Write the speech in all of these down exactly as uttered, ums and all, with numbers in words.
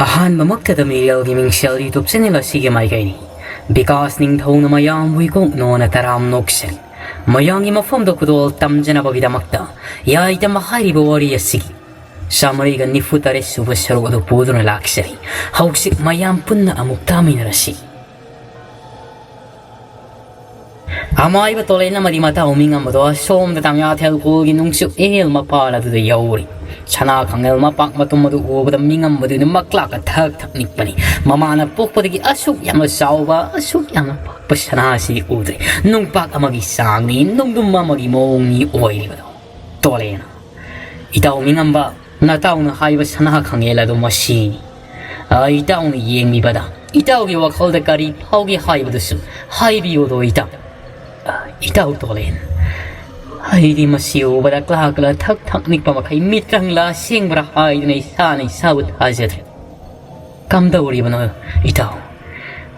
ꯑꯍꯥꯟꯕꯃꯛꯇꯗ ꯃꯤꯔꯦꯜꯒꯤ ꯃꯤꯡꯁꯦꯜ YouTube channel ꯑꯁꯤꯒꯤ ꯃꯥꯏꯀꯩꯅꯤ꯫ ꯕꯤꯀꯥꯁ ꯅꯤꯡꯊꯧꯅ ꯃꯌꯥꯝꯕꯨ ꯏꯀꯣꯛ ꯅꯣꯟꯅ ꯇꯔꯥꯝ ꯅꯣꯛꯆꯔꯤ꯫ ꯃꯌꯥꯝꯒꯤ ꯃꯐꯝꯗ ꯈꯨꯗꯣꯜ ꯇꯝꯖꯅꯕꯒꯤꯗꯃꯛꯇ ꯌꯥꯏꯇꯝ ꯍꯥꯏꯔꯤꯕ ꯋꯥꯔꯤ ꯑꯁꯤꯒꯤ ꯆꯥꯃꯔꯤꯒ ꯅꯤꯐꯨ ꯇꯔꯦꯠ ꯁꯨꯕ ꯁꯔꯨꯛ ꯑꯗꯨ ꯄꯨꯗꯨꯅ ꯂꯥꯛꯆꯔꯤ꯫ ꯍꯧꯖꯤꯛ ꯃꯌꯥꯝ ꯄꯨꯟꯅ ꯑꯃꯨꯛ ꯇꯥꯃꯤꯟꯅꯔꯁꯤ꯫ ꯑꯃꯥꯏꯕ ꯇꯣꯂꯦꯟ ꯑꯃꯗꯤ ꯃꯇꯥꯎ ꯃꯤꯉꯝꯕꯗꯣ ꯑꯁꯣꯝꯗ ꯇꯥꯡꯌꯥꯊꯦꯜ ꯈꯨꯜꯒꯤ ꯅꯨꯡꯁꯨꯛ ꯏꯍꯦꯜ ꯃꯄꯥꯜ ꯑꯗꯨꯗ ꯌꯧꯔꯤ꯫ ꯁꯅꯥ ꯈꯥꯡꯉꯦꯜ ꯃꯄꯥꯛ ꯃꯇꯨꯝ ꯑꯗꯨ ꯎꯕꯗ ꯃꯤꯉꯝꯕꯗꯨꯅ ꯃꯛꯂꯥꯛꯀ ꯊꯛ ꯊꯛ ꯅꯤꯛꯄꯅꯤ꯫ ꯃꯃꯥꯅ ꯄꯣꯛꯄꯗꯒꯤ ꯑꯁꯨꯛ ꯌꯥꯝꯅ ꯆꯥꯎꯕ, ꯑꯁꯨꯛ ꯌꯥꯝꯅ ꯄꯥꯛꯄ ꯁꯅꯥ ꯑꯁꯤ ꯎꯗ꯭ꯔꯤ꯫ ꯅꯨꯡꯄꯥꯛ ꯑꯃꯒꯤ ꯆꯥꯡꯅꯤ, ꯅꯨꯡꯗꯨꯝ ꯑꯃꯒꯤ ꯃꯑꯣꯡꯅꯤ ꯑꯣꯏꯔꯤꯕꯗꯣ꯫ ꯇꯣꯂꯦꯟ, ꯏꯇꯥꯎ ꯃꯤꯉꯝꯕ, ꯅꯇꯥꯎꯅ ꯍꯥꯏꯕ ꯁꯅꯥ ꯈꯥꯡꯉꯦꯜ ꯑꯗꯨ ꯃꯁꯤꯅꯤ꯫ ꯑ, ꯏꯇꯥꯎꯅ ꯌꯦꯡꯂꯤꯕꯗ ꯏꯇꯥꯎꯒꯤ ꯋꯥꯈꯜꯗ ꯀꯔꯤ ꯐꯥꯎꯒꯦ ꯍꯥꯏꯕꯗꯨꯁꯨ ꯍꯥꯏꯕꯤꯌꯨꯗꯣ ꯏꯇꯥꯎ꯫ ꯑ, ꯏꯇꯥꯎ ꯇꯣꯂꯦꯟ, ꯑꯩꯗꯤ ꯃꯁꯤ ꯎꯕꯗ ꯀ꯭ꯂꯥ ꯀ꯭ꯂꯥ ꯊꯛ ꯊꯛ ꯅꯤꯛꯄ ꯃꯈꯩ ꯃꯤꯠꯇ꯭ꯔꯪꯂꯥ ꯑꯁꯦꯡꯕ꯭ꯔꯥ ꯍꯥꯏꯗꯨꯅ ꯏꯁꯥꯅ ꯏꯁꯥꯕꯨ ꯊꯥꯖꯗ꯭ꯔꯦ꯫ ꯀꯝꯗꯧꯔꯤꯕꯅꯣ ꯏꯇꯥꯎ?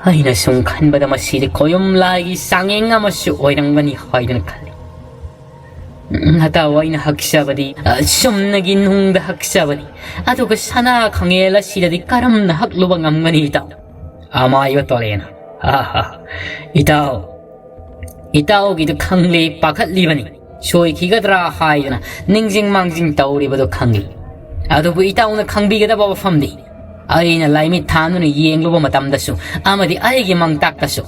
ꯑꯩꯅ ꯁꯨꯝ ꯈꯟꯕꯗ ꯃꯁꯤꯗꯤ ꯈꯣꯌꯨꯝ ꯂꯥꯏꯒꯤ ꯆꯥꯡꯌꯦꯡ ꯑꯃꯁꯨ ꯑꯣꯏꯔꯝꯒꯅꯤ ꯍꯥꯏꯗꯨꯅ ꯈꯜꯂꯤ꯫ ꯅꯇꯥꯎ, ꯑꯩꯅ ꯍꯛꯆꯕꯗꯤ, ꯑ, ꯆꯨꯝꯅꯒꯤ ꯅꯨꯡꯗ ꯍꯛꯆꯕꯅꯤ꯫ ꯑꯗꯨꯒ ꯁꯅꯥ ꯈꯥꯡꯉꯦꯜ ꯑꯁꯤꯗꯗꯤ ꯀꯔꯝꯅ ꯍꯛꯂꯨꯕ ꯉꯝꯒꯅꯤ ꯏꯇꯥꯎ? ꯑꯃꯥꯏꯕ ꯇꯣꯂꯦꯟ꯫ ꯑꯍꯥ, ꯏꯇꯥꯎ, ꯏꯇꯥꯎꯒꯤꯗꯨ ꯈꯪꯂꯦ ꯄꯥꯈꯠꯂꯤꯕꯅꯤ꯫ ꯁꯣꯏꯈꯤꯒꯗ꯭ꯔꯥ ꯍꯥꯏꯗꯨꯅ ꯅꯤꯡꯖꯤꯡ ꯃꯥꯡꯖꯤꯡ ꯇꯧꯔꯤꯕꯗꯨ ꯈꯪꯏ꯫ ꯑꯗꯨꯕꯨ ꯏꯇꯥꯎꯅ ꯈꯪꯕꯤꯒꯗꯕ ꯋꯥꯐꯝꯗꯤ, ꯑꯩꯅ ꯂꯥꯏꯃꯤꯠ ꯊꯥꯟꯗꯨꯅ ꯌꯦꯡꯂꯨꯕ ꯃꯇꯝꯗꯁꯨ ꯑꯃꯗꯤ ꯑꯩꯒꯤ ꯃꯪꯇꯥꯛꯇꯁꯨ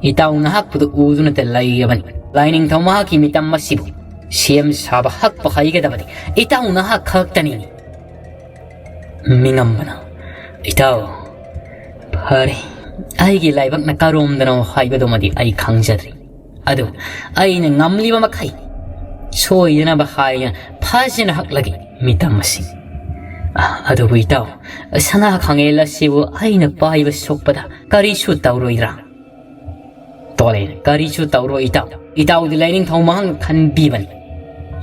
ꯏꯇꯥꯎ ꯅꯍꯥꯛꯄꯨꯗꯨ ꯎꯗꯨꯅꯇ ꯂꯩꯔꯕꯅꯤ꯫ ꯂꯥꯏꯅꯤꯡꯊꯧ ꯃꯍꯥꯛꯀꯤ ꯃꯤꯇꯝ ꯑꯁꯤꯕꯨ ꯁꯦꯝ ꯁꯥꯕ ꯍꯛꯄ ꯍꯩꯒꯗꯕꯗꯤ ꯏꯇꯥꯎ ꯅꯍꯥꯛ ꯈꯛꯇꯅꯤ꯫ ꯃꯤꯉꯝꯕꯅ, ꯏꯇꯥꯎ, ꯐꯔꯦ, ꯑꯩꯒꯤ ꯂꯥꯏꯕꯛꯅ ꯀꯔꯣꯝꯗꯅꯣ ꯍꯥꯏꯕꯗꯨꯃꯗꯤ ꯑꯩ ꯈꯪꯖꯗ꯭ꯔꯤ꯫ ꯑꯗꯨ ꯑꯩꯅ ꯉꯝꯂꯤꯕ ꯃꯈꯩ ꯁꯣꯏꯗꯅꯕ ꯍꯥꯏꯅ ꯐꯖꯅ ꯍꯛꯂꯒꯦ ꯃꯤꯇꯝ ꯑꯁꯤ꯫ ꯑ, ꯑꯗꯨꯕꯨ ꯏꯇꯥꯎ, ꯁꯅꯥ ꯈꯥꯡꯉꯦꯜ ꯑꯁꯤꯕꯨ ꯑꯩꯅ ꯄꯥꯏꯕ ꯁꯣꯛꯄꯗ ꯀꯔꯤꯁꯨ ꯇꯧꯔꯣꯏꯗ꯭ꯔꯥ? ꯇꯣꯂꯦꯟ, ꯀꯔꯤꯁꯨ ꯇꯧꯔꯣꯏ ꯏꯇꯥꯎ꯫ ꯏꯇꯥꯎꯗꯤ ꯂꯥꯏꯅꯤꯡꯊꯧ ꯃꯍꯥꯛꯅ ꯈꯟꯕꯤꯕꯅꯤ꯫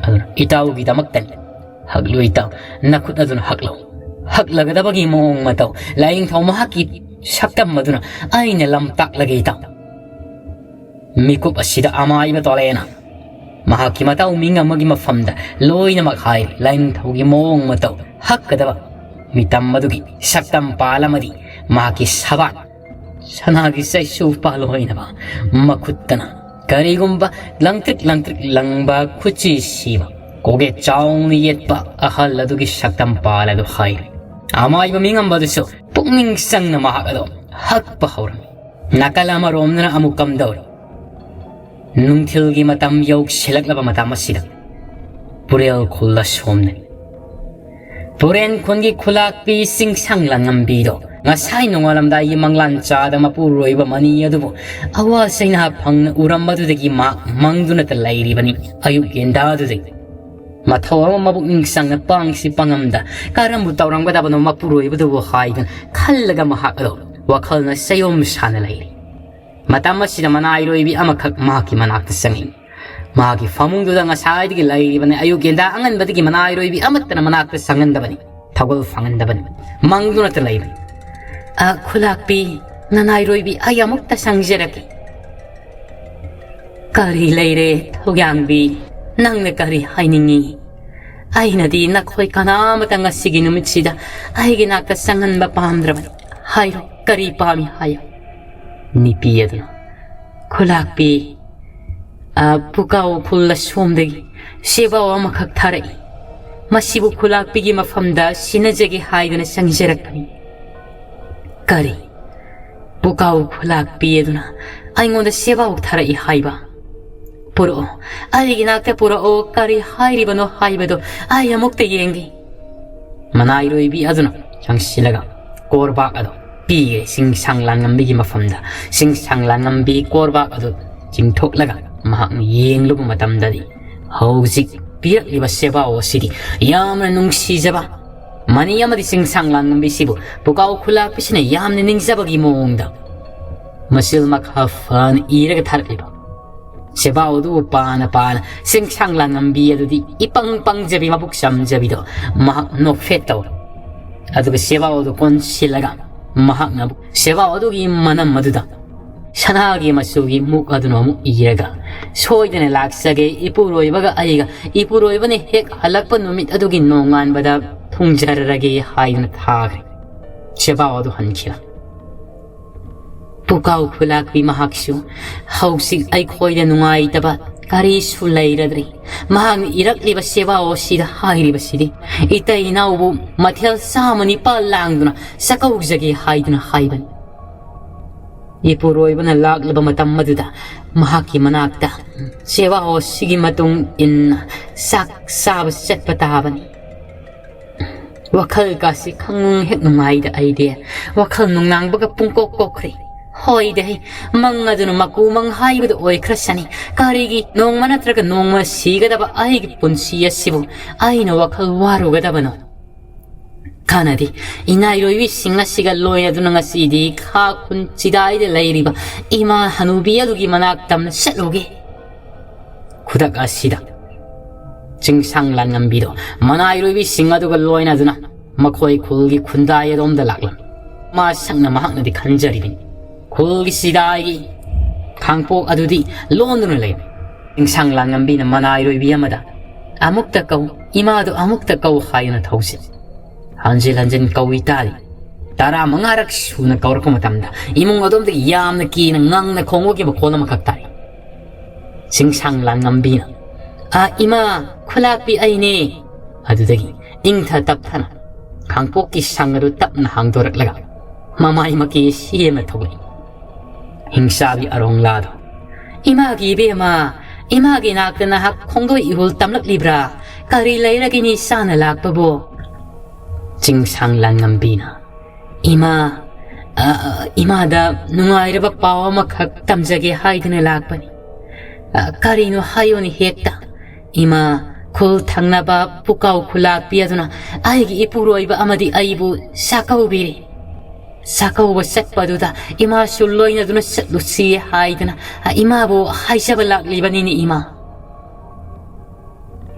ꯑꯗꯨꯅ ꯏꯇꯥꯎꯒꯤꯗꯃꯛꯇꯅꯤ꯫ ꯍꯛꯂꯨ ꯏꯇꯥꯎ, ꯅꯈꯨꯠ ꯑꯗꯨꯅ ꯍꯛꯂꯨ꯫ ꯍꯛꯂꯒꯗꯕꯒꯤ ꯃꯑꯣꯡ ꯃꯇꯧ ꯂꯥꯏꯅꯤꯡꯊꯧ ꯃꯍꯥꯛꯀꯤ ꯁꯛꯇꯝ ꯑꯗꯨꯅ ꯑꯩꯅ ꯂꯝ ꯇꯥꯛꯂꯒꯦ ꯏꯇꯥꯎ꯫ ꯃꯤꯀꯨꯞ ꯑꯁꯤꯗ ꯑꯃꯥꯏꯕ ꯇꯣꯂꯦꯟꯅ ꯃꯍꯥꯛꯀꯤ ꯃꯇꯥꯎ ꯃꯤꯉꯝꯕꯒꯤ ꯃꯐꯝꯗ ꯂꯣꯏꯅꯃꯛ ꯍꯥꯏꯔꯤ꯫ ꯂꯥꯏꯅꯤꯡꯊꯧꯒꯤ ꯃꯑꯣꯡ ꯃꯇꯧ ꯍꯛꯀꯗꯕ ꯃꯤꯇꯝ ꯑꯗꯨꯒꯤ ꯁꯛꯇꯝ ꯄꯥꯜ ꯑꯃꯗꯤ ꯃꯍꯥꯛꯀꯤ ꯁꯕꯥꯟ ꯁꯅꯥꯒꯤ ꯆꯩꯁꯨ ꯄꯥꯜ ꯑꯣꯏꯅꯕ ꯃꯈꯨꯠꯇꯅ ꯀꯔꯤꯒꯨꯝꯕ ꯂꯪꯇ꯭ꯔꯤꯛ ꯂꯪꯇ꯭ꯔꯤꯛ ꯂꯪꯕ ꯈꯨꯠꯆꯤ ꯁꯤꯕ ꯀꯣꯛꯌꯦꯠ ꯆꯥꯎꯅ ꯌꯦꯠꯄ ꯑꯍꯜ ꯑꯗꯨꯒꯤ ꯁꯛꯇꯝ ꯄꯥꯜ ꯑꯗꯨ ꯍꯥꯏꯔꯦ꯫ ꯑꯃꯥꯏꯕ ꯃꯤꯉꯝꯕ ꯑꯗꯨꯁꯨ ꯄꯨꯛꯅꯤꯡ ꯆꯪꯅ ꯃꯍꯥꯛ ꯑꯗꯨ ꯍꯛꯄ ꯍꯧꯔꯝꯃꯤ꯫ ꯅꯥꯀꯜ ꯑꯃꯔꯣꯝꯗꯅ ꯑꯃꯨꯛ ꯀꯝꯗꯧꯔꯤ? ꯅꯨꯡꯊꯤꯜꯒꯤ ꯃꯇꯝ ꯌꯧꯁꯤꯜꯂꯛꯂꯕ ꯃꯇꯝ ꯑꯁꯤꯗ ꯄꯨꯔꯦꯜ ꯈꯨꯜ ꯑꯁꯣꯝꯗꯅꯤ꯫ ꯄꯨꯔꯦꯟ ꯈꯨꯟꯒꯤ ꯈꯨꯂꯥꯛꯄꯤ ꯆꯤꯡꯁꯥꯡ ꯂꯥꯡꯉꯝꯕꯤꯗꯣ ꯉꯁꯥꯏ ꯅꯣꯡꯉꯥꯜꯂꯝꯗꯥꯏꯒꯤ ꯃꯪꯂꯥꯟ ꯆꯥꯗ ꯃꯄꯨꯔꯣꯏꯕ ꯃꯅꯤ ꯑꯗꯨꯕꯨ ꯑꯋꯥ ꯆꯩꯅꯥ ꯐꯪꯅ ꯎꯔꯝꯕꯗꯨꯗꯒꯤ ꯃꯍꯥꯛ ꯃꯪꯗꯨꯅꯇ ꯂꯩꯔꯤꯕꯅꯤ꯫ ꯑꯌꯨꯛ ꯌꯦꯟꯗꯥꯗꯨꯗꯒꯤ ꯃꯊꯧ ꯑꯃ ꯃꯕꯨꯛꯅꯤꯡ ꯆꯪꯅ ꯄꯥꯡꯁꯤ ꯄꯥꯡꯉꯝꯗ ꯀꯔꯝꯕꯨ ꯇꯧꯔꯝꯒꯗꯕꯅꯣ ꯃꯄꯨꯔꯣꯏꯕꯗꯨꯕꯨ ꯍꯥꯏꯗꯨꯅ ꯈꯜꯂꯒ ꯃꯍꯥꯛ ꯑꯗꯣ ꯋꯥꯈꯜꯅ ꯆꯌꯣꯝ ꯁꯥꯅ ꯂꯩꯔꯤ꯫ ꯃꯇꯝ ꯑꯁꯤꯗ ꯃꯅꯥꯏꯔꯣꯏꯕꯤ ꯑꯃꯈꯛ ꯃꯍꯥꯛꯀꯤ ꯃꯅꯥꯛꯇ ꯆꯪꯉꯛꯏ꯫ ꯃꯍꯥꯛꯀꯤ ꯐꯃꯨꯡꯗꯨꯗ ꯉꯁꯥꯏꯗꯒꯤ ꯂꯩꯔꯤꯕꯅꯤ꯫ ꯑꯌꯨꯛ ꯌꯦꯟꯗꯥ ꯑꯉꯟꯕꯗꯒꯤ ꯃꯅꯥꯏꯔꯣꯏꯕꯤ ꯑꯃꯠꯇꯅ ꯃꯅꯥꯛꯇ ꯆꯪꯍꯟꯗꯕꯅꯤ, ꯊꯧꯒꯜ ꯐꯪꯍꯟꯗꯕꯅꯤ꯫ ꯃꯪꯗꯨꯅꯇ ꯂꯩꯕꯅꯤ꯫ "ꯑ, ꯈꯨꯂꯥꯛꯄꯤ, ꯅꯅꯥꯏꯔꯣꯏꯕꯤ, ꯑꯩ ꯑꯃꯨꯛꯇ ꯆꯪꯖꯔꯛꯀꯦ꯫" "ꯀꯔꯤ ꯂꯩꯔꯦ ꯊꯧꯌꯥꯡꯕꯤ? ꯅꯪꯅ ꯀꯔꯤ ꯍꯥꯏꯅꯤꯡꯉꯤ? ꯑꯩꯅꯗꯤ ꯅꯈꯣꯏ ꯀꯅꯥꯃꯇ ꯉꯁꯤꯒꯤ ꯅꯨꯃꯤꯠꯁꯤꯗ ꯑꯩꯒꯤ ꯅꯥꯛꯇ ꯆꯪꯍꯟꯕ ꯄꯥꯝꯗ꯭ꯔꯕꯅꯤ꯫ ꯍꯥꯏꯔꯣ, ꯀꯔꯤ ꯄꯥꯝꯃꯤ ꯍꯥꯏꯌꯣ꯫" ꯅꯨꯄꯤ ꯑꯗꯨꯅ, "ꯈꯨꯂꯥꯛꯄꯤ, ꯑ, ꯄꯨꯀꯥꯎ ꯈꯨꯜ ꯑꯁꯣꯝꯗꯒꯤ ꯁꯦꯕꯥꯎ ꯑꯃꯈꯛ ꯊꯥꯔꯛꯏ꯫ ꯃꯁꯤꯕꯨ ꯈꯨꯂꯥꯛꯄꯤꯒꯤ ꯃꯐꯝꯗ ꯁꯤꯟꯅꯖꯒꯦ ꯍꯥꯏꯗꯨꯅ ꯆꯪꯖꯔꯛꯄꯅꯤ꯫" "ꯀꯔꯤ? ꯄꯨꯀꯥꯎ ꯈꯨꯂꯥꯛꯄꯤ ꯑꯗꯨꯅ ꯑꯩꯉꯣꯟꯗ ꯁꯦꯕꯥꯎ ꯊꯥꯔꯛꯏ ꯍꯥꯏꯕ? ꯄꯨꯔꯛꯑꯣ, ꯑꯩꯒꯤ ꯅꯥꯛꯇ ꯄꯨꯔꯛꯑꯣ, ꯀꯔꯤ ꯍꯥꯏꯔꯤꯕꯅꯣ ꯍꯥꯏꯕꯗꯣ ꯑꯩ ꯑꯃꯨꯛꯇ ꯌꯦꯡꯒꯦ꯫" ꯃꯅꯥꯏꯔꯣꯏꯕꯤ ꯑꯗꯨꯅ ꯆꯪꯁꯤꯜꯂꯒ ꯀꯣꯔꯕꯥꯛ ꯑꯗꯨ ꯄꯤꯈ꯭ꯔꯦ ꯆꯤꯡꯁꯥꯡ ꯂꯥꯡꯉꯝꯕꯤꯒꯤ ꯃꯐꯝꯗ꯫ ꯆꯤꯡꯁꯥꯡ ꯂꯥꯡꯉꯝꯕꯤ ꯀꯣꯔꯕꯥꯛ ꯑꯗꯨ ꯆꯤꯡꯊꯣꯛꯂꯒ ꯃꯍꯥꯛꯅ ꯌꯦꯡꯂꯨꯕ ꯃꯇꯝꯗꯗꯤ ꯍꯧꯖꯤꯛ ꯄꯤꯔꯛꯂꯤꯕ ꯁꯦꯕꯥꯎ ꯑꯁꯤꯗꯤ ꯌꯥꯝꯅ ꯅꯨꯡꯁꯤꯖꯕ ꯃꯅꯤ ꯑꯃꯗꯤ ꯆꯤꯡꯁꯥꯡ ꯂꯥꯡꯉꯝꯕꯤꯁꯤꯕꯨ ꯄꯨꯀꯥꯎ ꯈꯨꯂꯥꯛꯄꯤꯁꯤꯅ ꯌꯥꯝꯅ ꯅꯤꯡꯖꯕꯒꯤ ꯃꯑꯣꯡꯗ ꯃꯆꯤꯜ ꯃꯈꯥ ꯐꯅ ꯏꯔꯒ ꯊꯥꯔꯛꯂꯤꯕ ꯁꯦꯕꯥꯎ ꯑꯗꯨꯕꯨ ꯄꯥꯅ ꯄꯥꯅ ꯆꯤꯡꯁꯥꯡ ꯂꯥꯡꯉꯝꯕꯤ ꯑꯗꯨꯗꯤ ꯏꯄꯪ ꯄꯪꯖꯕꯤ ꯃꯕꯨꯛ ꯆꯝꯖꯕꯤꯗꯣ ꯃꯍꯥꯛ ꯅꯣꯛꯐꯦꯠ ꯇꯧꯔꯦ꯫ ꯑꯗꯨꯒ ꯁꯦꯕꯥꯎ ꯑꯗꯨ ꯀꯣꯟꯁꯤꯜꯂꯒ ꯃꯍꯥꯛꯅ ꯁꯦꯕꯥꯎ ꯑꯗꯨꯒꯤ ꯃꯅꯝ ꯑꯗꯨꯗ ꯁꯅꯥꯒꯤ ꯃꯆꯨꯒꯤ ꯃꯨꯛ ꯑꯗꯨꯅ ꯑꯃꯨꯛ ꯏꯔꯒ, "ꯁꯣꯏꯗꯅ ꯂꯥꯛꯆꯒꯦ ꯏꯄꯨꯔꯣꯏꯕꯒ ꯑꯩꯒ꯫ ꯏꯄꯨꯔꯣꯏꯕꯅ ꯍꯦꯛ ꯍꯜꯂꯛꯄ ꯅꯨꯃꯤꯠ ꯑꯗꯨꯒꯤ ꯅꯣꯡꯉꯥꯟꯕꯗ ꯊꯨꯡꯖꯔꯔꯒꯦ ꯍꯥꯏꯗꯨꯅ ꯊꯥꯈ꯭ꯔꯦ꯫ ꯁꯦꯕꯥ ꯑꯗꯨ ꯍꯟꯈꯤꯕ꯫ ꯄꯨꯀꯥꯎ ꯈꯨꯂꯥꯛꯄꯤ ꯃꯍꯥꯛꯁꯨ ꯍꯧꯖꯤꯛ ꯑꯩꯈꯣꯏꯗ ꯅꯨꯡꯉꯥꯏꯇꯕ ꯀꯔꯤꯁꯨ ꯂꯩꯔꯗ꯭ꯔꯤ꯫ ꯃꯍꯥꯛꯅ ꯏꯔꯛꯂꯤꯕ ꯁꯦꯕꯥ ꯑꯁꯤꯗ ꯍꯥꯏꯔꯤꯕꯁꯤꯗꯤ, "ꯏꯇꯩ ꯏꯅꯥꯎꯕꯨ ꯃꯊꯦꯜ ꯆꯥꯝꯃ ꯅꯤꯄꯥꯜ ꯂꯥꯡꯗꯨꯅ ꯆꯥꯛꯀꯧꯖꯒꯦ" ꯍꯥꯏꯗꯨꯅ ꯍꯥꯏꯕꯅꯤ꯫ ꯏꯄꯨꯔꯣꯏꯕꯅ ꯂꯥꯛꯂꯕ ꯃꯇꯝ ꯑꯗꯨꯗ ꯃꯍꯥꯛꯀꯤ ꯃꯅꯥꯛꯇ ꯁꯦꯕꯥ ꯑꯁꯤꯒꯤ ꯃꯇꯨꯡ ꯏꯟꯅ ꯆꯥꯛ ꯆꯥꯕ ꯆꯠꯄ ꯇꯥꯕꯅꯤ꯫ ꯋꯥꯈꯜꯒꯁꯤ ꯈꯪꯅꯨꯡ ꯍꯦꯛ ꯅꯨꯡꯉꯥꯏꯗ ꯑꯩꯗꯤ꯫ ꯋꯥꯈꯜ ꯅꯨꯡꯅꯥꯡꯕꯒ ꯄꯨꯡꯀꯣꯛ ꯀꯣꯛꯈ꯭ꯔꯦ꯫ ꯍꯣꯏꯗ ꯍꯦ, ꯃꯪ ꯑꯗꯨꯅ ꯃꯀꯨ ꯃꯪ ꯍꯥꯏꯕꯗꯨ ꯑꯣꯏꯈ꯭ꯔꯁꯅꯤ꯫ ꯀꯔꯤꯒꯤ ꯅꯣꯡꯃ ꯅꯠꯇ꯭ꯔꯒ ꯅꯣꯡꯃ ꯁꯤꯒꯗꯕ ꯑꯩꯒꯤ ꯄꯨꯟꯁꯤ ꯑꯁꯤꯕꯨ ꯑꯩꯅ ꯋꯥꯈꯜ ꯋꯥꯔꯨꯒꯗꯕꯅꯣ? ꯀꯥꯟꯅꯗꯦ, ꯏꯅꯥꯏꯔꯣꯏꯕꯤꯁꯤꯡ ꯑꯁꯤꯒ ꯂꯣꯏꯅꯗꯨꯅ ꯉꯁꯤꯗꯤ ꯈꯥ ꯈꯨꯟ ꯆꯤꯗꯥꯏꯗ ꯂꯩꯔꯤꯕ ꯏꯃꯥ ꯍꯅꯨꯕꯤ ꯑꯗꯨꯒꯤ ꯃꯅꯥꯛꯇ ꯑꯃ ꯆꯠꯂꯨꯒꯦ꯫ ꯈꯨꯗꯛ ꯑꯁꯤꯗ ꯆꯤꯡꯁꯥꯡ ꯂꯥꯟꯉꯝꯕꯤꯗꯣ ꯃꯅꯥꯏꯔꯣꯏꯕꯤꯁꯤꯡ ꯑꯗꯨꯒ ꯂꯣꯏꯅꯗꯨꯅ ꯃꯈꯣꯏ ꯈꯨꯜꯒꯤ ꯈꯨꯟꯗꯥꯏ ꯑꯗꯣꯝꯗ ꯂꯥꯛꯂꯝꯃꯤ꯫ ꯃꯥ ꯁꯛꯅ ꯃꯍꯥꯛꯅꯗꯤ ꯈꯟꯖꯔꯤꯕꯅꯤ, ꯈꯨꯜꯒꯤ ꯁꯤꯗꯥꯏꯒꯤ ꯈꯥꯡꯄꯣꯛ ꯑꯗꯨꯗꯤ ꯂꯣꯟꯗꯨꯅ ꯂꯩꯔꯝꯃꯤ꯫ ꯆꯤꯡꯁꯥꯡ ꯂꯥꯟꯉꯝꯕꯤꯅ ꯃꯅꯥꯏꯔꯣꯏꯕꯤ ꯑꯃꯗ, "ꯑꯃꯨꯛꯇ ꯀꯧ, ꯏꯃꯥꯗꯨ ꯑꯃꯨꯛꯇ ꯀꯧ" ꯍꯥꯏꯗꯨꯅ ꯊꯧꯁꯤꯜ ꯍꯟꯖꯤꯟ ꯍꯟꯖꯤꯟ ꯀꯧꯏ ꯇꯥꯔꯤ꯫ ꯇꯔꯥ ꯃꯉꯥꯔꯛ ꯁꯨꯅ ꯀꯧꯔꯛꯄ ꯃꯇꯝꯗ ꯏꯃꯨꯡ ꯑꯗꯣꯝꯗꯒꯤ ꯌꯥꯝꯅ ꯀꯤꯅ ꯉꯪꯅ ꯈꯣꯡꯕꯒꯤ ꯃꯈꯣꯜ ꯑꯃꯈꯛ ꯇꯥꯏ꯫ ꯆꯤꯡꯁꯥꯡ ꯂꯥꯟꯉꯝꯕꯤꯅ, "ꯑ, ꯏꯃꯥ, ꯈꯨꯂꯥꯛꯄꯤ ꯑꯩꯅꯦ"꯫ ꯑꯗꯨꯗꯒꯤ ꯏꯪꯊ ꯇꯞꯊꯅ ꯈꯥꯡꯄꯣꯛꯀꯤ ꯁꯪ ꯑꯗꯨ ꯇꯞꯅ ꯍꯥꯡꯗꯣꯔꯛꯂꯒ ꯃꯃꯥꯏ ꯃꯀꯤ ꯁꯦꯝꯅ ꯊꯣꯛꯂꯛꯏ꯫ ꯍꯤꯡꯆꯥꯕꯤ ꯑꯔꯣꯡꯂꯥꯗꯣ, "ꯏꯃꯥꯒꯤ ꯏꯕꯦꯝꯃ, ꯏꯃꯥꯒꯤ ꯅꯥꯛꯇ ꯅꯍꯥꯛ ꯈꯣꯡꯗꯣꯏ ꯏꯍꯨꯜ ꯇꯝꯂꯛꯂꯤꯕ꯭ꯔꯥ? ꯀꯔꯤ ꯂꯩꯔꯒꯦ ꯅꯤꯁꯥꯅ ꯂꯥꯛꯄꯕꯨ?" ꯆꯤꯡꯁꯥꯡ ꯂꯥꯟꯉꯝꯕꯤꯅ, "ꯏꯃꯥ, ꯑ, ꯑ, ꯏꯃꯥꯗ ꯅꯨꯡꯉꯥꯏꯔꯕ ꯄꯥꯎ ꯑꯃꯈꯛ ꯇꯝꯖꯒꯦ ꯍꯥꯏꯗꯨꯅ ꯂꯥꯛꯄꯅꯤ꯫ ꯑ, ꯀꯔꯤꯅꯣ ꯍꯥꯏꯌꯨꯅꯦ ꯍꯦꯛꯇ꯫ ꯏꯃꯥ, ꯈꯨꯜ ꯊꯪꯅꯕ ꯄꯨꯀꯥꯎ ꯈꯨꯂꯥꯛꯄꯤ ꯑꯗꯨꯅ ꯑꯩꯒꯤ ꯏꯄꯨꯔꯣꯏꯕ ꯑꯃꯗꯤ ꯑꯩꯕꯨ ꯆꯥꯛꯀꯧꯕꯤꯔꯦ꯫ ꯆꯥꯛꯀꯧꯕ ꯆꯠꯄꯗꯨꯗ ꯏꯃꯥꯁꯨ ꯂꯣꯏꯅꯗꯨꯅ ꯆꯠꯂꯨꯁꯤ ꯍꯥꯏꯗꯅ ꯏꯃꯥꯕꯨ ꯍꯥꯏꯖꯕ ꯂꯥꯛꯂꯤꯕꯅꯤꯅꯦ ꯏꯃꯥ"꯫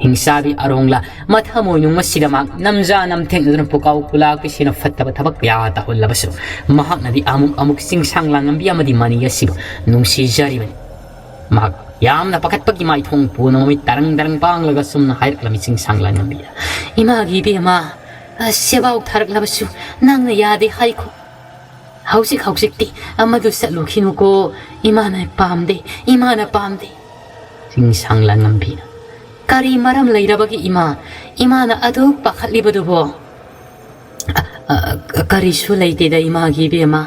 ꯍꯤꯡꯆꯥꯕꯤ ꯑꯔꯣꯡꯂꯥ ꯃꯊꯃꯣꯏꯅꯨꯡ ꯑꯁꯤꯗ ꯃꯍꯥꯛ ꯅꯝꯖꯥ ꯅꯝꯊꯦꯡꯅꯗꯨꯅ ꯄꯨꯀꯥꯎ ꯈꯨꯂꯥꯛꯄꯤꯁꯤꯅ ꯐꯠꯇꯕ ꯊꯕꯛ ꯀꯌꯥ ꯇꯧꯍꯜꯂꯕꯁꯨ, ꯃꯍꯥꯛꯅꯗꯤ ꯑꯃꯨꯛ ꯑꯃꯨꯛ ꯆꯤꯡꯁꯥꯡ ꯂꯥꯟꯉꯝꯕꯤ ꯑꯃꯗꯤ ꯃꯅꯤ ꯑꯁꯤꯕꯨ ꯅꯨꯡꯁꯤꯖꯔꯤꯕꯅꯤ꯫ ꯃꯍꯥꯛ ꯌꯥꯝꯅ ꯄꯥꯈꯠꯄꯒꯤ ꯃꯥꯏꯊꯣꯡ ꯄꯨꯅ ꯃꯃꯤꯠ ꯇꯔꯪ ꯇꯔꯪ ꯄꯥꯡꯂꯒ ꯁꯨꯝꯅ ꯍꯥꯏꯔꯛꯂꯝꯃꯤ ꯆꯤꯡꯁꯥꯡ ꯂꯥꯟꯉꯝꯕꯤꯗ, "ꯏꯃꯥꯒꯤ ꯏꯕꯦꯝꯃ, ꯑ, ꯁꯦꯕꯥꯎ ꯊꯥꯔꯛꯂꯕꯁꯨ ꯅꯪꯅ ꯌꯥꯗꯦ ꯍꯥꯏꯈꯣ꯫ ꯍꯧꯖꯤꯛ ꯍꯧꯖꯤꯛꯇꯤ ꯑꯃꯗꯨ ꯆꯠꯂꯨꯈꯤꯅꯨꯀꯣ꯫ ꯏꯃꯥꯅ ꯄꯥꯝꯗꯦ, ꯏꯃꯥꯅ ꯄꯥꯝꯗꯦ꯫ ꯆꯤꯡꯁꯥꯡ ꯂꯥꯡꯉꯝꯕꯤꯅ, "ꯀꯔꯤ ꯃꯔꯝ ꯂꯩꯔꯕꯒꯦ ꯏꯃꯥ? ꯏꯃꯥꯅ ꯑꯗꯨꯛ ꯄꯥꯈꯠꯂꯤꯕꯗꯨꯕꯣ?" "ꯑ, ꯑ, ꯀꯔꯤꯁꯨ ꯂꯩꯇꯦꯗ ꯏꯃꯥꯒꯤ ꯏꯕꯦꯝꯃ꯫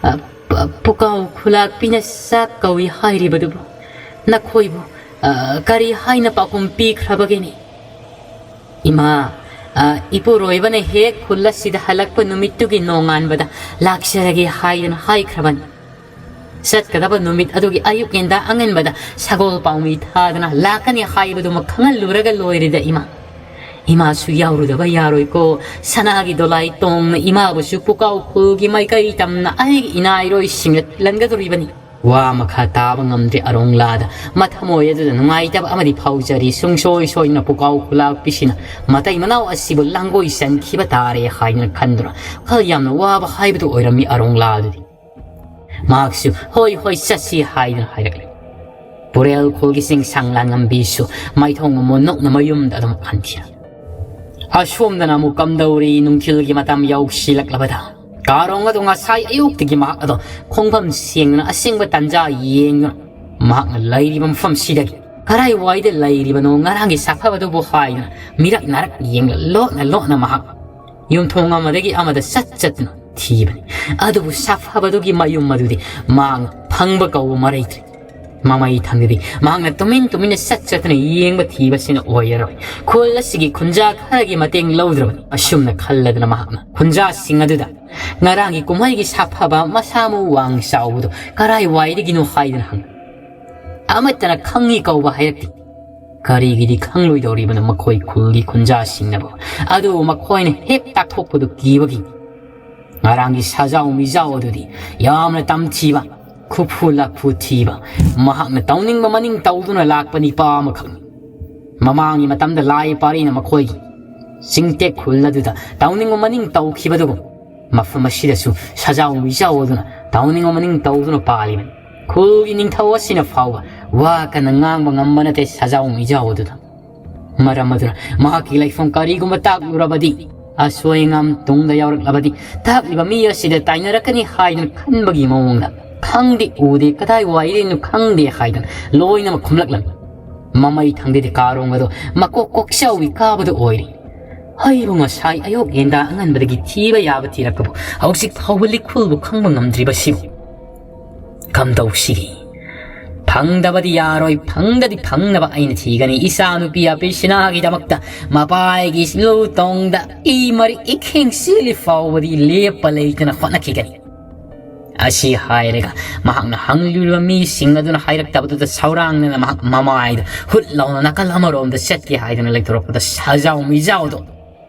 ꯑ, ꯄ-, ꯄꯨꯀꯥꯎ ꯈꯨꯂꯥꯛꯄꯤꯅ ꯆꯥꯛ ꯀꯧꯏ ꯍꯥꯏꯔꯤꯕꯗꯨꯕꯨ ꯅꯈꯣꯏꯕꯨ, ꯑ, ꯀꯔꯤ ꯍꯥꯏꯅ ꯄꯥꯎꯈꯨꯝ ꯄꯤꯈ꯭ꯔꯕꯒꯦꯅꯦ?" "ꯏꯃꯥ, ꯑ, ꯏꯄꯨꯔꯣꯏꯕꯅ ꯍꯦꯛ ꯈꯨꯜ ꯑꯁꯤꯗ ꯍꯜꯂꯛꯄ ꯅꯨꯃꯤꯠꯇꯨꯒꯤ ꯅꯣꯡꯉꯥꯟꯕꯗ ꯂꯥꯛꯆꯔꯒꯦ ꯍꯥꯏꯗꯨꯅ ꯍꯥꯏꯈ꯭ꯔꯕꯅꯤ꯫ ꯆꯠꯀꯗꯕ ꯅꯨꯃꯤꯠ ꯑꯗꯨꯒꯤ ꯑꯌꯨꯛ ꯉꯟꯇꯥ ꯑꯉꯟꯕꯗ ꯁꯒꯣꯜ ꯄꯥꯎꯃꯤ ꯊꯥꯗꯅ ꯂꯥꯛꯀꯅꯤ ꯍꯥꯏꯕꯗꯨꯃ ꯈꯪꯍꯜꯂꯨꯔꯒ ꯂꯣꯏꯔꯦꯗ ꯏꯃꯥ꯫ ꯏꯃꯥꯁꯨ ꯌꯥꯎꯔꯨꯗꯕ ꯌꯥꯔꯣꯏꯀꯣ꯫ ꯁꯅꯥꯒꯤ ꯗꯣꯂꯥꯏ ꯇꯣꯡꯅ ꯏꯃꯥꯕꯨꯁꯨ ꯄꯨꯀꯥꯎ ꯈꯨꯜꯒꯤ ꯃꯥꯏꯀꯩ ꯇꯝꯅ ꯑꯩꯒꯤ ꯏꯅꯥꯏꯔꯣꯏꯁꯤꯡꯅ ꯊꯤꯜꯍꯟꯒꯗꯧꯔꯤꯕꯅꯤ꯫" ꯋꯥ ꯃꯈꯥ ꯇꯥꯕ ꯉꯝꯗ꯭ꯔꯦ ꯑꯔꯣꯡꯂꯥꯗ꯫ ꯃꯊꯃꯣꯏ ꯑꯗꯨꯗ ꯅꯨꯡꯉꯥꯏꯇꯕ ꯑꯃꯗꯤ ꯐꯥꯎꯖꯔꯤ꯫ ꯁꯨꯡꯁꯣꯏ ꯁꯣꯏꯗꯅ ꯄꯨꯀꯥꯎ ꯈꯨꯂꯥꯛꯄꯤꯁꯤꯅ ꯃꯇꯩ ꯃꯅꯥꯎ ꯑꯁꯤꯕꯨ ꯂꯥꯡꯒꯣꯏ ꯆꯟꯈꯤꯕ ꯇꯥꯔꯦ ꯍꯥꯏꯗꯨꯅ ꯈꯟꯗꯨꯅ ꯋꯥꯈꯜ ꯌꯥꯝꯅ ꯋꯥꯕ ꯍꯥꯏꯕꯗꯨ ꯑꯣꯏꯔꯝꯃꯤ ꯑꯔꯣꯡꯂꯥꯗꯨꯗꯤ꯫ ꯃꯍꯥꯛꯁꯨ "ꯍꯣꯏ, ꯍꯣꯏ, ꯆꯠꯁꯤ" ꯍꯥꯏꯗꯨꯅ ꯍꯥꯏꯔꯛꯂꯦ꯫ ꯄꯨꯔꯦꯜ ꯈꯨꯜꯒꯤ ꯆꯤꯡꯁꯥꯡ ꯂꯥꯡꯉꯝꯕꯤꯁꯨ ꯃꯥꯏꯊꯣꯡ ꯑꯃ ꯅꯣꯛꯅ ꯃꯌꯨꯝꯗ ꯑꯗꯨꯝ ꯍꯟꯈꯤꯔꯝꯃꯤ꯫ ꯑꯁꯣꯝꯗꯅ ꯑꯃꯨꯛ ꯀꯝꯗꯧꯔꯤ? ꯅꯨꯡꯊꯤꯜꯒꯤ ꯃꯇꯝ ꯌꯧꯁꯤꯜꯂꯛꯂꯕꯗ ꯀꯥꯔꯣꯡ ꯑꯗꯣ ꯉꯁꯥꯏ ꯑꯌꯨꯛꯇꯒꯤ ꯃꯍꯥꯛ ꯑꯗꯣ ꯈꯣꯡꯐꯝ ꯁꯦꯡꯗꯅ ꯑꯁꯦꯡꯕ ꯇꯟꯖꯥ ꯌꯦꯡꯗꯨꯅ ꯃꯍꯥꯛꯅ ꯂꯩꯔꯤꯕ ꯃꯐꯝꯁꯤꯗꯒꯤ ꯀꯔꯥꯏꯋꯥꯏꯗ ꯂꯩꯔꯤꯕꯅꯣ ꯉꯔꯥꯡꯒꯤ ꯁꯥꯐꯕꯗꯨꯕꯨ ꯍꯥꯏꯗꯨꯅ ꯃꯤꯔꯛ ꯅꯥꯔꯛ ꯌꯦꯡꯂ ꯂꯣꯠꯅ ꯂꯣꯠꯅ ꯃꯍꯥꯛ ꯌꯨꯝꯊꯣꯡ ꯑꯃꯗꯒꯤ ꯑꯃꯗ ꯆꯠ ꯆꯠꯇꯨꯅ ꯊꯤꯕꯅꯤ꯫ ꯑꯗꯨꯕꯨ ꯁꯥꯐꯕꯗꯨꯒꯤ ꯃꯌꯨꯝ ꯑꯗꯨꯗꯤ ꯃꯍꯥꯛꯅ ꯐꯪꯕ ꯀꯧꯕ ꯃꯔꯩꯇ꯭ꯔꯦ꯫ ꯃꯃꯩ ꯊꯪꯗꯗꯤ ꯃꯍꯥꯛꯅ ꯇꯨꯃꯤꯟ ꯇꯨꯃꯤꯟꯅ ꯆꯠ ꯆꯠꯇꯨꯅ ꯌꯦꯡꯕ ꯊꯤꯕꯁꯤꯅ ꯑꯣꯏꯔꯔꯣꯏ꯫ ꯈꯨꯜ ꯑꯁꯤꯒꯤ ꯈꯨꯟꯖꯥ ꯈꯔꯒꯤ ꯃꯇꯦꯡ ꯂꯧꯗ꯭ꯔꯕꯅꯤ꯫ ꯑꯁꯨꯝꯅ ꯈꯜꯂꯗꯨꯅ ꯃꯍꯥꯛꯅ ꯈꯨꯟꯖꯥ ꯁꯤꯡ ꯑꯗꯨꯗ ꯉꯔꯥꯡꯒꯤ ꯀꯨꯝꯍꯩꯒꯤ ꯁꯥꯐꯕ ꯃꯁꯥ ꯃꯎ ꯋꯥꯡ ꯆꯥꯎꯕꯗꯨ ꯀꯔꯥꯏꯋꯥꯏꯗꯒꯤꯅꯣ ꯍꯥꯏꯗꯨꯅ ꯍꯪꯉꯤ꯫ ꯑꯃꯠꯇꯅ ꯈꯪꯉꯤ ꯀꯧꯕ ꯍꯥꯏꯔꯛꯇꯦ꯫ ꯀꯔꯤꯒꯤꯗꯤ ꯈꯪꯂꯣꯏꯗꯧꯔꯤꯕꯅꯣ ꯃꯈꯣꯏ ꯈꯨꯜꯒꯤ ꯈꯨꯟꯖꯥꯁꯤꯡꯅꯕꯨ? ꯑꯗꯨꯕꯨ ꯃꯈꯣꯏꯅ ꯍꯦꯛ ꯇꯥꯛꯊꯣꯛꯄꯗꯨ ꯀꯤꯕꯒꯤꯅꯤ꯫ ꯉꯔꯥꯡꯒꯤ ꯁꯥꯖꯥꯎ ꯃꯤꯖꯥꯎ ꯑꯗꯨꯗꯤ ꯌꯥꯝꯅ ꯇꯝꯊꯤꯕ, ꯈꯨꯐꯨ ꯂꯥꯛꯐꯨ ꯊꯤꯕ, ꯃꯍꯥꯛꯅ ꯇꯧꯅꯤꯡꯕ ꯃꯅꯤꯡ ꯇꯧꯗꯨꯅ ꯂꯥꯛꯄ ꯅꯤꯄꯥ ꯑꯃꯈꯛꯅꯤ꯫ ꯃꯃꯥꯡꯒꯤ ꯃꯇꯝꯗ ꯂꯥꯏ ꯄꯥꯔꯤꯅ ꯃꯈꯣꯏꯒꯤ ꯆꯤꯡꯇꯦꯛ ꯈꯨꯜ ꯑꯗꯨꯗ ꯇꯧꯅꯤꯡꯕ ꯃꯅꯤꯡ ꯇꯧꯈꯤꯕꯗꯨꯒꯨꯝ ꯃꯐꯝ ꯑꯁꯤꯗꯁꯨ ꯁꯥꯖꯥꯎ ꯃꯤꯖꯥꯎ ꯑꯗꯨꯅ ꯇꯧꯅꯤꯡꯕ ꯃꯅꯤꯡ ꯇꯧꯗꯨꯅ ꯄꯥꯜꯂꯤꯕꯅꯤ꯫ ꯈꯨꯜꯒꯤ ꯅꯤꯡꯊꯧ ꯑꯁꯤꯅ ꯐꯥꯎꯕ ꯋꯥ ꯀꯟꯅ ꯉꯥꯡꯕ ꯉꯝꯕ ꯅꯠꯇꯦ ꯁꯥꯖꯥꯎ ꯃꯤꯖꯥꯎ ꯑꯗꯨꯗ꯫ ꯃꯔꯝ ꯑꯗꯨꯅ ꯃꯍꯥꯛꯀꯤ ꯂꯩꯐꯝ ꯀꯔꯤꯒꯨꯝꯕ ꯇꯥꯛꯂꯨꯔꯕꯗꯤ ꯑꯁꯣꯏ ꯑꯉꯥꯝ ꯇꯨꯡꯗ ꯌꯥꯎꯔꯛꯂꯕꯗꯤ ꯇꯥꯛꯂꯤꯕ ꯃꯤ ꯑꯁꯤꯗ ꯇꯥꯏꯅꯔꯛꯀꯅꯤ ꯍꯥꯏꯗꯨꯅ ꯈꯟꯕꯒꯤ ꯃꯑꯣꯡꯗ, "ꯈꯪꯗꯦ, ꯎꯗꯦ, ꯀꯗꯥꯏ ꯋꯥꯏꯗꯩꯅꯣ ꯈꯪꯗꯦ" ꯍꯥꯏꯗꯨꯅ ꯂꯣꯏꯅꯃꯛ ꯈꯨꯝꯂꯛꯂꯝꯃꯤ꯫ ꯃꯃꯩ ꯊꯪꯗꯗꯤ ꯀꯥꯔꯣꯡ ꯑꯗꯣ ꯃꯀꯣꯛ ꯀꯣꯛꯆꯥꯎꯕꯤ ꯀꯥꯕꯗꯨ ꯑꯣꯏꯔꯤ꯫ ꯑꯩꯕꯨ ꯉꯁꯥꯏ ꯑꯌꯨꯛ ꯌꯦꯟꯗꯥ ꯑꯉꯟꯕꯗꯒꯤ ꯊꯤꯕ ꯌꯥꯕ ꯊꯤꯔꯛꯄꯕꯨ ꯍꯧꯖꯤꯛ ꯐꯥꯎꯕ ꯂꯤꯈꯨꯜꯕꯨ ꯈꯪꯕ ꯉꯝꯗ꯭ꯔꯤꯕꯁꯤꯕꯨ꯫ ꯀꯝꯗꯧꯁꯤꯒꯦ? ꯐꯪꯗꯕꯗꯤ ꯌꯥꯔꯣꯏ, ꯐꯪꯗꯗꯤ ꯐꯪꯅꯕ ꯑꯩꯅ ꯊꯤꯒꯅꯤ꯫ ꯏꯆꯥꯅꯨꯄꯤ ꯑꯄꯤꯁꯤꯅꯥꯒꯤꯗꯃꯛꯇ ꯃꯄꯥꯒꯤ ꯂꯧ ꯇꯣꯡꯗ ꯏ ꯃꯔꯤꯛ ꯏꯈꯦꯡ ꯆꯦꯜꯂꯤ ꯐꯥꯎꯕꯗꯤ ꯂꯦꯞꯄ ꯂꯩꯇꯅ ꯍꯣꯠꯅꯈꯤꯒꯅꯤ꯫ ꯑꯁꯤ ꯍꯥꯏꯔꯒ ꯃꯍꯥꯛꯅ ꯍꯪꯂꯤꯕ ꯃꯤꯁꯤꯡ ꯑꯗꯨꯅ ꯍꯥꯏꯔꯛꯇꯕꯗꯨꯗ ꯁꯧꯔꯥꯡꯅꯅ ꯃꯍꯥꯛ ꯃꯃꯥꯏꯗ ꯍꯨꯠ ꯂꯥꯎꯅ ꯅꯥꯀꯜ ꯑꯃꯔꯣꯝꯗ ꯆꯠꯀꯦ ꯍꯥꯏꯗꯨꯅ ꯂꯩꯊꯣꯔꯛꯄꯗ ꯁꯖꯥꯎ ꯃꯤꯖꯥꯎꯗꯣ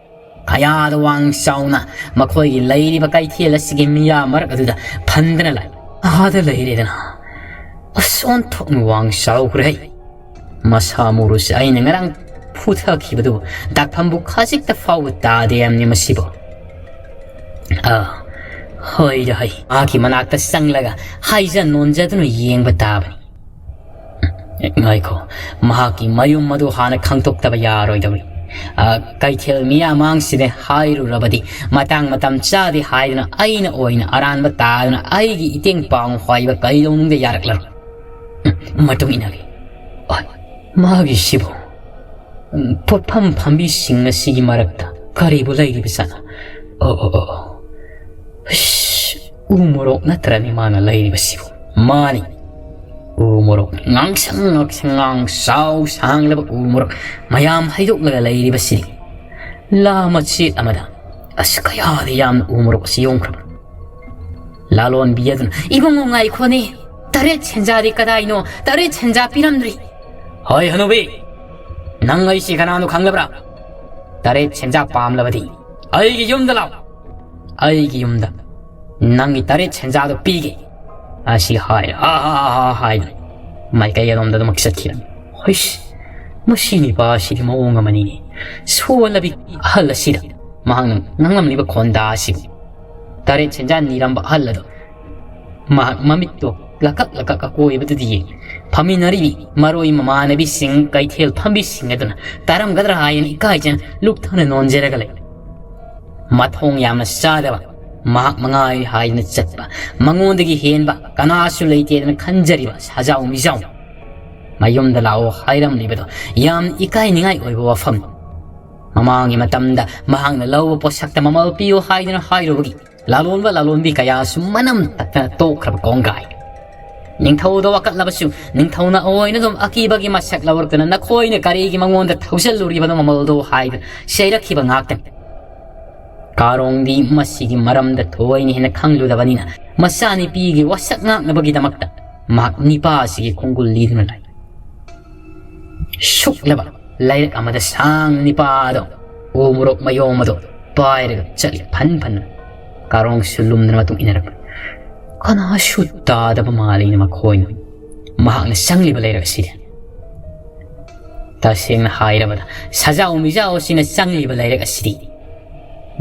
ꯀꯌꯥꯗ ꯋꯥꯡ ꯆꯥꯎꯅ ꯃꯈꯣꯏꯒꯤ ꯂꯩꯔꯤꯕ ꯀꯩꯊꯦꯜ ꯑꯁꯤꯒꯤ ꯃꯤꯌꯥꯝ ꯃꯔꯛ ꯑꯗꯨꯗ ꯐꯟꯗꯅ ꯂꯥꯛꯏ꯫ ꯑꯥꯗ ꯂꯩꯔꯦꯗꯅ꯫ ꯑꯁ, ꯑꯣꯟꯊꯣꯛꯅ ꯋꯥꯡ ꯆꯥꯎꯈ꯭ꯔꯦ꯫ ꯃꯁꯥ ꯃꯎꯔꯨꯁꯦ ꯑꯩꯅ ꯉꯔꯥꯡ ꯐꯨꯊꯈꯤꯕꯗꯨ ꯗꯥꯛꯐꯝꯕꯨ ꯈꯖꯤꯛꯇ ꯐꯥꯎꯕ ꯇꯥꯗꯦ ꯍꯥꯏꯕꯅꯤ ꯃꯁꯤꯕꯨ꯫ ꯑꯥ, ꯍꯣꯏꯗ ꯍꯣꯏ꯫ ꯃꯍꯥꯛꯀꯤ ꯃꯅꯥꯛꯇ ꯆꯪꯂꯒ ꯍꯥꯏꯖ ꯅꯣꯟꯖꯗꯨꯅ ꯌꯦꯡꯕ ꯇꯥꯕꯅꯤ꯫ ꯉꯥꯏꯈꯣ, ꯃꯍꯥꯛꯀꯤ ꯃꯌꯨꯝ ꯑꯗꯨ ꯍꯥꯟꯅ ꯈꯪꯗꯣꯛꯇꯕ ꯌꯥꯔꯣꯏꯗꯧꯔꯤ꯫ ꯑ, ꯀꯩꯊꯦꯜ ꯃꯤꯌꯥꯝꯃꯥꯡꯁꯤꯗ ꯍꯥꯏꯔꯨꯔꯕꯗꯤ ꯃꯇꯥꯡ ꯃꯇꯝ ꯆꯥꯗꯦ ꯍꯥꯏꯗꯨꯅ ꯑꯩꯅ ꯑꯣꯏꯅ ꯑꯔꯥꯟꯕ ꯇꯥꯗꯨꯅ ꯑꯩꯒꯤ ꯏꯇꯦꯡ ꯄꯥꯡ ꯍꯥꯏꯕ ꯀꯩꯗꯧꯅꯨꯡꯗ ꯌꯥꯔꯛꯂꯔꯣꯏ꯫ ꯎꯝ, ꯃꯇꯨꯡ ꯏꯟꯅꯒꯦ꯫ ꯑꯣꯏ, ꯃꯥꯒꯤꯁꯤꯕꯨ, ꯎꯝ, ꯄꯣꯠꯐꯝ ꯐꯝꯕꯤꯁꯤꯡ ꯑꯁꯤꯒꯤ ꯃꯔꯛꯇ ꯀꯔꯤꯕꯨ ꯂꯩꯔꯤꯕꯖꯥꯠꯅꯣ? ꯑꯣ, ꯑꯣ, ꯑꯣ, ꯑꯣ꯫ ꯏꯁ, ꯎ ꯃꯣꯔꯣꯛ ꯅꯠꯇ꯭ꯔꯅꯤ ꯃꯥꯅ ꯂꯩꯔꯤꯕꯁꯤꯕꯨ? ꯃꯥꯅꯤ꯫ ꯎ ꯃꯣꯔꯣꯛ ꯉꯥꯡꯁꯪ ꯉꯥꯡꯁꯪ ꯉꯥꯡ ꯆꯥꯎ ꯁꯥꯡꯂꯕ ꯎ ꯃꯣꯔꯣꯛ ꯃꯌꯥꯝ ꯍꯩꯗꯣꯛꯂꯒ ꯂꯩꯔꯤꯕꯁꯤꯗꯤ꯫ ꯂꯥ ꯃꯆꯦꯠ ꯑꯃꯗ ꯑꯁ ꯀꯌꯥꯗ ꯌꯥꯝꯅ ꯎ ꯃꯣꯔꯣꯛ ꯑꯁꯤ ꯌꯣꯟꯈ꯭ꯔꯕ꯫ ꯂꯥꯂꯣꯟꯕꯤ ꯑꯗꯨꯅ, "ꯏꯕꯨꯡꯉꯣ ꯉꯥꯏꯈꯣꯅꯦ, ꯇꯔꯦꯠ ꯁꯦꯟꯖꯥꯗꯤ ꯀꯗꯥꯏꯅꯣ? ꯇꯔꯦꯠ ꯁꯦꯟꯖꯥ ꯄꯤꯔꯝꯗ꯭ꯔꯤ꯫" "ꯍꯣꯏ ꯍꯅꯨꯕꯤ, ꯅꯪ ꯑꯩꯁꯤ ꯀꯅꯥꯅꯣ ꯈꯪꯂꯕ꯭ꯔꯥ? ꯇꯔꯦꯠ ꯁꯦꯟꯖꯥ ꯄꯥꯝꯂꯕꯗꯤ ꯑꯩꯒꯤ ꯌꯨꯝꯗ ꯂꯥꯛꯑꯣ꯫ ꯑꯩꯒꯤ ꯌꯨꯝꯗ ꯅꯪꯒꯤ ꯇꯔꯦꯠ ꯁꯦꯟꯖꯥꯗꯣ ꯄꯤꯒꯦ꯫" ꯑꯁꯤ ꯍꯥꯏ, "ꯍꯥ ꯍꯥ ꯍꯥ ꯍꯥ" ꯍꯥꯏꯗꯨꯅ ꯃꯥꯏꯀꯩ ꯑꯗꯣꯝꯗ ꯑꯗꯨꯃꯛ ꯆꯠꯈꯤꯔꯝꯃꯤ꯫ ꯍꯩꯁ, ꯃꯁꯤ ꯅꯤꯄꯥ ꯑꯁꯤꯗꯤ ꯃꯑꯣꯡ ꯑꯃꯅꯤꯅꯦ꯫ ꯁꯣꯜꯂꯕꯤ ꯑꯍꯜ ꯑꯁꯤꯗ ꯃꯍꯥꯛꯅ ꯉꯥꯡꯂꯝꯂꯤꯕ ꯈꯣꯟꯗꯥ ꯑꯁꯤꯕꯨ꯫ ꯇꯔꯦꯠ ꯁꯦꯟꯖꯥ ꯅꯤꯔꯝꯕ ꯑꯍꯜ ꯑꯗꯣ ꯃꯍꯥꯛ ꯃꯃꯤꯠꯇꯣ ꯂꯀꯛ ꯂꯀꯛ ꯑꯀꯣꯏꯕꯗꯨꯗ ꯌꯦꯡꯉꯤ꯫ ꯐꯝꯃꯤꯟꯅꯔꯤꯕꯤ ꯃꯔꯣꯏ ꯃꯃꯥꯟꯅꯕꯤꯁꯤꯡ, ꯀꯩꯊꯦꯜ ꯐꯝꯕꯤꯁꯤꯡ ꯑꯗꯨꯅ ꯇꯥꯔꯝꯒꯗ꯭ꯔꯥ ꯍꯥꯏꯅ ꯏꯀꯥꯏꯖꯅ ꯂꯨꯞꯊꯅ ꯅꯣꯟꯖꯔꯒ ꯂꯩ꯫ ꯃꯊꯣꯡ ꯌꯥꯝꯅ ꯆꯥꯗꯕ, ꯃꯍꯥꯛ ꯃꯉꯥꯏ ꯍꯥꯏꯗꯅ ꯆꯠꯄ, ꯃꯉꯣꯟꯗꯒꯤ ꯍꯦꯟꯕ ꯀꯅꯥꯁꯨ ꯂꯩꯇꯦꯗꯅ ꯈꯟꯖꯔꯤꯕ ꯁꯥꯖꯥꯎ ꯃꯤꯖꯥꯎ ꯃꯌꯨꯝꯗ ꯂꯥꯛꯑꯣ ꯍꯥꯏꯔꯝꯂꯤꯕꯗꯣ ꯌꯥꯝ ꯏꯀꯥꯏꯅꯤꯡꯉꯥꯏ ꯑꯣꯏꯕ ꯋꯥꯐꯝꯅꯤ꯫ ꯃꯃꯥꯡꯒꯤ ꯃꯇꯝꯗ ꯃꯍꯥꯛꯅ ꯂꯧꯕ ꯄꯣꯠꯁꯛꯇ ꯃꯃꯜ ꯄꯤꯌꯨ ꯍꯥꯏꯗꯨꯅ ꯍꯥꯏꯔꯨꯕꯒꯤ ꯂꯂꯣꯟꯕ ꯂꯂꯣꯟꯕꯤ ꯀꯌꯥꯁꯨ ꯃꯅꯝ ꯇꯛꯇꯅ ꯇꯣꯛꯈ꯭ꯔꯕ ꯀꯣꯡꯒꯥꯏ꯫ ꯅꯤꯡꯊꯧꯗ ꯋꯥꯀꯠꯂꯕꯁꯨ ꯅꯤꯡꯊꯧꯅ ꯑꯣꯏꯅ ꯑꯗꯨꯝ ꯑꯀꯤꯕꯒꯤ ꯃꯁꯛ ꯂꯧꯔꯛꯇꯅ "ꯅꯈꯣꯏꯅ ꯀꯔꯤꯒꯤ ꯃꯉꯣꯟꯗ ꯊꯧꯖꯜꯂꯨꯔꯤꯕꯅꯣ ꯃꯃꯜꯗꯣ?" ꯍꯥꯏꯗꯨꯅ ꯆꯩꯔꯛꯈꯤꯕ ꯉꯥꯛꯇꯅꯤ꯫ ꯀꯥꯔꯣꯡꯗꯤ ꯃꯁꯤꯒꯤ ꯃꯔꯝꯗ ꯊꯣꯏꯅ ꯍꯦꯟꯅ ꯈꯪꯂꯨꯗꯕꯅꯤꯅ ꯃꯆꯥꯅꯨꯄꯤꯒꯤ ꯋꯥꯁꯛ ꯉꯥꯛꯅꯕꯒꯤꯗꯃꯛꯇ ꯃꯍꯥꯛ ꯅꯤꯄꯥ ꯑꯁꯤꯒꯤ ꯈꯣꯡꯒꯨꯜ ꯂꯤꯗꯨꯅ ꯂꯩ꯫ ꯁꯨꯛꯂꯕ ꯂꯩꯔꯛ ꯑꯃꯗ ꯁꯥꯡꯅ ꯅꯤꯄꯥꯗꯣ ꯎ ꯃꯣꯔꯣꯛ ꯃꯌꯣꯝ ꯑꯗꯣ ꯄꯥꯏꯔꯒ ꯆꯠꯂꯤ ꯐꯟ ꯐꯟꯅ꯫ ꯀꯥꯔꯣꯡꯁꯨ ꯂꯨꯝꯗꯅ ꯃꯇꯨꯡ ꯏꯟꯅꯔꯛꯄ꯫ ꯀꯅꯥꯁꯨ ꯇꯥꯗꯕ ꯃꯥꯜꯂꯤꯅ ꯃꯈꯣꯏꯅ꯫ ꯃꯍꯥꯛꯅ ꯆꯪꯂꯤꯕ ꯂꯩꯔꯛ ꯑꯁꯤꯗ, ꯇꯁꯦꯡꯅ ꯍꯥꯏꯔꯕꯗ, ꯁꯖꯥꯎ ꯃꯤꯖꯥꯎ ꯑꯁꯤꯅ ꯆꯪꯂꯤꯕ ꯂꯩꯔꯛ ꯑꯁꯤꯗꯤ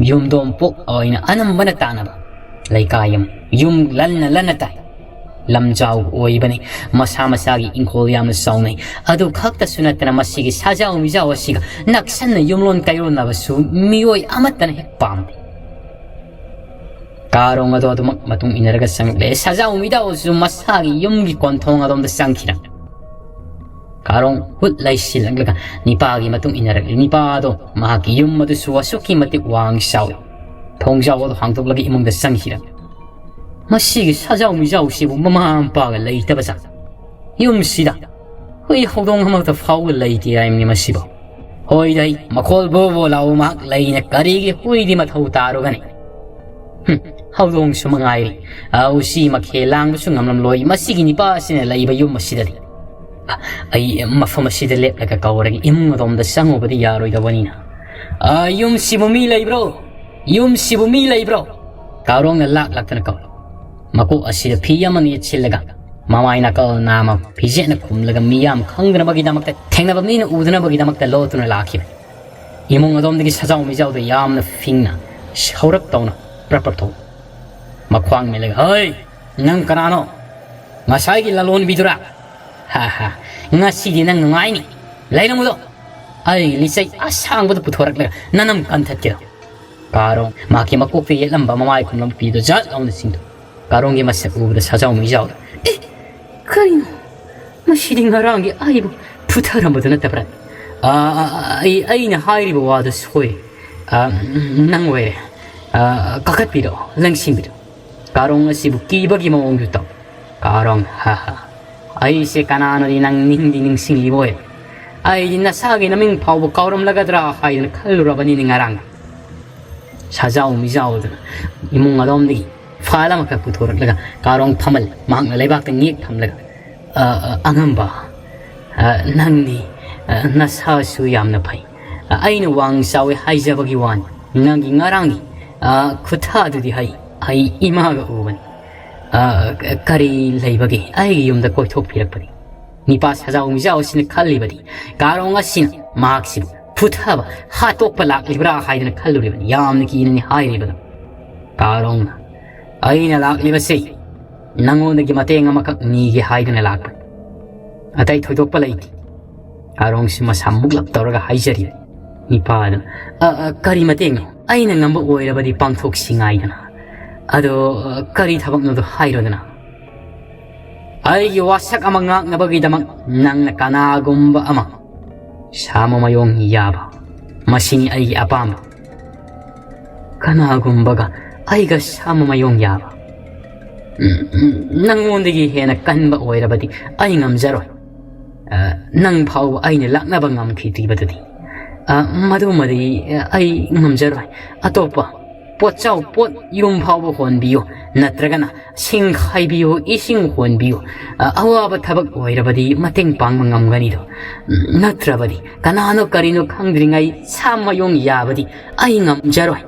ꯌꯨꯝꯗꯣꯡ ꯄꯣꯛ ꯑꯣꯏꯅ ꯑꯅꯝꯕꯅ ꯇꯥꯅꯕ ꯂꯩꯀꯥꯏ ꯑꯃ꯫ ꯌꯨꯝ ꯂꯟꯅ ꯂꯟꯅ ꯇꯥꯏ꯫ ꯂꯝꯖꯥꯎ ꯑꯣꯏꯕꯅꯤ꯫ ꯃꯁꯥ ꯃꯁꯥꯒꯤ ꯏꯪꯈꯣꯜ ꯌꯥꯝꯅ ꯆꯥꯎꯅꯩ꯫ ꯑꯗꯨ ꯈꯛꯇꯁꯨ ꯅꯠꯇꯅ ꯃꯁꯤꯒꯤ ꯁꯥꯖꯥꯎ ꯃꯤꯖꯥꯎ ꯑꯁꯤꯒ ꯅꯛꯁꯟꯅ ꯌꯨꯝꯂꯣꯟ ꯀꯩꯔꯣꯟꯅꯕꯁꯨ ꯃꯤꯑꯣꯏ ꯑꯃꯠꯇꯅ ꯍꯦꯛ ꯄꯥꯝꯗꯦ꯫ ꯀꯥꯔꯣꯡ ꯑꯗꯣ ꯑꯗꯨꯃꯛ ꯃꯇꯨꯡ ꯏꯟꯅꯔꯒ ꯆꯪꯂꯛꯂꯦ꯫ ꯁꯥꯖꯥꯎ ꯃꯤꯖꯥꯎꯁꯨ ꯃꯁꯥꯒꯤ ꯌꯨꯝꯒꯤ ꯀꯣꯟꯊꯣꯡ ꯑꯗꯣꯝꯗ ꯆꯪꯈꯤꯔꯝꯃꯤ꯫ ꯀꯥꯔꯣꯡ ꯍꯨꯠ ꯂꯩꯁꯤꯜꯂꯛꯂꯒ ꯅꯤꯄꯥꯒꯤ ꯃꯇꯨꯡ ꯏꯟꯅꯔꯛꯂꯤ꯫ ꯅꯤꯄꯥ ꯑꯗꯣ ꯃꯍꯥꯛꯀꯤ ꯌꯨꯝ ꯑꯗꯨꯁꯨ ꯑꯁꯨꯛꯀꯤ ꯃꯇꯤꯛ ꯋꯥꯡ ꯆꯥꯎꯏ꯫ ꯊꯣꯡꯖꯥꯎ ꯑꯗꯨ ꯍꯥꯡꯗꯣꯛꯂꯒ ꯏꯃꯨꯡꯗ ꯆꯪꯈꯤꯔꯝꯃꯤ꯫ ꯃꯁꯤꯒꯤ ꯁꯥꯖꯥꯎ ꯃꯤꯖꯥꯎꯁꯤꯕꯨ ꯃꯃꯥ ꯃꯄꯥꯒ ꯂꯩꯇꯕ ꯖꯥꯠ꯫ ꯌꯨꯝꯁꯤꯗ ꯍꯨꯏ ꯍꯧꯗꯣꯡ ꯑꯃꯠꯇ ꯐꯥꯎꯕ ꯂꯩꯇꯦ ꯍꯥꯏꯕꯅꯤ ꯃꯁꯤꯕꯨ꯫ ꯍꯣꯏꯗ, ꯑꯩ ꯃꯈꯣꯜ ꯕꯣ ꯕꯣ ꯂꯥꯎꯕ ꯃꯍꯥꯛ ꯂꯩꯅ ꯀꯔꯤꯒꯤ ꯍꯨꯏꯗꯤ ꯃꯊꯧ ꯇꯥꯔꯨꯒꯅꯤ? ꯍꯨꯝ, ꯍꯧꯗꯣꯡꯁꯨ ꯃꯉꯥꯏꯔꯤ꯫ ꯑ, ꯎꯆꯤ ꯃꯈꯦꯜ ꯂꯥꯡꯕꯁꯨ ꯉꯝꯂꯝꯂꯣꯏ ꯃꯁꯤꯒꯤ ꯅꯤꯄꯥ ꯑꯁꯤꯅ ꯂꯩꯕ ꯌꯨꯝ ꯑꯁꯤꯗꯗꯤ꯫ ꯑ, ꯑꯩ ꯃꯐꯝ ꯑꯁꯤꯗ ꯂꯦꯞꯂꯒ ꯀꯧꯔꯒ ꯏꯃꯨꯡ ꯑꯗꯣꯝꯗ ꯆꯪꯉꯨꯕꯗꯤ ꯌꯥꯔꯣꯏꯗꯕꯅꯤꯅ꯫ ꯑ, ꯌꯨꯝꯁꯤꯕꯨ ꯃꯤ ꯂꯩꯕ꯭ꯔꯣ? ꯌꯨꯝꯁꯤꯕꯨ ꯃꯤ ꯂꯩꯕ꯭ꯔꯣ? ꯀꯥꯔꯣꯡꯅ ꯂꯥꯛ ꯂꯥꯛꯇꯅ ꯀꯧꯏ꯫ ꯃꯀꯣꯛ ꯑꯁꯤꯗ ꯐꯤ ꯑꯃꯅ ꯌꯦꯠꯁꯤꯜꯂꯒ, ꯃꯃꯥꯏ ꯅꯥꯀꯜ ꯅꯥꯝꯃ ꯐꯤꯖꯦꯠꯅ ꯈꯨꯝꯂꯒ ꯃꯤꯌꯥꯝ ꯈꯪꯗꯅꯕꯒꯤꯗꯃꯛꯇ ꯊꯦꯡꯅꯕ ꯃꯤꯅ ꯎꯗꯅꯕꯒꯤꯗꯃꯛꯇ ꯂꯣꯠꯇꯨꯅ ꯂꯥꯛꯈꯤꯕꯅꯤ꯫ ꯏꯃꯨꯡ ꯑꯗꯣꯝꯗꯒꯤ ꯁꯖꯥꯎ ꯃꯤꯖꯥꯎꯗ ꯌꯥꯝꯅ ꯐꯤꯡꯅ ꯁꯧꯔꯞ ꯇꯧꯅ ꯄ꯭ꯔꯞ ꯄ꯭ꯔꯞ ꯊꯣꯛꯏ꯫ ꯃꯈ꯭ꯋꯥꯡ ꯃꯦꯜꯂꯒ, "ꯍꯩ, ꯅꯪ ꯀꯅꯥꯅꯣ? ꯉꯁꯥꯏꯒꯤ ꯂꯂꯣꯟꯕꯤꯗꯨꯔꯥ? ꯍꯥ ꯍꯥ, ꯉꯁꯤꯗꯤ ꯅꯪ ꯅꯨꯡꯉꯥꯏꯅꯤ꯫ ꯂꯩꯔꯝꯃꯨꯗꯣ꯫ ꯑꯩ ꯂꯤꯆꯩ ꯑꯁꯥꯡꯕꯗꯨ ꯄꯨꯊꯣꯔꯛꯂꯒ ꯅꯅꯝ ꯀꯟꯊꯠꯀꯦ꯫ ꯀꯥꯔꯣꯡ ꯃꯍꯥꯛꯀꯤ ꯃꯀꯣꯛꯇ ꯌꯦꯠꯂꯝꯕ ꯃꯃꯥꯏ ꯈꯨꯝꯂꯝꯕ ꯐꯤꯗꯨ ꯖꯠ ꯂꯥꯎꯅ ꯆꯤꯡꯊꯣꯛ꯫ ꯀꯥꯔꯣꯡꯒꯤ ꯃꯁꯛ ꯎꯕꯗ ꯁꯥꯖꯥꯎ ꯃꯤꯖꯥꯎꯗ, "ꯑꯦ, ꯀꯔꯤꯅꯣ? ꯃꯁꯤꯗꯤ ꯉꯔꯥꯡꯒꯤ ꯑꯩꯕꯨ ꯐꯨꯊꯔꯝꯕꯗꯨ ꯅꯠꯇꯕ꯭ꯔꯥ?" "ꯑ, ꯑ, ꯑ, ꯑꯩ, ꯑꯩꯅ ꯍꯥꯏꯔꯤꯕ ꯋꯥꯗꯨ ꯁꯣꯏꯔꯦ꯫ ꯑ, ꯅꯪ ꯑꯣꯏꯔꯦ꯫ ꯑ, ꯀꯥꯈꯠꯄꯤꯔꯛꯑꯣ, ꯂꯪꯁꯤꯟꯕꯤꯔꯛꯑꯣ꯫ ꯀꯥꯔꯣꯡ ꯑꯁꯤꯕꯨ ꯀꯤꯕꯒꯤ ꯃꯑꯣꯡꯗꯨ ꯇꯧ꯫ ꯀꯥꯔꯣꯡ, ꯍꯥ, ꯍꯥ꯫ ꯑꯩꯁꯦ ꯀꯅꯥꯅꯣꯗꯤ ꯅꯪ ꯅꯤꯡꯗꯤ ꯅꯤꯡꯁꯤꯡꯂꯤꯕ ꯑꯣꯏꯔꯦ꯫ ꯑꯩꯗꯤ ꯅꯁꯥꯒꯤ ꯅꯃꯤꯡ ꯐꯥꯎꯕ ꯀꯥꯎꯔꯝꯂꯒꯗ꯭ꯔꯥ ꯍꯥꯏꯗꯅ ꯈꯜꯂꯨꯔꯕꯅꯤꯅꯦ ꯉꯔꯥꯡ꯫" ꯁꯥꯖꯥꯎ ꯃꯤꯖꯥꯎꯗꯨꯅ ꯏꯃꯨꯡ ꯑꯗꯣꯝꯗꯒꯤ ꯐꯥꯏꯜ ꯑꯃꯈꯛ ꯄꯨꯊꯣꯔꯛꯂꯒ ꯀꯥꯔꯣꯡ ꯐꯝꯍꯜꯂꯦ꯫ ꯃꯍꯥꯛꯅ ꯂꯩꯕꯥꯛꯇ ꯉꯦꯛ ꯊꯝꯂꯒ, "ꯑ, ꯑ, ꯑꯉꯝꯕ, ꯑ, ꯅꯪꯗꯤ, ꯑ, ꯅꯁꯥꯁꯨ ꯌꯥꯝꯅ ꯐꯩ꯫ ꯑ, ꯑꯩꯅ ꯋꯥꯡ ꯆꯥꯎꯋꯤ ꯍꯥꯏꯖꯕꯒꯤ ꯋꯥꯅꯤ꯫ ꯅꯪꯒꯤ ꯉꯔꯥꯡꯒꯤ, ꯑ, ꯈꯨꯠꯊꯥꯗꯨꯗꯤ ꯍꯩ, ꯑꯩ ꯏꯃꯥꯒ ꯎꯕꯅꯤ꯫ ꯑ, ꯀꯔꯤ ꯂꯩꯕꯒꯦ? ꯑꯩꯒꯤ ꯌꯨꯝꯗ ꯀꯣꯏꯊꯣꯛꯄꯤꯔꯛꯄꯅꯤ꯫" ꯅꯤꯄꯥ ꯁꯥꯖꯥꯎ ꯃꯤꯖꯥꯎ ꯑꯁꯤꯅ ꯈꯜꯂꯤꯕꯗꯤ, ꯀꯥꯔꯣꯡ ꯑꯁꯤꯅ ꯃꯍꯥꯛꯁꯤꯕꯨ ꯐꯨꯊꯕ, ꯍꯥꯠꯇꯣꯛꯄ ꯂꯥꯛꯂꯤꯕ꯭ꯔꯥ ꯍꯥꯏꯗꯅ ꯈꯜꯂꯨꯔꯤꯕꯅꯤ꯫ ꯌꯥꯝꯅ ꯀꯤꯅꯅꯤ ꯍꯥꯏꯔꯤꯕꯗꯣ꯫ ꯀꯥꯔꯣꯡꯅ, "ꯑꯩꯅ ꯂꯥꯛꯂꯤꯕꯁꯤ ꯅꯉꯣꯟꯗꯒꯤ ꯃꯇꯦꯡ ꯑꯃꯈꯛ ꯅꯤꯒꯦ ꯍꯥꯏꯗꯨꯅ ꯂꯥꯛꯄꯅꯤ꯫ ꯑꯇꯩ ꯊꯣꯏꯗꯣꯛꯄ ꯂꯩꯇꯦ꯫" ꯀꯥꯔꯣꯡꯁꯤ ꯃꯁꯥ ꯃꯨꯛꯂꯞ ꯇꯧꯔꯒ ꯍꯥꯏꯖꯔꯤ꯫ ꯅꯤꯄꯥꯗꯨꯅ, "ꯑ, ꯑ, ꯀꯔꯤ ꯃꯇꯦꯡꯅꯣ? ꯑꯩꯅ ꯉꯝꯕ ꯑꯣꯏꯔꯕꯗꯤ ꯄꯥꯡꯊꯣꯛꯁꯤ ꯉꯥꯏꯗꯅ꯫ ꯑꯗꯣ, ꯑ, ꯀꯔꯤ ꯊꯕꯛꯅꯣꯗꯣ ꯍꯥꯏꯔꯣꯗꯅ꯫" "ꯑꯩꯒꯤ ꯋꯥꯁꯛ ꯑꯃ ꯉꯥꯛꯅꯕꯒꯤꯗꯃꯛ ꯅꯪꯅ ꯀꯅꯥꯒꯨꯝꯕ ꯑꯃ ꯁꯥꯃ ꯃꯌꯣꯡ ꯌꯥꯕ, ꯃꯁꯤꯅꯤ ꯑꯩꯒꯤ ꯑꯄꯥꯝꯕ꯫ ꯀꯅꯥꯒꯨꯝꯕꯒ ꯑꯩꯒ ꯁꯥꯃ ꯃꯌꯣꯡ ꯌꯥꯕ? ꯎꯝ, ꯎꯝ, ꯅꯪꯉꯣꯟꯗꯒꯤ ꯍꯦꯟꯅ ꯀꯟꯕ ꯑꯣꯏꯔꯕꯗꯤ ꯑꯩ ꯉꯝꯖꯔꯣꯏ꯫ ꯑ, ꯅꯪ ꯐꯥꯎꯕ ꯑꯩꯅ ꯂꯥꯛꯅꯕ ꯉꯝꯈꯤꯗ꯭ꯔꯤꯕꯗꯨꯗꯤ꯫ ꯑ, ꯃꯗꯨꯃꯗꯤ, ꯑ, ꯑꯩ ꯉꯝꯖꯔꯣꯏ꯫ ꯑꯇꯣꯞꯄ ꯄꯣꯠꯆꯥꯎ ꯄꯣꯠ ꯌꯨꯝ ꯐꯥꯎꯕ ꯍꯣꯟꯕꯤꯌꯨ, ꯅꯠꯇ꯭ꯔꯒꯅ ꯁꯤꯡ ꯈꯥꯏꯕꯤꯌꯨ, ꯏꯁꯤꯡ ꯍꯣꯟꯕꯤꯌꯨ꯫ ꯑ, ꯑꯋꯥꯕ ꯊꯕꯛ ꯑꯣꯏꯔꯕꯗꯤ ꯃꯇꯦꯡ ꯄꯥꯡꯕ ꯉꯝꯒꯅꯤꯗꯣ꯫ ꯎꯝ, ꯅꯠꯇ꯭ꯔꯕꯗꯤ ꯀꯅꯥꯅꯣ ꯀꯔꯤꯅꯣ ꯈꯪꯗ꯭ꯔꯤꯉꯩ ꯁꯥ ꯃꯌꯣꯡ ꯌꯥꯕꯗꯤ ꯑꯩ ꯉꯝꯖꯔꯣꯏ꯫"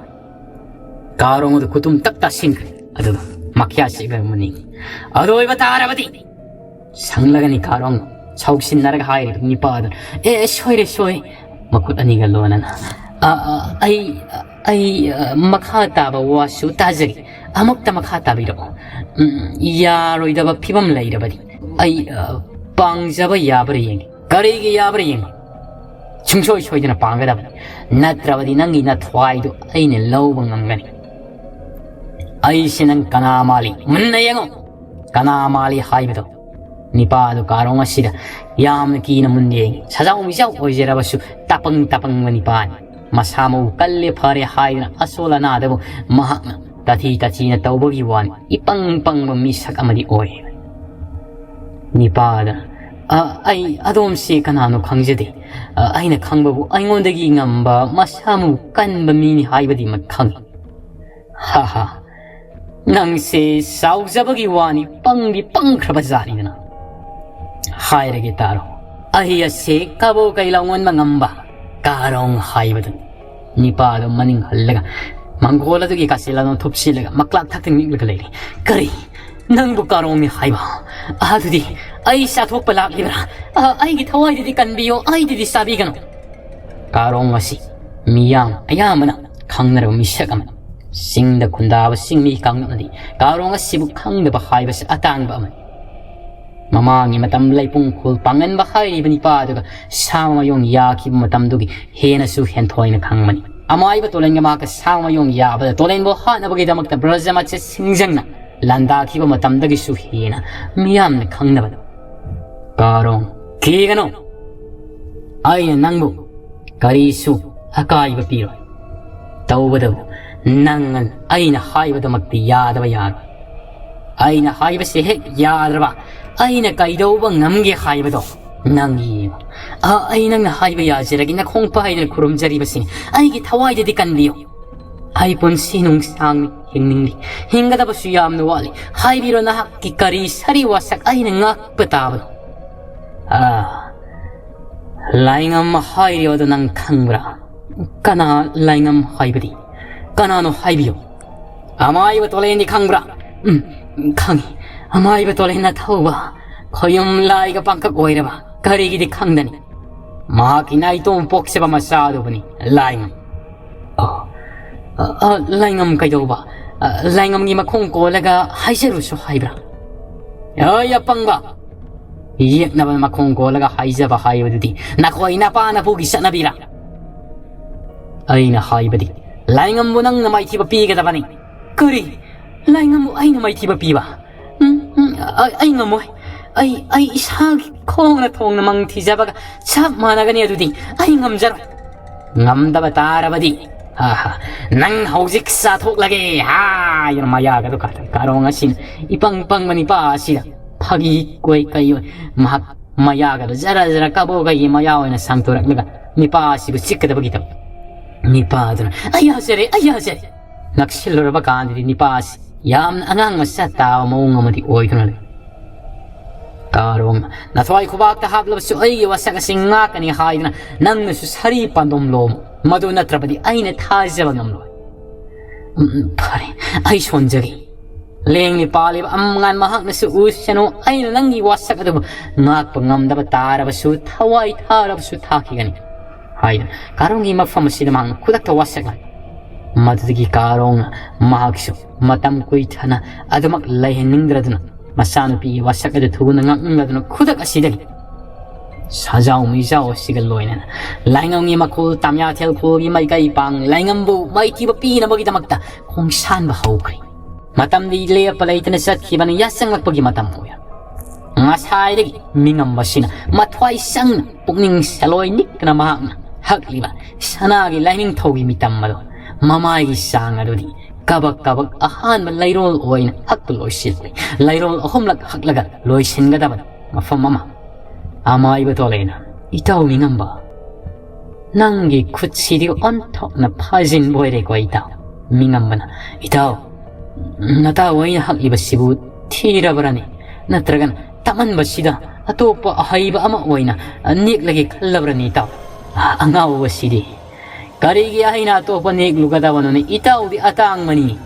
ꯀꯥꯔꯣꯡ ꯑꯗꯨ ꯈꯨꯇꯨꯝ ꯇꯛ ꯇꯥꯁꯤꯟꯈ꯭ꯔꯦ꯫ ꯑꯗꯨꯒ ꯃꯈ꯭ꯌꯥ ꯆꯦꯛꯂꯒ ꯃꯨꯅꯤꯡꯉꯤ꯫ "ꯑꯗꯨ ꯑꯣꯏꯕ ꯇꯥꯔꯕꯗꯤ ꯁꯪꯂꯒꯅꯤ ꯀꯥꯔꯣꯡ꯫" ꯁꯥꯎꯁꯤꯟꯅꯔꯒ ꯍꯥꯏꯔꯤꯕ ꯅꯤꯄꯥ ꯑꯗꯨꯅ, "ꯑꯦ, ꯁꯣꯏꯔꯦ, ꯁꯣꯏ꯫" ꯃꯈꯨꯠ ꯑꯅꯤꯒ ꯂꯣꯟꯅꯅ, "ꯑ, ꯑ, ꯑꯩ, ꯑꯩ, ꯑ, ꯃꯈꯥ ꯇꯥꯕ ꯋꯥꯁꯨ ꯇꯥꯖꯒꯦ꯫ ꯑꯃꯨꯛꯇ ꯃꯈꯥ ꯇꯥꯕꯤꯔꯛꯑꯣ꯫" "ꯎꯝ, ꯌꯥꯔꯣꯏꯗꯕ ꯐꯤꯕꯝ ꯂꯩꯔꯕꯗꯤ ꯑꯩ, ꯑ, ꯄꯥꯡꯖꯕ ꯌꯥꯕ꯭ꯔꯥ ꯌꯦꯡꯒꯦ꯫" "ꯀꯔꯤꯒꯤ ꯌꯥꯕ꯭ꯔꯥ ꯌꯦꯡꯒꯦ?" ꯁꯨꯡꯁꯣꯏ ꯁꯣꯏꯗꯅ ꯄꯥꯡꯒꯗꯕꯅꯤ꯫ ꯅꯠꯇ꯭ꯔꯕꯗꯤ ꯅꯪꯒꯤ ꯅꯊ꯭ꯋꯥꯏꯗꯨ ꯑꯩꯅ ꯂꯧꯕ ꯉꯝꯒꯅꯤ꯫ ꯑꯩꯁꯦ ꯅꯪ ꯀꯅꯥ ꯃꯥꯜꯂꯤ? ꯃꯨꯟꯅ ꯌꯦꯡꯉꯨ꯫ ꯀꯅꯥ ꯃꯥꯜꯂꯤ ꯍꯥꯏꯕꯗꯣ? ꯅꯤꯄꯥ ꯑꯗꯨ ꯀꯥꯔꯣꯡ ꯑꯁꯤꯗ ꯌꯥꯝꯅ ꯀꯤꯅ ꯃꯨꯟꯅ ꯌꯦꯡꯉꯤ꯫ ꯁꯖꯥꯎ ꯃꯤꯖꯥꯎ ꯑꯣꯏꯖꯔꯕꯁꯨ ꯇꯄꯪ ꯇꯄꯪꯕ ꯅꯤꯄꯥꯅꯤ꯫ ꯃꯁꯥ ꯃꯎ ꯀꯜꯂꯦ ꯐꯔꯦ ꯍꯥꯏꯗꯨꯅ ꯑꯁꯣꯜ ꯑꯅꯥꯗꯕꯨ ꯃꯍꯥꯛꯅ ꯇꯥꯊꯤ ꯇꯥꯊꯤꯅ ꯇꯧꯕꯒꯤ ꯋꯥꯅꯤ꯫ ꯏꯄꯪ ꯄꯪꯕ ꯃꯤꯁꯛ ꯑꯃꯗꯤ ꯑꯣꯏ꯫ ꯅꯤꯄꯥꯗ, "ꯑ, ꯑꯩ ꯑꯗꯣꯝꯁꯤ ꯀꯅꯥꯅꯣ ꯈꯪꯖꯗꯦ꯫ ꯑ, ꯑꯩꯅ ꯈꯪꯕꯕꯨ ꯑꯩꯉꯣꯟꯗꯒꯤ ꯉꯝꯕ ꯃꯁꯥ ꯃꯎ ꯀꯟꯕ ꯃꯤꯅꯤ ꯍꯥꯏꯕꯗꯤꯃꯛ ꯈꯪꯏ꯫" "ꯍꯥ ꯍꯥ, ꯅꯪꯁꯦ ꯆꯥꯎꯖꯕꯒꯤ ꯋꯥꯅꯤ, ꯄꯪꯗꯤ ꯄꯪꯈ꯭ꯔꯕ ꯖꯥꯠꯅꯤꯗꯅ꯫ ꯍꯥꯏꯔꯒꯦ ꯇꯥꯔꯣ, ꯑꯩ ꯑꯁꯦ ꯀꯕꯣ ꯀꯩ ꯂꯥꯎꯉꯟꯕ ꯉꯝꯕ ꯀꯥꯔꯣꯡ ꯍꯥꯏꯕꯗꯨꯅꯤ꯫" ꯅꯤꯄꯥꯗꯨ ꯃꯅꯤꯡ ꯍꯜꯂꯒ ꯃꯪꯒꯣꯜ ꯑꯗꯨꯒꯤ ꯀꯥꯆꯤꯜ ꯑꯗꯨ ꯊꯨꯞꯆꯤꯜꯂꯒ ꯃꯀ꯭ꯂꯥꯛ ꯊꯛꯇ ꯅꯤꯛꯂꯒ ꯂꯩꯔꯤ꯫ "ꯀꯔꯤ? ꯅꯪꯕꯨ ꯀꯥꯔꯣꯡꯅꯤ ꯍꯥꯏꯕ? ꯑꯗꯨꯗꯤ ꯑꯩ ꯆꯥꯊꯣꯛꯄ ꯂꯥꯛꯂꯤꯕ꯭ꯔꯥ? ꯑ, ꯑꯩꯒꯤ ꯊꯋꯥꯏꯗꯨꯗꯤ ꯀꯟꯕꯤꯌꯣ, ꯑꯩꯗꯨꯗꯤ ꯆꯥꯕꯤꯒꯅꯨ꯫" ꯀꯥꯔꯣꯡ ꯑꯁꯤ ꯃꯤꯌꯥꯝ ꯑꯌꯥꯝꯕꯅ ꯈꯪꯅꯔꯕ ꯃꯤꯁꯛ ꯑꯃꯅꯤ꯫ ꯆꯤꯡꯗ ꯈꯨꯟꯗꯥꯕ ꯆꯤꯡꯃꯤ ꯀꯥꯡꯂꯨꯞꯅꯗꯤ ꯀꯥꯔꯣꯡ ꯑꯁꯤꯕꯨ ꯈꯪꯗꯕ ꯍꯥꯏꯕꯁꯤ ꯑꯇꯥꯡꯕ ꯑꯃꯅꯤ꯫ ꯃꯃꯥꯡꯒꯤ ꯃꯇꯝ ꯂꯩꯄꯨꯡ ꯈꯨꯜ ꯄꯥꯡꯒꯟꯕ ꯍꯥꯏꯔꯤꯕ ꯅꯤꯄꯥ ꯑꯗꯨꯒ ꯁꯥꯃꯃꯌꯣꯡ ꯌꯥꯈꯤꯕ ꯃꯇꯝꯗꯨꯒꯤ ꯍꯦꯟꯅꯁꯨ ꯍꯦꯟꯊꯣꯏꯅ ꯈꯪꯕꯅꯤ꯫ ꯑꯃꯥꯏꯕ ꯇꯣꯂꯦꯟꯒ ꯃꯍꯥꯛꯀ ꯁꯥꯃꯃꯌꯣꯡ ꯌꯥꯕꯗ ꯇꯣꯂꯦꯟꯕꯨ ꯍꯥꯠꯅꯕꯒꯤꯗꯃꯛꯇ ꯕ꯭ꯔꯖꯃꯠꯁꯦ ꯁꯤꯡꯖꯪꯅ ꯂꯥꯟꯗꯥꯈꯤꯕ ꯃꯇꯝꯗꯒꯤꯁꯨ ꯍꯦꯟꯅ ꯃꯤꯌꯥꯝꯅ ꯈꯪꯅꯕꯅꯤ꯫ ꯀꯥꯔꯣꯡ, ꯀꯤꯒꯅꯨ꯫ ꯑꯩꯅ ꯅꯪꯕꯨ ꯀꯔꯤꯁꯨ ꯑꯀꯥꯏꯕ ꯄꯤꯔꯣꯏ꯫ ꯇꯧꯕꯇꯕꯨ ꯅꯪ ꯑꯩꯅ ꯍꯥꯏꯕꯗꯃꯛꯇꯤ ꯌꯥꯗꯕ ꯌꯥꯔꯣꯏ꯫ ꯑꯩꯅ ꯍꯥꯏꯕꯁꯤ ꯍꯦꯛ ꯌꯥꯗ꯭ꯔꯕ ꯑꯩꯅ ꯀꯩꯗꯧꯕ ꯉꯝꯒꯦ ꯍꯥꯏꯕꯗꯣ ꯅꯪ ꯌꯦꯡꯉꯨ꯫ ꯑ, ꯑꯩ ꯅꯪꯅ ꯍꯥꯏꯕ ꯌꯥꯖꯔꯒꯦ, ꯅꯈꯣꯡ ꯄꯥꯏꯗꯨꯅ ꯈꯨꯔꯨꯝꯖꯔꯤꯕꯁꯤꯅꯤ꯫ ꯑꯩꯒꯤ ꯊꯋꯥꯏꯗꯗꯤ ꯀꯟꯕꯤꯌꯨ꯫ ꯑꯩ ꯄꯨꯟꯁꯤ ꯅꯨꯡꯁꯥꯡꯅ ꯍꯤꯡꯅꯤꯡꯂꯤ꯫ ꯍꯤꯡꯒꯗꯕꯁꯨ ꯌꯥꯝꯅ ꯋꯥꯠꯂꯤ꯫ ꯍꯥꯏꯕꯤꯔꯣ, ꯅꯍꯥꯛꯀꯤ ꯀꯔꯤ ꯁꯥꯔꯤ ꯋꯥꯁꯛ ꯑꯩꯅ ꯉꯥꯛꯄ ꯇꯥꯕꯅꯣ? ꯑ, ꯂꯥꯏꯉꯝ ꯍꯥꯏꯔꯤꯕꯗꯨ ꯅꯪ ꯈꯪꯕ꯭ꯔꯥ? ꯀꯅꯥ ꯂꯥꯏꯉꯝ ꯍꯥꯏꯕꯗꯤ? ꯀꯅꯥꯅꯣ ꯍꯥꯏꯕꯤꯌꯨ꯫ ꯑꯃꯥꯏꯕ ꯇꯣꯂꯦꯟꯗꯤ ꯈꯪꯕ꯭ꯔꯥ? ꯎꯝ, ꯈꯪꯏ꯫ ꯑꯃꯥꯏꯕ ꯇꯣꯂꯦꯟꯅ ꯊꯧꯕ ꯈꯣꯌꯨꯝ ꯂꯥꯏꯒ ꯄꯥꯡꯀꯛ ꯑꯣꯏꯔꯕ ꯀꯔꯤꯒꯤꯗꯤ ꯈꯪꯗꯅꯤ? ꯃꯍꯥꯛꯀꯤ ꯅꯥꯏꯇꯣꯝ ꯄꯣꯛꯆꯕ ꯃꯆꯥ ꯑꯗꯨꯕꯨꯅꯤ ꯂꯥꯏꯉꯝ꯫ ꯑ, ꯑ, ꯑ, ꯂꯥꯏꯉꯝ ꯀꯩꯗꯧꯕ? ꯑ, ꯂꯥꯏꯉꯝꯒꯤ ꯃꯈꯣꯡ ꯀꯣꯜꯂꯒ ꯍꯥꯏꯖꯔꯨꯁꯨ ꯍꯥꯏꯕ꯭ꯔꯥ? ꯑꯣꯏ, ꯑꯄꯪꯕ! ꯌꯦꯛꯅꯕ ꯃꯈꯣꯡ ꯀꯣꯜꯂꯒ ꯍꯥꯏꯖꯕ ꯍꯥꯏꯕꯗꯨꯗꯤ ꯅꯈꯣꯏ ꯅꯄꯥ ꯅꯄꯨꯒꯤ ꯆꯠꯅꯕꯤꯔꯥ? ꯑꯩꯅ ꯍꯥꯏꯕꯗꯤ, ꯂꯥꯏꯉꯝꯕꯨ ꯅꯪꯅ ꯃꯥꯏꯊꯤꯕ ꯄꯤꯒꯗꯕꯅꯤ꯫ ꯀꯔꯤ? ꯂꯥꯏꯉꯝꯕꯨ ꯑꯩꯅ ꯃꯥꯏꯊꯤꯕ ꯄꯤꯕ? ꯎꯝ, ꯎꯝ, ꯑꯩ, ꯑꯩ ꯉꯝꯃꯣꯏ꯫ ꯑꯩ, ꯑꯩ ꯏꯁꯥꯒꯤ ꯈꯣꯡꯅ ꯊꯣꯡꯅ ꯃꯪ ꯊꯤꯖꯕꯒ ꯆꯞ ꯃꯥꯟꯅꯒꯅꯤ꯫ ꯑꯗꯨꯗꯤ ꯑꯩ ꯉꯝꯖꯔꯣꯏ꯫ ꯉꯝꯗꯕ ꯇꯥꯔꯕꯗꯤ, ꯑꯍꯥ, ꯅꯪ ꯍꯧꯖꯤꯛ ꯆꯥꯊꯣꯛꯂꯒꯦ ꯍꯥꯏꯗꯨꯅ ꯃꯌꯥꯒꯗꯨ ꯀꯥꯊꯣꯛꯏ꯫ ꯀꯥꯔꯣꯡ ꯑꯁꯤꯅ ꯏꯄꯪ ꯄꯪꯕ ꯅꯤꯄꯥ ꯑꯁꯤꯗ ꯐꯥꯒꯤ ꯀꯣꯏ ꯀꯩ ꯑꯣꯏ꯫ ꯃꯍꯥꯛ ꯃꯌꯥꯒꯗꯨ ꯖꯔ ꯖꯔ ꯀꯕꯣꯛ ꯀꯩꯒꯤ ꯃꯌꯥ ꯑꯣꯏꯅ ꯁꯥꯡꯗꯣꯔꯛꯂꯒ ꯅꯤꯄꯥ ꯑꯁꯤꯕꯨ ꯆꯤꯛꯀꯗꯕꯒꯤ ꯇꯧꯏ꯫ ꯅꯤꯄꯥ ꯑꯗꯨꯅ, "ꯑꯩ ꯌꯥꯖꯔꯦ, ꯑꯩ ꯌꯥꯖꯔꯦ!" ꯅꯛꯁꯤꯜꯂꯨꯔꯕ ꯀꯥꯟꯗꯗꯤ ꯅꯤꯄꯥ ꯑꯁꯤ ꯌꯥꯝꯅ ꯑꯉꯥꯡ ꯃꯆꯥ ꯇꯥꯕ ꯃꯑꯣꯡ ꯑꯃꯗꯤ ꯑꯣꯏꯗꯨꯅ ꯂꯩ꯫ ꯀꯥꯔꯣꯡꯅ, "ꯅꯊ꯭ꯋꯥꯏ ꯈꯨꯕꯥꯛꯇ ꯍꯥꯞꯂꯕꯁꯨ ꯑꯩꯒꯤ ꯋꯥꯁꯛ ꯑꯁꯤ ꯉꯥꯛꯀꯅꯤ ꯍꯥꯏꯗꯨꯅ ꯅꯪꯅꯁꯨ ꯁꯥꯔꯤ ꯄꯥꯟꯗꯣꯝ ꯂꯣꯝꯃꯨ꯫ ꯃꯗꯨ ꯅꯠꯇ꯭ꯔꯕꯗꯤ ꯑꯩꯅ ꯊꯥꯖꯕ ꯉꯝꯂꯣꯏ꯫" "ꯎꯝ, ꯎꯝ, ꯐꯔꯦ, ꯑꯩ ꯁꯣꯟꯖꯒꯦ꯫" ꯂꯦꯡꯂꯤ ꯄꯥꯜꯂꯤꯕ ꯑꯃꯉꯥꯟ ꯃꯍꯥꯛꯅꯁꯨ ꯎꯁꯤꯁꯅꯨ, ꯑꯩꯅ ꯅꯪꯒꯤ ꯋꯥꯁꯛ ꯑꯗꯨꯕꯨ ꯉꯥꯛꯄ ꯉꯝꯗꯕ ꯇꯥꯔꯕꯁꯨ, ꯊꯋꯥꯏ ꯊꯥꯔꯕꯁꯨ ꯊꯥꯈꯤꯒꯅꯤ ꯍꯥꯏꯗꯨꯅ ꯀꯥꯔꯣꯡꯒꯤ ꯃꯐꯝ ꯑꯁꯤꯗ ꯃꯍꯥꯛꯅ ꯈꯨꯗꯛꯇ ꯋꯥꯁꯛ ꯂꯥꯛꯏ꯫ ꯃꯗꯨꯗꯒꯤ ꯀꯥꯔꯣꯡꯅ ꯃꯍꯥꯛꯁꯨ ꯃꯇꯝ ꯀꯨꯏꯊꯅ ꯑꯗꯨꯃꯛ ꯂꯩꯍꯟꯅꯤꯡꯗ꯭ꯔꯗꯨꯅ ꯃꯆꯥꯅꯨꯄꯤꯒꯤ ꯋꯥꯁꯛ ꯑꯗꯨ ꯊꯨꯅ ꯉꯥꯛꯅꯤꯡꯂꯗꯨꯅ ꯈꯨꯗꯛ ꯑꯁꯤꯗꯒꯤ ꯁꯥꯖꯥꯎ ꯃꯤꯖꯥꯎ ꯑꯁꯤꯒ ꯂꯣꯏꯅꯅ ꯂꯥꯏꯉꯝꯒꯤ ꯃꯈꯣꯜ ꯇꯥꯃꯤꯌꯥꯊꯦꯜ ꯈꯨꯜꯒꯤ ꯃꯥꯏꯀꯩ ꯄꯥꯡ ꯂꯥꯏꯉꯝꯕꯨ ꯃꯥꯏꯊꯤꯕ ꯄꯤꯅꯕꯒꯤꯗꯃꯛꯇ ꯈꯣꯡꯁꯥꯟꯕ ꯍꯧꯈ꯭ꯔꯦ꯫ ꯃꯇꯝꯗꯤ ꯂꯦꯞꯄ ꯂꯩꯇꯅ ꯆꯠꯈꯤꯕꯅ ꯌꯥꯆꯪꯂꯛꯄꯒꯤ ꯃꯇꯝ ꯑꯣꯏꯔꯦ꯫ ꯉꯁꯥꯏꯗꯒꯤ ꯃꯤꯉꯝꯕꯁꯤꯅ ꯃꯊ꯭ꯋꯥꯏ ꯆꯪꯅ ꯄꯨꯛꯅꯤꯡ ꯁꯦꯂꯣꯏ ꯅꯤꯛꯇꯅ ꯃꯍꯥꯛꯅ ꯍꯛꯂꯤꯕ ꯁꯅꯥꯒꯤ ꯂꯥꯏꯅꯤꯡꯊꯧꯒꯤ ꯃꯤꯇꯝ ꯑꯗꯣ ꯃꯃꯥꯏꯒꯤ ꯆꯥꯡ ꯑꯗꯨꯗꯤ ꯀꯕꯛ ꯀꯕꯛ ꯑꯍꯥꯟꯕ ꯂꯩꯔꯣꯜ ꯑꯣꯏꯅ ꯍꯛꯄ ꯂꯣꯏꯁꯤꯜꯂꯤ꯫ ꯂꯩꯔꯣꯜ ꯑꯍꯨꯝꯂꯛ ꯍꯛꯂꯒ ꯂꯣꯏꯁꯤꯟꯒꯗꯕ ꯃꯐꯝ ꯑꯃ꯫ ꯑꯃꯥꯏꯕ ꯇꯣꯂꯩꯅ, "ꯏꯇꯥꯎ ꯃꯤꯉꯝꯕ, ꯅꯪꯒꯤ ꯈꯨꯠꯁꯤꯗꯤ ꯑꯣꯟꯊꯣꯛꯅ ꯐꯥꯖꯤꯟꯕ ꯑꯣꯏꯔꯦꯀꯣ ꯏꯇꯥꯎ꯫" ꯃꯤꯉꯝꯕꯅ, "ꯏꯇꯥꯎ, ꯅꯇꯥꯎ ꯑꯩꯅ ꯍꯛꯂꯤꯕꯁꯤꯕꯨ ꯊꯤꯔꯕ꯭ꯔꯅꯤ? ꯅꯠꯇ꯭ꯔꯒꯅ ꯇꯝꯍꯟꯕꯁꯤꯗ ꯑꯇꯣꯞꯄ ꯑꯍꯩꯕ ꯑꯃ ꯑꯣꯏꯅ ꯅꯦꯛꯂꯒꯦ ꯈꯜꯂꯕ꯭ꯔꯅꯤ ꯏꯇꯥꯎ?" ꯑꯉꯥꯎꯕꯁꯤꯗꯤ, "ꯀꯔꯤꯒꯤ ꯑꯩꯅ ꯑꯇꯣꯞꯄ ꯅꯦꯛꯂꯨꯒꯗꯕꯅꯣꯅꯦ? ꯏꯇꯥꯎꯗꯤ ꯑꯇꯥꯡꯕꯅꯤ꯫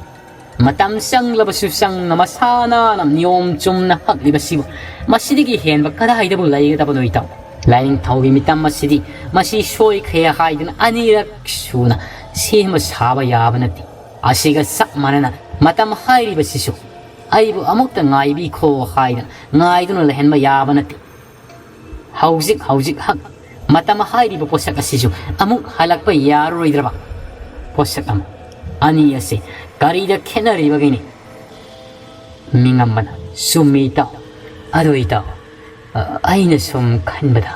ꯃꯇꯝ ꯆꯪꯂꯕꯁꯨ ꯆꯪꯅ ꯃꯁꯥ ꯅꯥꯟꯅ ꯅꯤꯌꯣꯝ ꯆꯨꯝꯅ ꯍꯛꯂꯤꯕꯁꯤꯕꯨ ꯃꯁꯤꯗꯒꯤ ꯍꯦꯟꯕ ꯀꯗꯥꯏꯗꯕꯨ ꯂꯩꯒꯗꯕꯅꯣ ꯏꯇꯥꯎ? ꯂꯥꯏꯅꯤꯡꯊꯧꯒꯤ ꯃꯤꯇꯝ ꯑꯁꯤꯗꯤ ꯃꯁꯤ ꯁꯣꯏꯈ꯭ꯔꯦ ꯍꯥꯏꯗꯨꯅ ꯑꯅꯤꯔꯛ ꯁꯨꯅ ꯁꯦꯝꯕ ꯁꯥꯕ ꯌꯥꯕ ꯅꯠꯇꯦ꯫ ꯑꯁꯤꯒ ꯆꯞ ꯃꯥꯟꯅꯅ ꯃꯇꯝ ꯍꯥꯏꯔꯤꯕꯁꯤꯁꯨ ꯑꯩꯕꯨ ꯑꯃꯨꯛꯇ ꯉꯥꯏꯕꯤꯈꯣ ꯍꯥꯏꯗꯅ ꯉꯥꯏꯗꯨꯅ ꯂꯩꯍꯟꯕ ꯌꯥꯕ ꯅꯠꯇꯦ꯫ ꯍꯧꯖꯤꯛ ꯍꯧꯖꯤꯛ ꯍꯛ ꯃꯇꯝ ꯍꯥꯏꯔꯤꯕ ꯄꯣꯠꯁꯛ ꯑꯁꯤꯁꯨ ꯑꯃꯨꯛ ꯍꯜꯂꯛꯄ ꯌꯥꯔꯔꯣꯏꯗ꯭ꯔꯕ ꯄꯣꯠꯁꯛ ꯑꯃ꯫ ꯑꯅꯤ ꯑꯁꯤ ꯀꯔꯤꯗ ꯈꯦꯠꯅꯔꯤꯕꯒꯤꯅꯤ? ꯃꯤꯉꯝꯕꯅ, ꯆꯨꯝꯃꯤ ꯏꯇꯥꯎ꯫ ꯑꯗꯨ ꯏꯇꯥꯎ, ꯑ, ꯑꯩꯅ ꯁꯨꯝ ꯈꯟꯕꯗ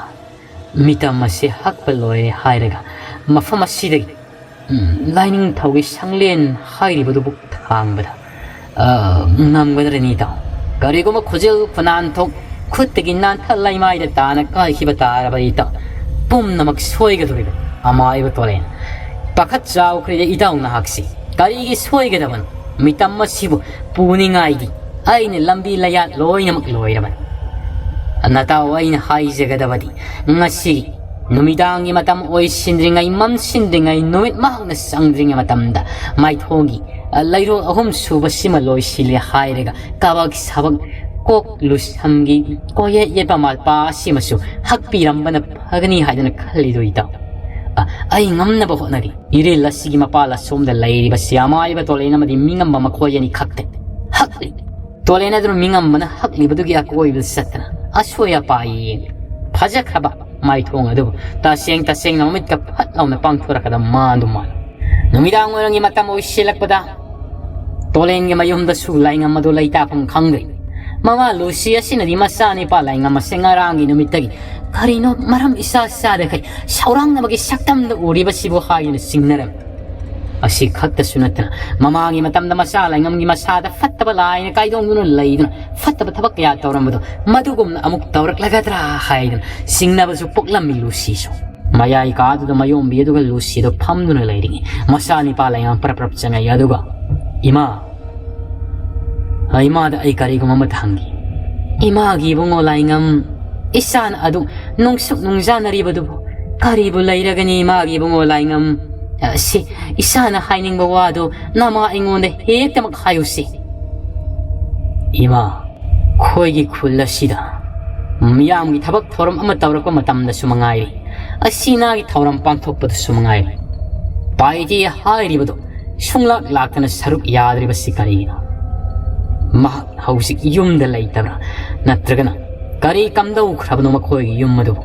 ꯃꯤꯇꯝ ꯑꯁꯤ ꯍꯛꯄ ꯂꯣꯏꯔꯦ ꯍꯥꯏꯔꯒ ꯃꯐꯝ ꯑꯁꯤꯗꯒꯤ, ꯎꯝ, ꯂꯥꯏꯅꯤꯡꯊꯧꯒꯤ ꯁꯪꯂꯦꯟ ꯍꯥꯏꯔꯤꯕꯗꯨꯕꯨ ꯊꯥꯡꯕꯗ, ꯑ, ꯉꯝꯒꯗ꯭ꯔꯅꯤ ꯏꯇꯥꯎ? ꯀꯔꯤꯒꯨꯝꯕ ꯈꯨꯖꯤꯜ ꯈꯨꯅꯥꯟꯊꯣꯛ ꯈꯨꯠꯇꯒꯤ ꯅꯥꯟꯊ ꯂꯩꯃꯥꯏꯗ ꯇꯥꯅ ꯀꯥꯏꯈꯤꯕ ꯇꯥꯔꯕ ꯏꯇꯥꯎ, ꯄꯨꯝꯅꯃꯛ ꯁꯣꯏꯒꯗꯧꯔꯤꯕ ꯑꯃꯥꯏꯕ ꯇꯣꯔꯦꯟ꯫ ꯄꯥꯈꯠ ꯆꯥꯎꯈ꯭ꯔꯦ ꯏꯇꯥꯎ ꯅꯍꯥꯛꯁꯤ꯫ ꯀꯔꯤꯒꯤ ꯁꯣꯏꯒꯗꯕꯅꯣ? ꯃꯤꯇꯝ ꯑꯁꯤꯕꯨ ꯄꯨꯅꯤꯡꯉꯥꯏꯗꯤ ꯑꯩꯅ ꯂꯝꯕꯤ ꯂꯌꯥꯠ ꯂꯣꯏꯅꯃꯛ ꯂꯣꯏꯔꯕꯅꯤ꯫ ꯅꯇꯥꯎ, ꯑꯩꯅ ꯍꯥꯏꯖꯒꯗꯕꯗꯤ ꯉꯁꯤ ꯅꯨꯃꯤꯗꯥꯡꯒꯤ ꯃꯇꯝ ꯑꯣꯏꯁꯤꯟꯗ꯭ꯔꯤꯉꯩ, ꯃꯝꯁꯤꯟꯗ꯭ꯔꯤꯉꯩ, ꯅꯨꯃꯤꯠ ꯃꯍꯥꯛꯅ ꯆꯪꯗ꯭ꯔꯤꯉꯩ ꯃꯇꯝꯗ ꯃꯥꯏꯊꯣꯡꯒꯤ, ꯑ, ꯂꯩꯔꯣꯜ ꯑꯍꯨꯝ ꯁꯨꯕꯁꯤꯃ ꯂꯣꯏꯁꯤꯜꯂꯦ ꯍꯥꯏꯔꯒ ꯀꯕꯛ ꯁꯕꯛ ꯀꯣꯛ ꯂꯨꯁꯝꯒꯤ ꯀꯣꯌꯦꯠ ꯌꯦꯠꯄ ꯃꯄꯥ ꯑꯁꯤꯃꯁꯨ ꯍꯛꯄꯤꯔꯝꯕꯅ ꯐꯒꯅꯤ ꯍꯥꯏꯗꯅ ꯈꯜꯂꯤꯗꯣ ꯏꯇꯥꯎ꯫ ꯑ, ꯑꯩ ꯉꯝꯅꯕ ꯍꯣꯠꯅꯔꯤ꯫ ꯏꯔꯤꯜ ꯑꯁꯤꯒꯤ ꯃꯄꯥꯜ ꯑꯁꯣꯝꯗ ꯂꯩꯔꯤꯕꯁꯤ ꯑꯃꯥꯏꯕ ꯇꯣꯂꯦꯟ ꯑꯃꯗꯤ ꯃꯤꯉꯝꯕ ꯃꯈꯣꯏ ꯑꯅꯤ ꯈꯛꯇꯅꯤ꯫ ꯍꯛꯂꯤ꯫ ꯇꯣꯂꯦꯟ ꯑꯗꯨꯅ ꯃꯤꯉꯝꯕꯅ ꯍꯛꯂꯤꯕꯗꯨꯒꯤ ꯑꯀꯣꯏꯕꯗ ꯆꯠꯇꯅ ꯑꯁꯣꯏ ꯑꯄꯥ ꯌꯦꯡꯂꯤ꯫ ꯐꯖꯈ꯭ꯔꯕ ꯃꯥꯏꯊꯣꯡ ꯑꯗꯨꯕꯨ ꯇꯁꯦꯡ ꯇꯁꯦꯡꯅ ꯃꯃꯤꯠꯀ ꯐꯠ ꯂꯥꯎꯅ ꯄꯥꯡꯊꯣꯔꯛꯀꯗꯕ ꯃꯥꯟꯗꯨ ꯃꯥꯜꯂꯤ꯫ ꯅꯨꯃꯤꯗꯥꯡ ꯋꯥꯏꯔꯝꯒꯤ ꯃꯇꯝ ꯑꯣꯏꯁꯤꯜꯂꯛꯄꯗ ꯇꯣꯂꯦꯟꯒꯤ ꯃꯌꯨꯝꯗꯁꯨ ꯂꯥꯏꯉꯝ ꯑꯗꯨ ꯂꯩꯇꯥꯐꯝ ꯈꯪꯗ꯭ꯔꯦ꯫ ꯃꯃꯥ ꯂꯨꯁꯤ ꯑꯁꯤꯅꯗꯤ ꯃꯆꯥꯅꯤꯄꯥ ꯂꯥꯏꯉꯝ ꯑꯁꯦ ꯉꯔꯥꯡꯒꯤ ꯅꯨꯃꯤꯠꯇꯒꯤ ꯀꯔꯤꯅꯣ ꯃꯔꯝ ꯏꯆꯥ ꯆꯥꯗꯈꯩ ꯁꯥꯎꯔꯥꯡꯅꯕꯒꯤ ꯁꯛꯇꯝꯗ ꯎꯔꯤꯕꯁꯤꯕꯨ ꯍꯥꯏꯗꯨꯅ ꯆꯤꯡꯅꯔꯝꯃꯤ꯫ ꯑꯁꯤ ꯈꯛꯇꯁꯨ ꯅꯠꯇꯅ ꯃꯃꯥꯒꯤ ꯃꯇꯝꯗ ꯃꯆꯥ ꯂꯥꯏꯉꯝꯒꯤ ꯃꯁꯥꯗ ꯐꯠꯇꯕ ꯂꯥꯏꯅ ꯀꯥꯏꯗꯣꯡꯗꯨꯅ ꯂꯩꯗꯨꯅ ꯐꯠꯇꯕ ꯊꯕꯛ ꯀꯌꯥ ꯇꯧꯔꯝꯕꯗꯣ ꯃꯗꯨꯒꯨꯝꯅ ꯑꯃꯨꯛ ꯇꯧꯔꯛꯂꯒꯗ꯭ꯔꯥ ꯍꯥꯏꯗꯨꯅ ꯆꯤꯡꯅꯕꯁꯨ ꯄꯣꯛꯂꯝꯃꯤ ꯂꯨꯁꯤꯁꯨ꯫ ꯃꯌꯥꯏ ꯀꯥꯗꯨꯗ ꯃꯌꯣꯝꯕꯤ ꯑꯗꯨꯒ ꯂꯨꯁꯤꯗꯣ ꯐꯝꯗꯨꯅ ꯂꯩꯔꯤꯉꯩ ꯃꯆꯥꯅꯤꯄꯥ ꯂꯥꯏꯉꯝ ꯄꯔꯞ ꯄꯔꯞ ꯆꯪꯉꯛꯏ꯫ ꯑꯗꯨꯒ, "ꯏꯃꯥ, ꯏꯃꯥꯗ ꯑꯩ ꯀꯔꯤꯒꯨꯝꯕ ꯑꯃꯇ ꯍꯪꯒꯦ꯫ ꯏꯃꯥꯒꯤ ꯏꯕꯨꯡꯉꯣ ꯂꯥꯏꯉꯝ, ꯏꯆꯥꯅ ꯑꯗꯨ ꯅꯨꯡꯁꯨꯛ ꯅꯨꯡꯖꯥꯅꯔꯤꯕꯗꯨꯕꯨ ꯀꯔꯤꯕꯨ ꯂꯩꯔꯒꯅꯤ ꯏꯃꯥꯒꯤ ꯏꯕꯨꯡꯉꯣ ꯂꯥꯏꯉꯝ? ꯑ, ꯁꯤ ꯏꯆꯥꯅ ꯍꯥꯏꯅꯤꯡꯕ ꯋꯥꯗꯨ ꯅꯃꯥ ꯑꯩꯉꯣꯟꯗ ꯍꯦꯛꯇꯃꯛ ꯍꯥꯏꯌꯨꯁꯤ꯫" ꯏꯃꯥ, ꯑꯩꯈꯣꯏꯒꯤ ꯈꯨꯜ ꯑꯁꯤꯗ ꯃꯤꯌꯥꯝꯒꯤ ꯊꯕꯛ ꯊꯧꯔꯝ ꯑꯃ ꯇꯧꯔꯛꯄ ꯃꯇꯝꯗꯁꯨ ꯃꯉꯥꯏꯔꯦ, ꯑꯁꯤꯅꯥꯒꯤ ꯊꯧꯔꯝ ꯄꯥꯡꯊꯣꯛꯄꯗꯁꯨ ꯃꯉꯥꯏꯔꯦ, ꯄꯥꯏꯗꯦ ꯍꯥꯏꯔꯤꯕꯗꯨ ꯁꯨꯡꯂꯥꯛ ꯂꯥꯛꯇꯅ ꯁꯔꯨꯛ ꯌꯥꯗ꯭ꯔꯤꯕꯁꯤ ꯀꯔꯤꯒꯤꯅꯣ? ꯃꯍꯥꯛ ꯍꯧꯖꯤꯛ ꯌꯨꯝꯗ ꯂꯩꯇꯕ꯭ꯔꯥ? ꯅꯠꯇ꯭ꯔꯒꯅ "ꯀꯔꯤ ꯀꯝꯗꯧꯈ꯭ꯔꯕꯅꯣ ꯃꯈꯣꯏꯒꯤ ꯌꯨꯝ ꯑꯗꯨꯕꯨ?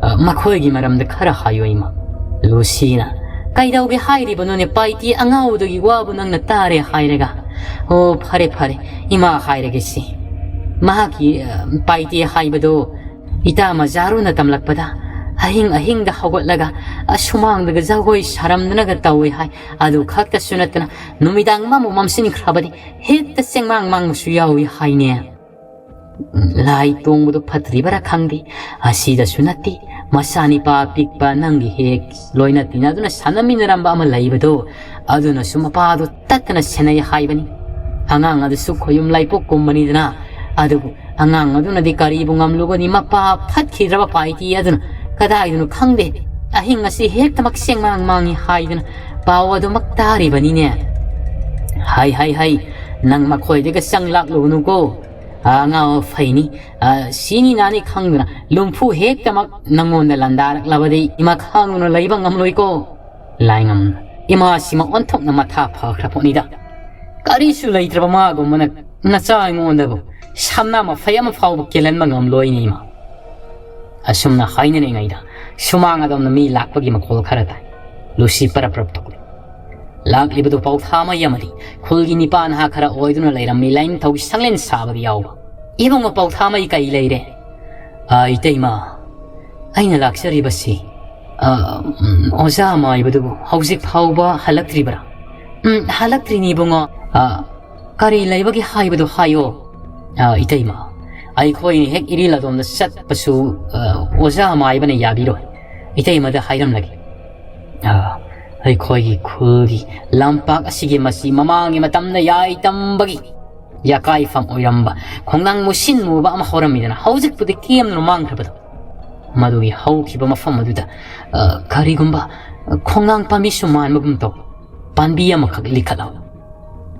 ꯑ, ꯃꯈꯣꯏꯒꯤ ꯃꯔꯝꯗ ꯈꯔ ꯍꯥꯏꯌꯨ, ꯏꯃꯥ꯫" ꯂꯨꯁꯤꯅ, "ꯀꯩꯗꯧꯒꯦ ꯍꯥꯏꯔꯤꯕꯅꯣꯅꯦ, ꯄꯥꯏꯇꯤ ꯑꯉꯥꯎꯕꯗꯨꯒꯤ ꯋꯥꯕꯨ ꯅꯪꯅ ꯇꯥꯔꯦ ꯍꯥꯏꯔꯒ?" "ꯑꯣ, ꯐꯔꯦ, ꯐꯔꯦ, ꯏꯃꯥ ꯍꯥꯏꯔꯒꯦꯁꯤ꯫ ꯃꯍꯥꯛꯀꯤ, ꯑ, ꯄꯥꯏꯇꯤ ꯍꯥꯏꯕꯗꯣ ꯏꯇꯥ ꯃꯖꯥꯔꯨꯅ ꯇꯝꯂꯛꯄꯗ ꯑꯍꯤꯡ ꯑꯍꯤꯡꯗ ꯍꯧꯒꯠꯂꯒ ꯑꯁꯨꯃꯥꯡꯗꯒ ꯖꯒꯣꯏ ꯁꯥꯔꯝꯗꯅꯒ ꯇꯧꯏ ꯍꯥꯏ꯫ ꯑꯗꯨ ꯈꯛꯇꯁꯨ ꯅꯠꯇꯅ ꯅꯨꯃꯤꯗꯥꯡ ꯃꯝꯕꯨ ꯃꯝꯁꯤꯟꯈ꯭ꯔꯕꯗꯤ ꯍꯦꯛꯇ ꯆꯦꯡꯃꯥꯡ ꯃꯥꯡꯕꯁꯨ ꯌꯥꯎꯏ ꯍꯥꯏꯅꯦ꯫ ꯂꯥꯏ ꯇꯣꯡꯕꯗꯨ ꯐꯠꯇ꯭ꯔꯤꯕꯔꯥ ꯈꯪꯗꯦ, ꯑꯁꯤꯗꯁꯨ ꯅꯠꯇꯦ, ꯃꯆꯥꯅꯤꯄꯥ ꯄꯤꯛꯄ ꯅꯪꯒꯤ ꯍꯦꯛ ꯂꯣꯏꯅ ꯇꯤꯟꯅꯗꯨꯅ ꯁꯥꯟꯅꯃꯤꯟꯅꯔꯝꯕ ꯑꯃ ꯂꯩꯕꯗꯣ, ꯑꯗꯨꯅꯁꯨ ꯃꯄꯥꯗꯨ ꯇꯠꯇꯅ ꯁꯦꯟꯅꯩ ꯍꯥꯏꯕꯅꯤ꯫ ꯑꯉꯥꯡ ꯑꯗꯨꯁꯨ ꯈꯣꯌꯨꯝ ꯂꯥꯏꯄꯣꯛ ꯀꯨꯝꯕꯅꯤꯗꯅ, ꯑꯗꯨꯕꯨ ꯑꯉꯥꯡ ꯑꯗꯨꯅꯗꯤ ꯀꯔꯤꯕꯨ ꯉꯝꯂꯨꯒꯅꯤ? ꯃꯄꯥ ꯐꯠꯈꯤꯗ꯭ꯔꯕ ꯄꯥꯏꯇꯤ ꯑꯗꯨꯅ ꯀꯗꯥꯏꯗꯅꯣ ꯈꯪꯗꯦ, ꯑꯍꯤꯡ ꯑꯁꯤ ꯍꯦꯛꯇꯃꯛ ꯆꯦꯡꯃꯥꯡ ꯃꯥꯡꯉꯤ ꯍꯥꯏꯗꯅ ꯄꯥꯎ ꯑꯗꯨꯃꯛ ꯇꯥꯔꯤꯕꯅꯤꯅꯦ꯫ ꯍꯥꯏ, ꯍꯥꯏ, ꯍꯥꯏ, ꯅꯪ ꯃꯈꯣꯏꯗꯒ ꯆꯪꯂꯥꯛꯂꯨꯒꯅꯨꯀꯣ꯫ ꯑꯉꯥꯡ ꯐꯩꯅꯤ, ꯑ, ꯁꯤꯅꯤ ꯅꯥꯅꯤ ꯈꯪꯗꯅ ꯂꯨꯝꯐꯨ ꯍꯦꯛꯇꯃꯛ ꯅꯪꯉꯣꯟꯗ ꯂꯥꯟꯗꯥꯔꯛꯂꯕꯗꯤ ꯏꯃꯥ ꯈꯥꯡꯗꯨꯅ ꯂꯩꯕ ꯉꯝꯂꯣꯏꯀꯣ꯫ ꯂꯥꯏꯉꯝ, ꯏꯃꯥꯁꯤꯃ ꯑꯣꯟꯊꯣꯛꯅ ꯃꯊꯥ ꯐꯈ꯭ꯔ ꯄꯣꯠꯅꯤꯗ꯫ ꯀꯔꯤꯁꯨ ꯂꯩꯇ꯭ꯔꯕ ꯃꯥꯒꯨꯝꯕꯅ ꯅꯆꯥ ꯑꯩꯉꯣꯟꯗꯕꯨ ꯁꯝꯅꯥ ꯃꯐꯩ ꯑꯃ ꯐꯥꯎꯕ ꯀꯦꯜꯍꯟꯕ ꯉꯝꯂꯣꯏꯅꯦ, ꯏꯃꯥ꯫ ꯑꯁꯨꯝꯅ ꯍꯥꯏꯅꯔꯤꯉꯩꯗ ꯁꯨꯃꯥꯡ ꯑꯗꯣꯝꯗ ꯃꯤ ꯂꯥꯛꯄꯒꯤ ꯃꯈꯣꯜ ꯈꯔ ꯇꯥꯏ꯫ ꯂꯨꯁꯤ ꯄꯔꯞ ꯄꯔꯞ ꯊꯣꯛꯂꯦ꯫ ꯂꯥꯛꯂꯤꯕꯗꯨ ꯄꯥꯎꯊꯥꯃꯩ ꯑꯃꯗꯤ ꯈꯨꯜꯒꯤ ꯅꯤꯄꯥ ꯅꯍꯥ ꯈꯔ ꯑꯣꯏꯗꯨꯅ ꯂꯩꯔꯝꯃꯤ, ꯂꯥꯏꯅꯤꯡꯊꯧꯒꯤ ꯁꯪꯂꯦꯟ ꯁꯥꯕꯗ ꯌꯥꯎꯕ꯫ "ꯏꯕꯨꯡꯉꯣ ꯄꯥꯎꯊꯥꯃꯩ, ꯀꯩ ꯂꯩꯔꯦ?" "ꯑ, ꯏꯇꯩꯃ, ꯑꯩꯅ ꯂꯥꯛꯆꯔꯤꯕꯁꯤ, ꯑ, ꯎꯝ, ꯑꯣꯖꯥ ꯃꯥꯏꯕꯗꯨꯕꯨ ꯍꯧꯖꯤꯛ ꯐꯥꯎꯕ ꯍꯜꯂꯛꯇ꯭ꯔꯤꯕ꯭ꯔꯥ?" "ꯎꯝ, ꯍꯜꯂꯛꯇ꯭ꯔꯤꯅꯤ ꯏꯕꯨꯡꯉꯣ꯫ ꯑ, ꯀꯔꯤ ꯂꯩꯕꯒꯦ ꯍꯥꯏꯕꯗꯨ ꯍꯥꯏꯌꯣ꯫" "ꯑ, ꯏꯇꯩꯃ, ꯑꯩꯈꯣꯏꯅ ꯍꯦꯛ ꯏꯔꯤꯜ ꯑꯗꯣꯝꯗ ꯆꯠꯄꯁꯨ, ꯑ, ꯑꯣꯖꯥ ꯃꯥꯏꯕꯅ ꯌꯥꯕꯤꯔꯣꯏ꯫ ꯏꯇꯩꯃꯗ ꯍꯥꯏꯔꯝꯂꯒꯦ꯫ ꯑ, ꯑꯩꯈꯣꯏꯒꯤ ꯈꯨꯜꯒꯤ ꯂꯝꯄꯥꯛ ꯑꯁꯤꯒꯤ ꯃꯁꯤ ꯃꯃꯥꯡꯒꯤ ꯃꯇꯝꯗ ꯌꯥꯏ ꯇꯝꯕꯒꯤ ꯌꯥꯀꯥꯏꯐꯝ ꯑꯣꯏꯔꯝꯕ ꯈꯣꯡꯅꯥꯡ ꯃꯨꯁꯤꯟ ꯃꯨꯕ ꯑꯃ ꯍꯧꯔꯝꯃꯤꯗꯅ, ꯍꯧꯖꯤꯛꯄꯨꯗꯤ ꯀꯦꯝꯅ ꯃꯥꯡꯈ꯭ꯔꯕꯗꯣ, ꯃꯗꯨꯒꯤ ꯍꯧꯈꯤꯕ ꯃꯐꯝ ꯑꯗꯨꯗ, ꯑ, ꯀꯔꯤꯒꯨꯝꯕ ꯈꯣꯡꯅꯥꯡ ꯄꯥꯝꯕꯤꯁꯨ ꯃꯥꯟꯕꯒꯨꯝ ꯇꯧ ꯄꯥꯝꯕꯤ ꯑꯃꯈꯛ ꯂꯤꯈꯠꯂꯕ꯫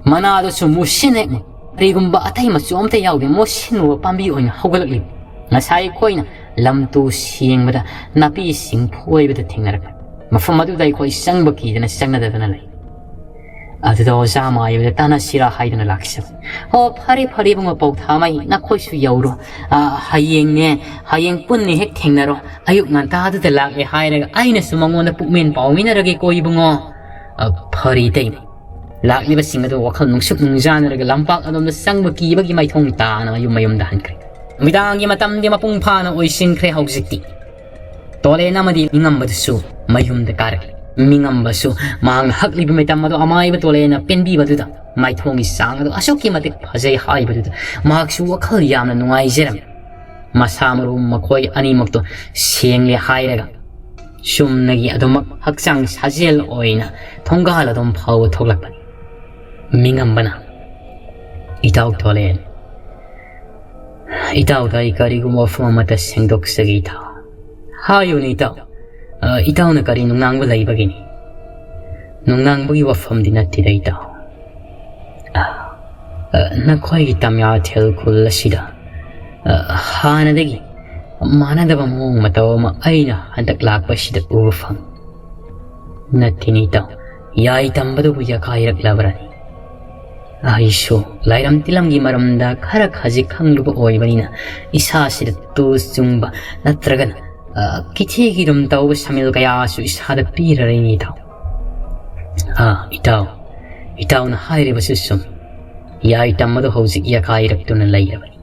ꯃꯅꯥꯗꯨꯁꯨ ꯃꯨꯁꯤꯟ ꯍꯦꯛ ꯃꯨ-, ꯀꯔꯤꯒꯨꯝꯕ ꯑꯇꯩ ꯃꯆꯨ ꯑꯃꯠꯇ ꯌꯥꯎꯗꯦ, ꯃꯨꯁꯤꯟ ꯃꯨꯕ ꯄꯥꯝꯕꯤ ꯑꯣꯏꯅ ꯍꯧꯒꯠꯂꯛꯂꯤꯕ꯫ ꯉꯁꯥꯏ ꯑꯩꯈꯣꯏꯅ ꯂꯝ ꯇꯨ ꯁꯦꯡꯕꯗ ꯅꯥꯄꯤ ꯁꯤꯡ ꯐꯣꯏꯕꯗ ꯊꯦꯡꯅꯔꯛꯄ ꯃꯐꯝ ꯑꯗꯨꯗ ꯑꯩꯈꯣꯏ ꯆꯪꯕ ꯀꯤꯗꯅ ꯆꯪꯅꯗꯗꯅ ꯂꯩ꯫ ꯑꯗꯨꯗ ꯑꯣꯖꯥ ꯃꯥꯏꯕꯗ ꯇꯥꯟꯅꯁꯤꯔꯥ ꯍꯥꯏꯗꯨꯅ ꯂꯥꯛꯆꯕꯅꯤ꯫ "ꯑꯣ, ꯐꯔꯦ, ꯐꯔꯦ, ꯏꯕꯨꯡꯉꯣ ꯄꯧꯊꯥꯃꯩ, ꯅꯈꯣꯏꯁꯨ ꯌꯧꯔꯣ꯫ ꯑ, ꯍꯌꯦꯡꯅꯦ, ꯍꯌꯦꯡ ꯄꯨꯟꯅ ꯍꯦꯛ ꯊꯦꯡꯅꯔꯣ꯫ ꯑꯌꯨꯛ ꯉꯟꯇꯥꯗꯨꯗ ꯂꯥꯛꯂꯦ" ꯍꯥꯏꯔꯒ ꯑꯩꯅꯁꯨ ꯃꯉꯣꯟꯗ ꯄꯨꯛꯃꯦꯟ ꯄꯥꯎꯃꯤꯟꯅꯔꯒꯦꯀꯣ ꯏꯕꯨꯡꯉꯣ꯫ "ꯑ, ꯐꯔꯦ ꯏꯇꯩꯃ"꯫ ꯂꯥꯛꯂꯤꯕꯁꯤꯡ ꯑꯗꯨ ꯋꯥꯈꯜ ꯅꯨꯡꯁꯨꯛ ꯅꯨꯡꯖꯥꯅꯔꯒ ꯂꯝꯄꯥꯛ ꯑꯗꯣꯝꯗ ꯆꯪꯕ ꯀꯤꯕꯒꯤ ꯃꯥꯏꯊꯣꯡ ꯇꯥꯅ ꯃꯌꯨꯝ ꯃꯌꯨꯝꯗ ꯍꯟꯈ꯭ꯔꯦ꯫ ꯅꯨꯃꯤꯗꯥꯡꯒꯤ ꯃꯇꯝꯗꯤ ꯃꯄꯨꯡ ꯐꯥꯅ ꯑꯣꯏꯁꯤꯟꯈ꯭ꯔꯦ ꯍꯧꯖꯤꯛꯇꯤ꯫ ꯇꯣꯂꯦꯟ ꯑꯃꯗꯤ ꯃꯤꯉꯝꯕꯗꯨꯁꯨ ꯃꯌꯨꯝꯗ ꯀꯥꯔꯛꯂꯤ꯫ ꯃꯤꯉꯝꯕꯁꯨ ꯃꯍꯥꯛꯅ ꯍꯛꯂꯤꯕ ꯃꯇꯝ ꯑꯗꯨ ꯑꯃꯥꯏꯕ ꯇꯣꯂꯦꯟꯅ ꯄꯦꯟꯕꯤꯕꯗꯨꯗ, ꯃꯥꯏꯊꯣꯡꯒꯤ ꯆꯥꯡ ꯑꯗꯨ ꯑꯁꯨꯛꯀꯤ ꯃꯇꯤꯛ ꯐꯖꯩ ꯍꯥꯏꯕꯗꯨꯗ ꯃꯍꯥꯛꯁꯨ ꯋꯥꯈꯜ ꯌꯥꯝꯅ ꯅꯨꯡꯉꯥꯏꯖꯔꯝꯃꯤ꯫ ꯃꯁꯥ ꯃꯔꯨ ꯃꯈꯣꯏ ꯑꯅꯤꯃꯛꯇꯣ ꯁꯦꯡꯂꯦ ꯍꯥꯏꯔꯒ ꯆꯨꯝꯅꯒꯤ ꯑꯗꯨꯃꯛ ꯍꯛꯆꯥꯡ ꯁꯥꯖꯦꯜ ꯑꯣꯏꯅ ꯊꯣꯡꯒꯥꯜ ꯑꯗꯨꯝ ꯐꯥꯎꯕ ꯊꯣꯛꯂꯛꯄꯅꯤ꯫ ꯃꯤꯉꯝꯕꯅ, "ꯏꯇꯥꯎ ꯇꯣꯂꯦꯟ, ꯏꯇꯥꯎꯗ ꯑꯩ ꯀꯔꯤꯒꯨꯝꯕ ꯋꯥꯐꯝ ꯑꯃꯠꯇ ꯁꯦꯡꯗꯣꯛꯆꯒꯦ ꯏꯇꯥꯎ"꯫ "ꯍꯥꯏꯌꯨꯅꯦ ꯏꯇꯥꯎ꯫ ꯑ, ꯏꯇꯥꯎꯅ ꯀꯔꯤ ꯅꯨꯡꯅꯥꯡꯕ ꯂꯩꯕꯒꯤꯅꯤ?" "ꯅꯨꯡꯅꯥꯡꯕꯒꯤ ꯋꯥꯐꯝꯗꯤ ꯅꯠꯇꯦꯗ ꯏꯇꯥꯎ꯫ ꯑ, ꯑ, ꯅꯈꯣꯏꯒꯤ ꯇꯝꯌꯥꯊꯦꯜ ꯈꯨꯜ ꯑꯁꯤꯗ, ꯑ, ꯍꯥꯟꯅꯗꯒꯤ ꯃꯥꯟꯅꯗꯕ ꯃꯑꯣꯡ ꯃꯇꯧ ꯑꯃ ꯑꯩꯅ ꯍꯟꯗꯛ ꯂꯥꯛꯄꯁꯤꯗ ꯎꯕ ꯐꯪꯏ"꯫ "ꯅꯠꯇꯦꯅꯦ ꯏꯇꯥꯎ, ꯌꯥꯏ ꯇꯝꯕꯗꯨꯕꯨ ꯌꯥꯀꯥꯏꯔꯛꯂꯕ꯭ꯔꯅꯤ? ꯑꯩꯁꯨ ꯂꯥꯏꯔꯝ ꯇꯤꯂꯝꯒꯤ ꯃꯔꯝꯗ ꯈꯔ ꯈꯖꯤꯛ ꯈꯪꯂꯨꯕ ꯑꯣꯏꯕꯅꯤꯅ ꯏꯁꯥꯁꯤꯗ ꯇꯨ ꯆꯨꯡꯕ ꯅꯠꯇ꯭ꯔꯒꯅ, ꯑ, ꯀꯤꯊꯤ ꯀꯤꯔꯨꯝ ꯇꯧꯕ ꯁꯃꯤꯜ ꯀꯌꯥꯁꯨ ꯏꯁꯥꯗ ꯄꯤꯔꯔꯦꯅꯦ ꯏꯇꯥꯎ"꯫ "ꯑ, ꯏꯇꯥꯎ, ꯏꯇꯥꯎꯅ ꯍꯥꯏꯔꯤꯕꯁꯨ ꯆꯨꯝꯃꯤ꯫ ꯌꯥꯏ ꯇꯝꯕꯗꯨ ꯍꯧꯖꯤꯛ ꯌꯥꯀꯥꯏꯔꯛꯇꯨꯅ ꯂꯩꯔꯕꯅꯤ꯫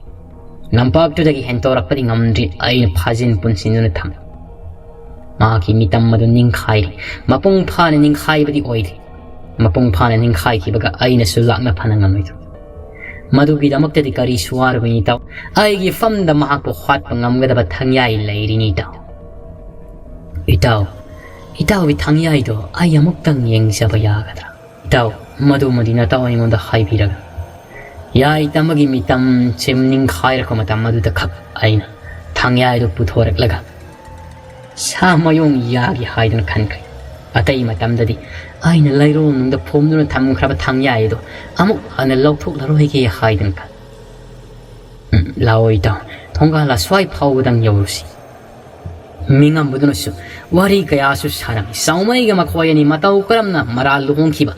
ꯂꯝꯄꯥꯛꯇꯨꯗꯒꯤ ꯍꯦꯟꯇꯣꯔꯛꯄꯗꯤ ꯉꯝꯗ꯭ꯔꯤ, ꯑꯩꯅ ꯐꯥꯖꯤꯟ ꯄꯨꯟꯁꯤꯟꯗꯨꯅ ꯊꯝꯃꯤ꯫ ꯃꯍꯥꯛꯀꯤ ꯃꯤꯇꯝ ꯑꯗꯨ ꯅꯤꯡꯈꯥꯏꯔꯤ꯫ ꯃꯄꯨꯡ ꯐꯥꯅ ꯅꯤꯡꯈꯥꯏꯕꯗꯤ ꯑꯣꯏꯗ꯭ꯔꯤ꯫ ꯃꯄꯨꯡ ꯐꯥꯅ ꯅꯤꯡꯈꯥꯏꯈꯤꯕꯒ ꯑꯩꯅꯁꯨ ꯂꯥꯛꯅ ꯐꯅ ꯉꯝꯂꯣꯏꯗ꯭ꯔꯤ꯫ ꯃꯗꯨꯒꯤꯗꯃꯛꯇꯗꯤ ꯀꯔꯤꯁꯨ ꯋꯥꯔꯨꯕꯅꯤ ꯏꯇꯥꯎ꯫ ꯑꯩꯒꯤ ꯐꯝꯗ ꯃꯍꯥꯛꯄꯨ ꯍꯥꯠꯄ ꯉꯝꯒꯗꯕ ꯊꯪꯌꯥꯏ ꯂꯩꯔꯤꯅꯤ ꯏꯇꯥꯎ"꯫ "ꯏꯇꯥꯎ, ꯏꯇꯥꯎꯒꯤ ꯊꯪꯌꯥꯏꯗꯣ ꯑꯩ ꯑꯃꯨꯛꯇꯪ ꯌꯦꯡꯖꯕ ꯌꯥꯒꯗ꯭ꯔꯥ?" "ꯏꯇꯥꯎ, ꯃꯗꯨꯃꯗꯤ ꯅꯇꯥꯎ ꯑꯩꯉꯣꯟꯗ ꯍꯥꯏꯕꯤꯔꯒ"꯫ ꯌꯥꯏ ꯇꯝꯕꯒꯤ ꯃꯤꯇꯝ ꯆꯤꯝ ꯅꯤꯡꯈꯥꯏꯔꯛꯄ ꯃꯇꯝ ꯑꯗꯨꯗ ꯈꯛ ꯑꯩꯅ ꯊꯪꯌꯥꯏꯗꯨ ꯄꯨꯊꯣꯔꯛꯂꯒ, ꯁꯥ ꯃꯌꯣꯡ ꯌꯥꯒꯦ ꯍꯥꯏꯗꯨꯅ ꯈꯟꯈ꯭ꯔꯦ꯫ ꯑꯇꯩ ꯃꯇꯝꯗꯗꯤ ꯑꯩꯅ ꯂꯩꯔꯣꯡ ꯅꯨꯡꯗ ꯐꯣꯝꯗꯨꯅ ꯊꯝꯈ꯭ꯔꯕ ꯊꯪꯌꯥꯏ ꯑꯗꯨ ꯑꯃꯨꯛ ꯍꯟꯅ ꯂꯧꯊꯣꯛꯂꯔꯣꯏꯒꯦ ꯍꯥꯏꯗꯨꯅ ꯈꯜꯂꯤ꯫ ꯎꯝ, ꯂꯥꯛꯑꯣ ꯏꯇꯥꯎ, ꯊꯣꯡꯒꯥꯜ ꯑꯁ꯭ꯋꯥꯏ ꯐꯥꯎꯕꯗꯪ ꯌꯧꯔꯨꯁꯤ꯫ ꯃꯤꯉꯝꯕꯗꯨꯅꯁꯨ ꯋꯥꯔꯤ ꯀꯌꯥꯁꯨ ꯁꯥꯔꯝꯃꯤ꯫ ꯆꯥꯎꯃꯩꯒ ꯃꯈꯣꯏ ꯑꯅꯤ ꯃꯇꯧ ꯀꯔꯝꯅ ꯃꯔꯥꯜ ꯂꯨꯍꯣꯡꯈꯤꯕ,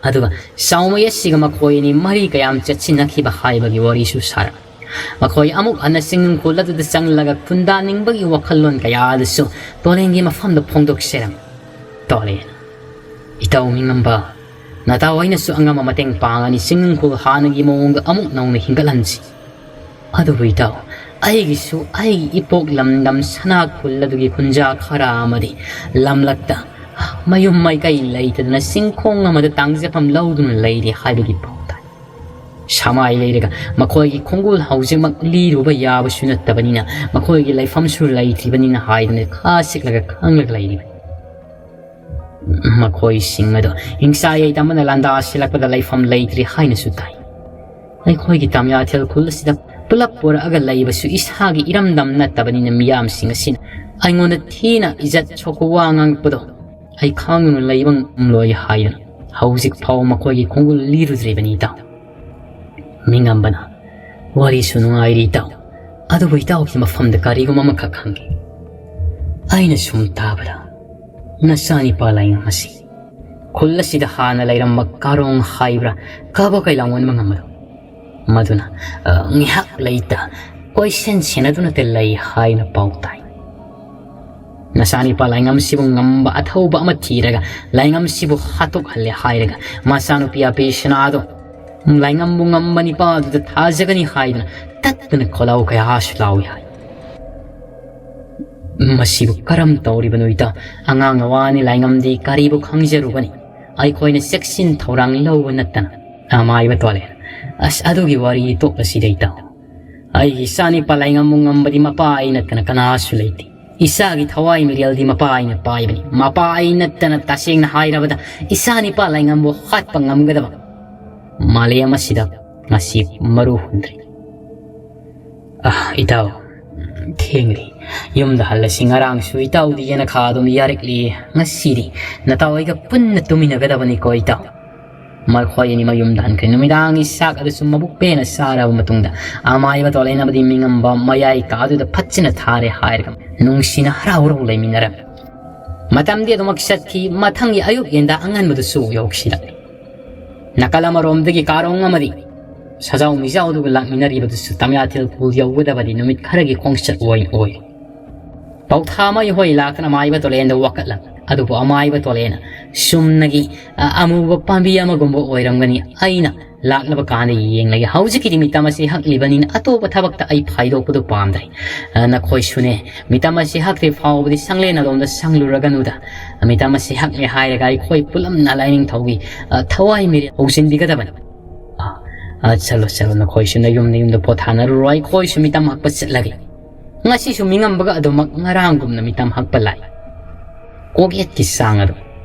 ꯑꯗꯨꯒ ꯆꯥꯎꯃꯩ ꯑꯁꯤꯒ ꯃꯈꯣꯏ ꯑꯅꯤ ꯃꯔꯤ ꯀꯌꯥꯝ ꯆꯦꯠꯁꯤꯟꯅꯈꯤꯕ ꯍꯥꯏꯕꯒꯤ ꯋꯥꯔꯤꯁꯨ ꯁꯥꯔꯝꯃꯤ꯫ ꯃꯈꯣꯏ ꯑꯃꯨꯛ ꯍꯟꯅ ꯆꯤꯡꯅꯨꯡꯈꯣꯜ ꯑꯗꯨꯗ ꯆꯪꯂꯒ ꯈꯨꯟꯗꯥꯅꯤꯡꯕꯒꯤ ꯋꯥꯈꯜꯂꯣꯟ ꯀꯌꯥ ꯑꯗꯨꯁꯨ ꯇꯣꯂꯦꯟꯒꯤ ꯃꯐꯝꯗ ꯐꯣꯡꯗꯣꯛꯆꯔꯝꯃꯤ꯫ ꯇꯣꯂꯦꯟ, ꯏꯇꯥꯎ ꯃꯤꯉꯝꯕ, ꯅꯇꯥꯎ ꯑꯩꯅꯁꯨ ꯑꯉꯝꯕ ꯃꯇꯦꯡ ꯄꯥꯡꯒꯅꯤ꯫ ꯆꯤꯡꯅꯨꯡꯈꯣꯜ ꯍꯥꯟꯅꯒꯤ ꯃꯑꯣꯡꯗ ꯑꯃꯨꯛ ꯅꯧꯅ ꯍꯤꯡꯒꯠꯍꯟꯁꯤ꯫ ꯑꯗꯨꯕꯨ ꯏꯇꯥꯎ, ꯑꯩꯒꯤꯁꯨ ꯑꯩꯒꯤ ꯏꯄꯣꯛ ꯂꯝꯗꯝ ꯁꯅꯥ ꯈꯨꯜ ꯑꯗꯨꯒꯤ ꯈꯨꯟꯖꯥ ꯈꯔ ꯑꯃꯗꯤ ꯂꯝꯂꯛꯇ ꯃꯌꯨꯝ ꯃꯥꯏꯀꯩ ꯂꯩꯇꯗꯅ ꯆꯤꯡꯈꯣꯡ ꯑꯃꯗ ꯇꯥꯡꯖꯐꯝ ꯂꯧꯗꯨꯅ ꯂꯩꯔꯤ ꯍꯥꯏꯕꯒꯤ ꯄꯥꯎ ꯇꯥꯏ꯫ ꯁꯃꯥꯏ ꯂꯩꯔꯒ ꯃꯈꯣꯏꯒꯤ ꯈꯣꯡꯒꯨꯜ ꯍꯧꯖꯤꯛꯃꯛ ꯂꯤꯔꯨꯕ ꯌꯥꯕꯁꯨ ꯅꯠꯇꯕꯅꯤꯅ, ꯃꯈꯣꯏꯒꯤ ꯂꯩꯐꯝꯁꯨ ꯂꯩꯇ꯭ꯔꯤꯕꯅꯤꯅ ꯍꯥꯏꯗꯨꯅ ꯈꯥ ꯁꯤꯛꯂꯒ ꯈꯥꯡꯂꯒ ꯂꯩꯔꯤꯕꯅꯤ꯫ ꯃꯈꯣꯏꯁꯤꯡ ꯑꯗꯨ ꯍꯤꯡꯁꯥ ꯌꯩ ꯇꯝꯕꯅ ꯂꯥꯟꯗꯥ ꯁꯤꯜꯂꯛꯄꯗ ꯂꯩꯐꯝ ꯂꯩꯇ꯭ꯔꯤ ꯍꯥꯏꯅꯁꯨ ꯇꯥꯏ꯫ ꯑꯩꯈꯣꯏꯒꯤ ꯇꯥꯃꯤꯌꯥꯊꯦꯜ ꯈꯨꯜ ꯑꯁꯤꯗ ꯄꯨꯂꯞ ꯄꯨꯔꯛꯑꯒ ꯂꯩꯕꯁꯨ ꯏꯁꯥꯒꯤ ꯏꯔꯝꯗꯝ ꯅꯠꯇꯕꯅꯤꯅ, ꯃꯤꯌꯥꯝꯁꯤꯡ ꯑꯁꯤꯅ ꯑꯩꯉꯣꯟꯗ ꯊꯤꯅ ꯏꯖꯠ ꯁꯣꯛꯄ ꯋꯥ ꯉꯥꯡꯉꯛꯄꯗꯣ ꯑꯩ ꯈꯥꯡꯗꯨꯅ ꯂꯩꯕ ꯉꯝꯂꯣꯏ ꯍꯥꯏꯗꯨꯅ ꯍꯧꯖꯤꯛ ꯐꯥꯎ ꯃꯈꯣꯏꯒꯤ ꯈꯣꯡꯒꯨꯜ ꯂꯤꯔꯨꯗ꯭ꯔꯤꯕꯅꯤ ꯏꯇꯥꯎ꯫ ꯃꯤꯉꯝꯕꯅ, ꯋꯥꯔꯤꯁꯨ ꯅꯨꯡꯉꯥꯏꯔꯤ ꯏꯇꯥꯎ, ꯑꯗꯨꯕꯨ ꯏꯇꯥꯎꯒꯤ ꯃꯐꯝꯗ ꯀꯔꯤꯒꯨꯝꯕ ꯑꯃꯈꯛ ꯍꯪꯒꯦ꯫ ꯑꯩꯅ ꯁꯨꯝ ꯇꯥꯕꯗ ꯅꯆꯥꯅꯤꯄꯥ ꯂꯥꯏꯉꯝ ꯑꯁꯤ ꯈꯨꯜ ꯑꯁꯤꯗ ꯍꯥꯟꯅ ꯂꯩꯔꯝꯕ ꯀꯥꯔꯣꯡ ꯍꯥꯏꯕ꯭ꯔꯥ, ꯀꯥꯕ ꯀꯩꯂꯥꯡ ꯑꯣꯟꯕ ꯉꯝꯕꯗꯣ, ꯃꯗꯨꯅ, ꯑ, ꯉꯥꯏꯍꯥꯛ ꯂꯩꯇ ꯀꯣꯏꯁꯦꯟ ꯁꯦꯟꯅꯗꯨꯅꯇ ꯂꯩ ꯍꯥꯏꯅ ꯄꯥꯎ ꯇꯥꯏ꯫ ꯅꯆꯥꯅꯤꯄꯥ ꯂꯥꯏꯉꯝꯁꯤꯕꯨ ꯉꯝꯕ ꯑꯊꯧꯕ ꯑꯃ ꯊꯤꯔꯒ ꯂꯥꯏꯉꯝꯁꯤꯕꯨ ꯍꯥꯠꯇꯣꯛꯍꯜꯂꯦ ꯍꯥꯏꯔꯒ, ꯃꯆꯥꯅꯨꯄꯤ ꯑꯄꯦꯁꯅꯥꯗꯣ ꯂꯥꯏꯉꯝꯕꯨ ꯉꯝꯕ ꯅꯤꯄꯥꯗꯨꯗ ꯊꯥꯖꯒꯅꯤ ꯍꯥꯏꯗꯨꯅ ꯇꯠꯇꯅ ꯈꯣꯜꯂꯥꯎ ꯀꯌꯥꯁꯨ ꯂꯥꯎꯏ ꯍꯥꯏ꯫ ꯃꯁꯤꯕꯨ ꯀꯔꯝ ꯇꯧꯔꯤꯕꯅꯣ ꯏꯇꯥꯎ? ꯑꯉꯥꯡ ꯑꯋꯥꯅꯤ ꯂꯥꯏꯉꯝꯗꯤ ꯀꯔꯤꯕꯨ ꯈꯪꯖꯔꯨꯒꯅꯤ? ꯑꯩꯈꯣꯏꯅ ꯆꯦꯛꯁꯤꯟ ꯊꯧꯔꯥꯡ ꯂꯧꯕ ꯅꯠꯇꯅ꯫ ꯑꯃꯥꯏꯕ ꯇꯣꯂꯦꯟ, ꯑꯁ, ꯑꯗꯨꯒꯤ ꯋꯥꯔꯤ ꯇꯣꯛꯂꯁꯤꯗ ꯏꯇꯥꯎ꯫ ꯑꯩꯒꯤ ꯏꯆꯥꯅꯤꯄꯥ ꯂꯥꯏꯉꯝꯕꯨ ꯉꯝꯕꯗꯤ ꯃꯄꯥ ꯑꯩ ꯅꯠꯇꯅ ꯀꯅꯥꯁꯨ ꯂꯩꯇꯦ꯫ ꯏꯆꯥꯒꯤ ꯊꯋꯥꯏ ꯃꯤꯔꯦꯜꯗꯤ ꯃꯄꯥ ꯑꯩꯅ ꯄꯥꯏꯕꯅꯤ꯫ ꯃꯄꯥ ꯑꯩ ꯅꯠꯇꯅ, ꯇꯁꯦꯡꯅ ꯍꯥꯏꯔꯕꯗ, ꯏꯆꯥꯅꯤꯄꯥ ꯂꯥꯏꯉꯝꯕꯨ ꯍꯥꯠꯄ ꯉꯝꯒꯗꯕ ꯃꯥꯂꯦꯝ ꯑꯁꯤꯗ ꯉꯁꯤ ꯃꯔꯨ ꯍꯨꯟꯗ꯭ꯔꯤ꯫ ꯑ, ꯏꯇꯥꯎ, ꯊꯦꯡꯂꯤ꯫ ꯌꯨꯝꯗ ꯍꯜꯂꯁꯤ꯫ ꯉꯔꯥꯡꯁꯨ ꯏꯇꯥꯎꯗꯤ ꯌꯦꯅꯈꯥ ꯑꯗꯨꯝ ꯌꯥꯔꯛꯂꯤ꯫ ꯉꯁꯤꯗꯤ ꯅꯇꯥꯎ ꯑꯩꯒ ꯄꯨꯟꯅ ꯇꯨꯃꯤꯟꯅꯒꯗꯕꯅꯤꯀꯣ ꯏꯇꯥꯎ꯫ ꯃꯈꯣꯏ ꯑꯅꯤ ꯃꯌꯨꯝꯗ ꯍꯟꯈ꯭ꯔꯦ꯫ ꯅꯨꯃꯤꯗꯥꯡꯒꯤ ꯆꯥꯛ ꯑꯗꯨꯁꯨ ꯃꯕꯨꯛ ꯄꯦꯟꯅ ꯆꯥꯔꯕ ꯃꯇꯨꯡꯗ, ꯑꯃꯥꯏꯕ ꯇꯣꯂꯦꯟ ꯑꯃꯗꯤ ꯃꯤꯉꯝꯕ ꯃꯌꯥꯏ ꯀꯥꯗꯨꯗ ꯐꯠꯆꯅ ꯊꯥꯔꯦ ꯍꯥꯏꯔꯒ ꯅꯨꯡꯁꯤꯅ ꯍꯔꯥꯎ ꯍꯔꯥꯎ ꯂꯩꯃꯤꯟꯅꯔꯝꯃꯤ꯫ ꯃꯇꯝꯗꯤ ꯑꯗꯨꯃꯛ ꯆꯠꯈꯤ꯫ ꯃꯊꯪꯒꯤ ꯑꯌꯨꯛ ꯌꯦꯟꯗꯥ ꯑꯉꯟꯕꯗꯨꯁꯨ ꯌꯧꯁꯤꯜꯂꯛꯂꯤ꯫ ꯅꯥꯀꯜ ꯑꯃꯔꯣꯝꯗꯒꯤ ꯀꯥꯔꯣꯡ ꯑꯃꯗꯤ ꯁꯖꯥꯎ ꯃꯤꯖꯥꯎꯗꯨꯒ ꯂꯥꯛꯃꯤꯟꯅꯔꯤꯕꯗꯨꯁꯨ ꯇꯃꯌꯥꯊꯦꯜ ꯈꯨꯜ ꯌꯧꯒꯗꯕꯗꯤ ꯅꯨꯃꯤꯠ ꯈꯔꯒꯤ ꯈꯣꯡꯆꯠ ꯑꯣꯏ ꯑꯣꯏ꯫ ꯄꯥꯎꯊꯥ ꯃꯩ ꯍꯣꯏ ꯂꯥꯛꯇꯅ ꯑꯃꯥꯏꯕ ꯇꯣꯂꯦꯟꯗ ꯋꯥꯀꯠꯂꯝꯃꯤ꯫ ꯑꯗꯨꯕꯨ ꯑꯃꯥꯏꯕ ꯇꯣꯂꯦꯟꯅ ꯆꯨꯝꯅꯒꯤ, ꯑ, ꯑꯃꯨꯕ ꯄꯥꯝꯕꯤ ꯑꯃꯒꯨꯝꯕ ꯑꯣꯏꯔꯝꯒꯅꯤ, ꯑꯩꯅ ꯂꯥꯛꯂꯕ ꯀꯥꯟꯗ ꯌꯦꯡꯂꯒꯦ, ꯍꯧꯖꯤꯛꯀꯤꯗꯤ ꯃꯤꯇꯝ ꯑꯁꯤ ꯍꯛꯂꯤꯕꯅꯤꯅ ꯑꯇꯣꯞꯄ ꯊꯕꯛꯇ ꯑꯩ ꯐꯥꯏꯗꯣꯛꯄꯗꯨ ꯄꯥꯝꯗ꯭ꯔꯦ꯫ ꯑ, ꯅꯈꯣꯏꯁꯨꯅꯦ, ꯃꯤꯇꯝ ꯑꯁꯤ ꯍꯛꯇ꯭ꯔꯤ ꯐꯥꯎꯕꯗꯤ ꯁꯪꯂꯦꯟ ꯑꯗꯣꯝꯗ ꯁꯪꯂꯨꯔꯒꯅꯨꯗ꯫ ꯃꯤꯇꯝ ꯑꯁꯤ ꯍꯛꯂꯦ ꯍꯥꯏꯔꯒ ꯑꯩꯈꯣꯏ ꯄꯨꯂꯞꯅ ꯂꯥꯏꯅꯤꯡꯊꯧꯒꯤ, ꯑ, ꯊꯋꯥꯏ ꯃꯤꯔꯦꯜ ꯍꯧꯖꯤꯟꯕꯤꯒꯗꯕꯅꯤ꯫ ꯑ, ꯑ, ꯆꯠꯂꯣ, ꯆꯠꯂꯣ, ꯅꯈꯣꯏꯁꯨ ꯅꯌꯨꯝ ꯅꯌꯨꯝꯗ ꯄꯣꯊꯥꯅꯔꯨꯔꯣ, ꯑꯩꯈꯣꯏꯁꯨ ꯃꯤꯇꯝ ꯍꯛꯄ ꯆꯠꯂꯒꯦ꯫ ꯉꯁꯤꯁꯨ ꯃꯤꯉꯝꯕꯒ ꯑꯗꯨꯃꯛ ꯉꯔꯥꯡꯒꯨꯝꯅ ꯃꯤꯇꯝ ꯍꯛꯄ ꯂꯥꯛꯏ꯫ ꯀꯣꯛꯌꯦꯠꯀꯤ ꯆꯥꯡ ꯑꯗꯨ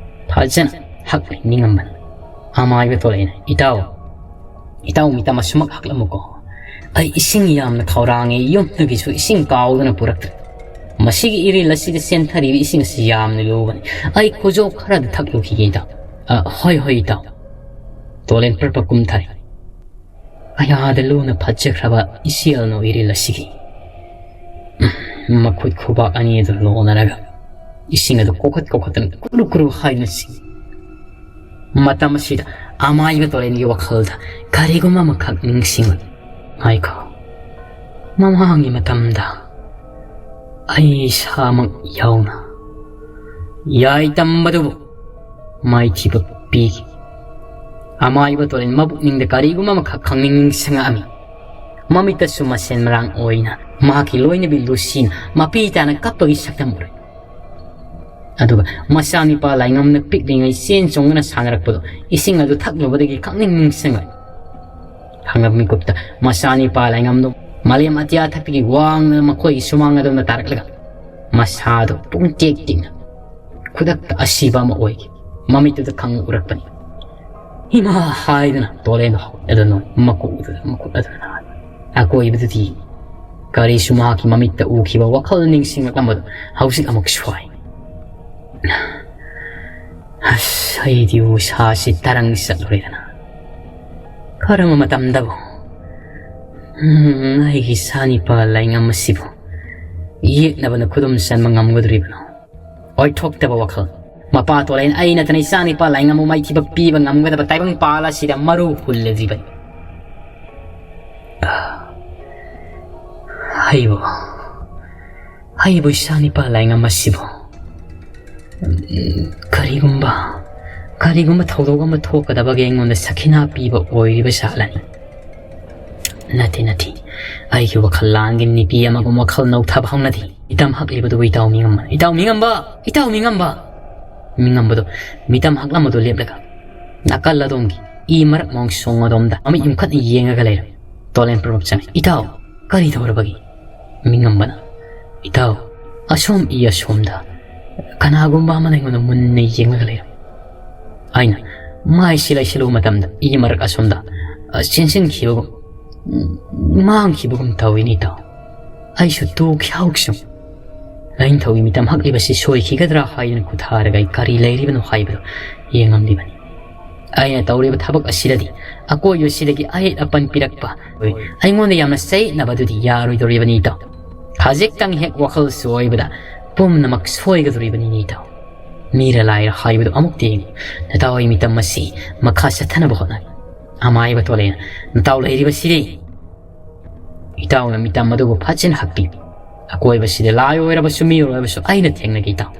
ꯐꯖꯅ ꯍꯛꯂꯦ ꯃꯤꯉꯝꯕꯅ꯫ ꯑꯃꯥꯏꯕ ꯇꯣꯂꯦꯟꯅ, "ꯏꯇꯥꯎ, ꯏꯇꯥꯎ, ꯃꯤꯇꯝ ꯑꯁꯨꯃꯛ ꯍꯛꯂꯝꯃꯨꯀꯣ꯫ ꯑꯩ ꯏꯁꯤꯡ ꯌꯥꯝꯅ ꯈꯧꯔꯥꯡꯉꯦ, ꯌꯨꯝꯗꯒꯤꯁꯨ ꯏꯁꯤꯡ ꯀꯥꯎꯗꯅ ꯄꯨꯔꯛꯇ꯭ꯔꯦ꯫ ꯃꯁꯤꯒꯤ ꯏꯔꯤꯜ ꯑꯁꯤꯗ ꯆꯦꯟꯊꯔꯤꯕ ꯏꯁꯤꯡ ꯑꯁꯤ ꯌꯥꯝꯅ ꯂꯨꯕꯅꯤ꯫ ꯑꯩ ꯈꯨꯖꯣꯞ ꯈꯔꯗ ꯊꯛꯂꯨꯈꯤꯒꯦ, ꯏꯇꯥꯎ꯫" "ꯑ, ꯍꯣꯏ, ꯍꯣꯏ, ꯏꯇꯥꯎ꯫" ꯇꯣꯂꯦꯟ ꯄ꯭ꯔꯞ ꯄ꯭ꯔꯞ ꯀꯨꯝꯊꯔꯦ꯫ ꯑꯌꯥꯗ ꯂꯨꯅ ꯐꯠꯖꯈ꯭ꯔꯕ ꯏꯆꯦꯜꯅꯧ ꯏꯔꯤꯜ ꯑꯁꯤꯒꯤ ꯃꯈꯨꯠ ꯈꯨꯕꯥꯛ ꯑꯅꯤ ꯑꯗꯨ ꯂꯣꯟꯅꯔꯒ ꯏꯁꯤꯡ ꯑꯗꯨ ꯀꯣꯛꯈꯠ ꯀꯣꯛꯈꯠꯇꯅ ꯀꯨꯔꯨ ꯀꯨꯔꯨ ꯍꯥꯏꯗꯨꯅ ꯁꯤ꯫ ꯃꯇꯝ ꯑꯁꯤꯗ ꯑꯃꯥꯏꯕ ꯇꯣꯔꯦꯟꯒꯤ ꯋꯥꯈꯜꯗ ꯀꯔꯤꯒꯨꯝꯕ ꯑꯃꯈꯛ ꯅꯤꯡꯁꯤꯡꯂꯛꯏ꯫ ꯉꯥꯏꯈꯣ, ꯃꯃꯥꯡꯒꯤ ꯃꯇꯝꯗ ꯑꯩ ꯏꯁꯥꯃꯛ ꯌꯥꯎꯅ ꯌꯥꯏ ꯇꯝꯕꯗꯨꯕꯨ ꯃꯥꯏꯊꯤꯕ ꯄꯤꯈꯤ꯫ ꯑꯃꯥꯏꯕ ꯇꯣꯔꯦꯟ ꯃꯕꯨꯛꯅꯤꯡꯗ ꯀꯔꯤꯒꯨꯝꯕ ꯑꯃꯈꯛ ꯈꯪꯅꯤꯡ ꯅꯤꯡꯁꯤꯡꯉꯛꯑꯝꯃꯤ꯫ ꯃꯃꯤꯠꯇꯁꯨ ꯃꯁꯦꯟ ꯃꯔꯥꯡ ꯑꯣꯏꯅ ꯃꯍꯥꯛꯀꯤ ꯂꯣꯏꯅꯕꯤ ꯂꯨꯁꯤꯅ ꯃꯄꯤ ꯇꯥꯅ ꯀꯞꯄꯒꯤ ꯁꯛꯇꯝ ꯎꯔꯦ꯫ ꯑꯗꯨꯒ ꯃꯆꯥꯅꯤꯄꯥ ꯂꯥꯏꯉꯝꯅ ꯄꯤꯛꯂꯤꯉꯩ ꯆꯦꯟ ꯆꯣꯡꯗꯨꯅ ꯁꯥꯟꯅꯔꯛꯄꯗꯣ ꯏꯁꯤꯡ ꯑꯗꯨ ꯊꯛꯂꯨꯕꯗꯒꯤ ꯈꯪꯅꯤꯡ ꯅꯤꯡꯁꯤꯡꯂꯦ꯫ ꯈꯪꯂꯕ ꯃꯤꯀꯨꯞꯇ ꯃꯆꯥꯅꯤꯄꯥ ꯂꯥꯏꯉꯝꯗꯣ ꯃꯥꯂꯦꯝ ꯑꯇꯤꯌꯥ ꯊꯛꯇꯒꯤ ꯋꯥꯡꯅ ꯃꯈꯣꯏꯒꯤ ꯁꯨꯃꯥꯡ ꯑꯗꯣꯝꯗ ꯇꯥꯔꯛꯂꯒ ꯃꯁꯥꯗꯣ ꯄꯨꯡꯇꯦꯛ ꯇꯦꯛꯅ ꯈꯨꯗꯛꯇ ꯑꯁꯤꯕ ꯑꯃ ꯑꯣꯏꯈꯤ꯫ ꯃꯃꯤꯠꯇꯨꯗ ꯈꯪ ꯎꯔꯛꯄꯅꯤ꯫ "ꯏꯃꯥ!" ꯍꯥꯏꯗꯨꯅ ꯇꯣꯔꯦꯟꯗꯣ ꯍꯧꯒꯠꯂꯗꯨꯅ ꯃꯀꯣꯛꯇꯨꯗ ꯃꯈꯨꯠ ꯑꯗꯨꯅ ꯅꯥꯔꯦ꯫ ꯑꯀꯣꯏꯕꯗꯨꯗꯤ ꯀꯔꯤꯁꯨ ꯃꯍꯥꯛꯀꯤ ꯃꯃꯤꯠꯇ ꯎꯈꯤꯕ ꯋꯥꯈꯜ ꯅꯤꯡꯁꯤꯡꯂꯛꯂꯝꯕꯗꯨ ꯍꯧꯖꯤꯛ ꯑꯃꯨꯛ ꯁ꯭ꯋꯥꯏ꯫ ꯑꯁ, ꯑꯩꯗꯤ ꯎꯁꯥꯁꯤ ꯇꯔꯪ ꯆꯠꯂꯨꯔꯦꯗꯅ꯫ ꯀꯔꯝꯕ ꯃꯇꯝꯗꯕꯨ, ꯎꯝ, ꯑꯩꯒꯤ ꯏꯆꯥꯅꯤꯄꯥ ꯂꯥꯏꯉꯝ ꯑꯁꯤꯕꯨ ꯌꯦꯛꯅꯕꯅ ꯈꯨꯗꯨꯝ ꯆꯟꯕ ꯉꯝꯒꯗꯧꯔꯤꯕꯅꯣ? ꯑꯣꯏꯊꯣꯛꯇꯕ ꯋꯥꯈꯜ꯫ ꯃꯄꯥ ꯇꯣꯂꯦꯟ, ꯑꯩ ꯅꯠꯇꯅ ꯏꯆꯥꯅꯤꯄꯥ ꯂꯥꯏꯉꯝꯕꯨ ꯃꯥꯏꯊꯤꯕ ꯄꯤꯕ ꯉꯝꯒꯗꯕ ꯇꯥꯏꯕꯪ ꯄꯥꯜ ꯑꯁꯤꯗ ꯃꯔꯨ ꯍꯨꯜꯂꯗ꯭ꯔꯤꯕꯅꯤ꯫ ꯑꯩꯕꯨ, ꯑꯩꯕꯨ ꯏꯆꯥꯅꯤꯄꯥ ꯂꯥꯏꯉꯝ ꯑꯁꯤꯕꯨ, ꯎꯝ, ꯀꯔꯤꯒꯨꯝꯕ, ꯀꯔꯤꯒꯨꯝꯕ ꯊꯧꯗꯣꯛ ꯑꯃ ꯊꯣꯛꯀꯗꯕꯒꯤ ꯑꯩꯉꯣꯟꯗ ꯁꯈꯤꯅꯥ ꯄꯤꯕ ꯑꯣꯏꯔꯤꯕ ꯖꯥꯠꯂꯅꯤ꯫ ꯅꯠꯇꯦ, ꯅꯠꯇꯦ꯫ ꯑꯩꯒꯤ ꯋꯥꯈꯜ ꯂꯥꯡꯒꯤ ꯅꯨꯄꯤ ꯑꯃꯒꯨꯝ ꯋꯥꯈꯜ ꯅꯧꯊꯕ ꯍꯧꯅꯗꯦ꯫ ꯏꯇꯝ ꯍꯛꯂꯤꯕꯗꯨꯕꯨ ꯏꯇꯥꯎ ꯃꯤꯉꯝꯕ, ꯏꯇꯥꯎ ꯃꯤꯉꯝꯕ, ꯏꯇꯥꯎ ꯃꯤꯉꯝꯕ꯫ ꯃꯤꯉꯝꯕꯗꯣ ꯃꯤꯇꯝ ꯍꯛꯂꯝꯕꯗꯣ ꯂꯦꯞꯂꯒ ꯅꯥꯀꯜ ꯑꯗꯣꯝꯒꯤ ꯏ ꯃꯔꯛ ꯃꯣꯡꯁꯣꯡ ꯑꯗꯣꯝꯗ ꯃꯃꯤꯠ ꯌꯨꯝꯈꯠꯅ ꯌꯦꯡꯉꯒ ꯂꯩꯔꯝꯃꯤ꯫ ꯇꯣꯂꯦꯟ ꯄ꯭ꯔꯣꯞ ꯆꯪꯉꯤ꯫ "ꯏꯇꯥꯎ, ꯀꯔꯤ ꯇꯧꯔꯕꯒꯦ?" ꯃꯤꯉꯝꯕꯅ, "ꯏꯇꯥꯎ, ꯑꯁꯣꯝ ꯏ ꯑꯁꯣꯝꯗ ꯀꯅꯥꯒꯨꯝꯕ ꯑꯃꯅ ꯑꯩꯉꯣꯟꯗ ꯃꯨꯟꯅ ꯌꯦꯡꯂꯒ ꯂꯩꯔꯝꯃꯤ꯫ ꯑꯩꯅ ꯃꯥꯏꯁꯤ ꯂꯩꯁꯤꯜꯂꯨꯕ ꯃꯇꯝꯗ ꯏ ꯃꯔꯛ ꯑꯁꯣꯝꯗ, ꯑ, ꯆꯦꯟꯁꯤꯟꯈꯤꯕꯒꯨꯝ, ꯎꯝ, ꯃꯥꯡꯈꯤꯕꯒꯨꯝ ꯇꯧꯏꯅꯦ ꯏꯇꯥꯎ꯫ ꯑꯩꯁꯨ ꯇꯨꯈꯤ ꯍꯧꯈꯤꯁꯨꯝ꯫ ꯂꯥꯏꯅꯤꯡꯊꯧꯒꯤ ꯃꯤꯇꯝ ꯍꯛꯂꯤꯕꯁꯤ ꯁꯣꯏꯈꯤꯒꯗ꯭ꯔꯥ ꯍꯥꯏꯗꯨꯅ ꯈꯨꯊꯥꯔꯒ ꯑꯩ ꯀꯔꯤ ꯂꯩꯔꯤꯕꯅꯣ ꯍꯥꯏꯕꯗꯨ ꯌꯦꯡꯉꯝꯂꯤꯕꯅꯤ꯫ ꯑꯩꯅ ꯇꯧꯔꯤꯕ ꯊꯕꯛ ꯑꯁꯤꯗꯗꯤ ꯑꯀꯣꯏꯕꯁꯤꯗꯒꯤ ꯑꯌꯦꯠ ꯑꯄꯟ ꯄꯤꯔꯛꯄ, ꯑꯩꯉꯣꯟꯗ ꯌꯥꯝꯅ ꯆꯌꯦꯠꯅꯕꯗꯨꯗꯤ ꯌꯥꯔꯣꯏꯗꯧꯔꯤꯕꯅꯤ ꯏꯇꯥꯎ꯫ ꯈꯖꯤꯛꯇꯪ ꯍꯦꯛ ꯋꯥꯈꯜ ꯆꯣꯏꯕꯗ ꯄꯨꯝꯅꯃꯛ ꯁꯣꯏꯒꯗꯧꯔꯤꯕꯅꯤꯅꯦ ꯏꯇꯥꯎ꯫ ꯃꯤꯔ ꯂꯥꯏꯔ ꯍꯥꯏꯕꯗꯨ ꯑꯃꯨꯛꯇ ꯌꯦꯡꯉꯨ꯫ ꯅꯇꯥꯎ ꯑꯩ ꯃꯤꯇꯝ ꯑꯁꯤ ꯃꯈꯥ ꯆꯠꯊꯅꯕ ꯍꯣꯠꯅꯔꯤ꯫ ꯑꯃꯥꯏꯕ ꯇꯣꯂꯦꯟ, ꯅꯇꯥꯎ ꯂꯩꯔꯤꯕꯁꯤꯗꯤ ꯏꯇꯥꯎꯅ ꯃꯤꯇꯝ ꯑꯗꯨꯕꯨ ꯐꯖꯅ ꯍꯛꯄꯤꯌꯨ꯫ ꯑꯀꯣꯏꯕꯁꯤꯗ ꯂꯥꯏ ꯑꯣꯏꯔꯕꯁꯨ ꯃꯤꯑꯣꯏ ꯑꯣꯏꯔꯕꯁꯨ ꯑꯩꯅ ꯊꯦꯡꯅꯒꯦ ꯏꯇꯥꯎ꯫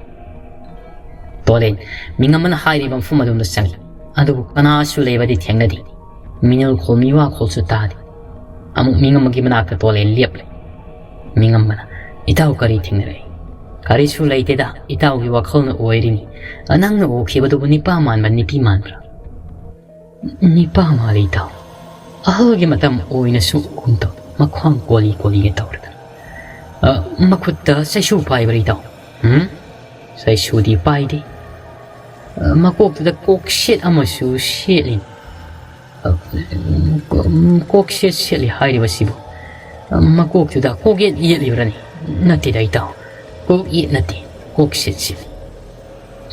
ꯇꯣꯂꯦꯟ, ꯃꯤꯉꯝꯕꯅ ꯍꯥꯏꯔꯤꯕ ꯃꯐꯝ ꯑꯗꯣꯝꯗ ꯆꯪꯏ꯫ ꯑꯗꯨꯕꯨ ꯀꯅꯥꯁꯨ ꯂꯩꯕꯗꯤ ꯊꯦꯡꯅꯗꯦ꯫ ꯃꯤꯅꯜꯈꯣꯜ ꯃꯤꯋꯥꯈꯣꯜꯁꯨ ꯇꯥꯗꯦ꯫ ꯑꯃꯨꯛ ꯃꯤꯉꯝꯕꯒꯤ ꯃꯅꯥꯛꯇ ꯇꯣꯂꯦꯟ ꯂꯦꯞꯂꯦ꯫ ꯃꯤꯉꯝꯕꯅ, "ꯏꯇꯥꯎ ꯀꯔꯤ ꯊꯦꯡꯅꯔꯛꯏ?" "ꯀꯔꯤꯁꯨ ꯂꯩꯇꯦꯗ, ꯏꯇꯥꯎꯒꯤ ꯋꯥꯈꯜꯅ ꯑꯣꯏꯔꯤꯅꯤ꯫ ꯅꯪꯅ ꯎꯈꯤꯕꯗꯨꯕꯨ ꯅꯤꯄꯥ ꯃꯥꯟꯕ ꯅꯨꯄꯤ ꯃꯥꯟꯕ꯭ꯔꯥ?" "ꯅꯤꯄꯥ ꯃꯥꯜꯂꯤ ꯏꯇꯥꯎ꯫ ꯑꯍꯜꯒꯤ ꯃꯇꯝ ꯑꯣꯏꯅꯁꯨ ꯎꯒꯨꯝ ꯇꯧ꯫ ꯃꯈ꯭ꯋꯥꯡ ꯀꯣꯂꯤ ꯀꯣꯂꯤꯒ ꯇꯧꯔꯗꯅ꯫ ꯑ, ꯃꯈꯨꯠꯇ ꯆꯩꯁꯨ ꯄꯥꯏꯕ꯭ꯔꯥ ꯏꯇꯥꯎ?" "ꯎꯝ, ꯆꯩꯁꯨꯗꯤ ꯄꯥꯏꯗꯦ꯫ ꯑ, ꯃꯀꯣꯛꯇꯨꯗ ꯀꯣꯛ ꯁꯦꯠ ꯑꯃꯁꯨ ꯁꯦꯠꯂꯤ꯫" "ꯑ, ꯀꯣꯛ ꯁꯦꯠ ꯁꯦꯠꯂꯤ ꯍꯥꯏꯔꯤꯕꯁꯤꯕꯨ, ꯑ, ꯃꯀꯣꯛꯇꯨꯗ ꯀꯣꯛ ꯌꯦꯠ ꯌꯦꯠꯂꯤꯕ꯭ꯔꯅꯤ?" "ꯅꯠꯇꯦꯗ ꯏꯇꯥꯎ, ꯀꯣꯛ ꯌꯦꯠ ꯅꯠꯇꯦ, ꯀꯣꯛ ꯁꯦꯠ ꯁꯦꯠꯂꯤ꯫"